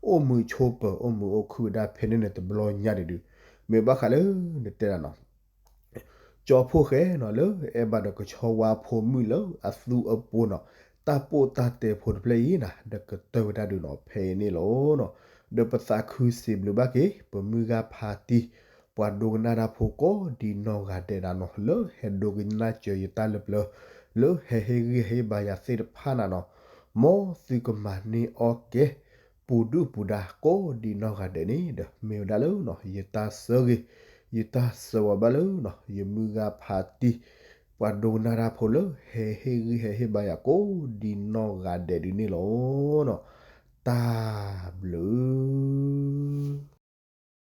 အိၣ်မုာ်ဆိးပၢၤ အိၣ်မုာ်အိၣ်ခုၣ်ဝဲဒၣ်ဖဲန့ၣ်န့ၣ်တဘျီညါန့ၣ်ဒုး မ့ၢ်ဘၣ်ဃးလၢနတဲဒၣ်နၤ ကၠီဖိၣ်ဃဲနၤ လၢအဲၣ်ဘၣ်ဒီးကဆီဝါဖိမုၣ်လၢအသူအပိၤနၤ တၢ်ပိၢ်တၢ်တဲဖိတဖျၢၣ်အံၤနၤ ဒီးကတၢၢ်ဝဲဒၣ်ဒုးနၤ ဖဲအံၤန့ၣ်လီၤနၤ, ဒီးပသးခုစံးဘျုးဘၣ်က့ၤ ပမုၢ်ဂၤဖါတံၢ် ပှၤဒိကနၣ်တၢ်ဖိကိးဒ်နီၢ်ဂၤဒဲးနၤနၤ လၢဟဲဒိကနၣ်စၢၤယတၢ်လၢပျၢၤ လၢဟဲဟ့ၣ်ဂံၢ်ဟ့ၣ်ဘါယၤသ့ၣ်တဖၣ်နၤနၤ, မ်သုကမၤန့ၢ်အီၣ်ကဲ ပူၤဒုၣ်ပူၤဒါကိးဒ်နီၢ်ဂၤဒဲးန့ၣ်ဒီး မ့ၢ်ဝဲဒၣ်လၢနၤ ယတၢ်ဆၢဂ့ၤ ယတၢ်ဆၢဝါဘၣ်လၢနၤ ယမုၢ်ဂၤဖါတံၢ် ပှၤဒိကနၣ်တၢ်ဖိလၢဟဲဟ့ၣ်ဂံၢ်ဟဲဟ့ၣ်ဘါယၤကိးဒ်နီၢ်ဂၤဒဲးဒုးန့ၣ်လီၤနၤ, တၢ်ဘျုး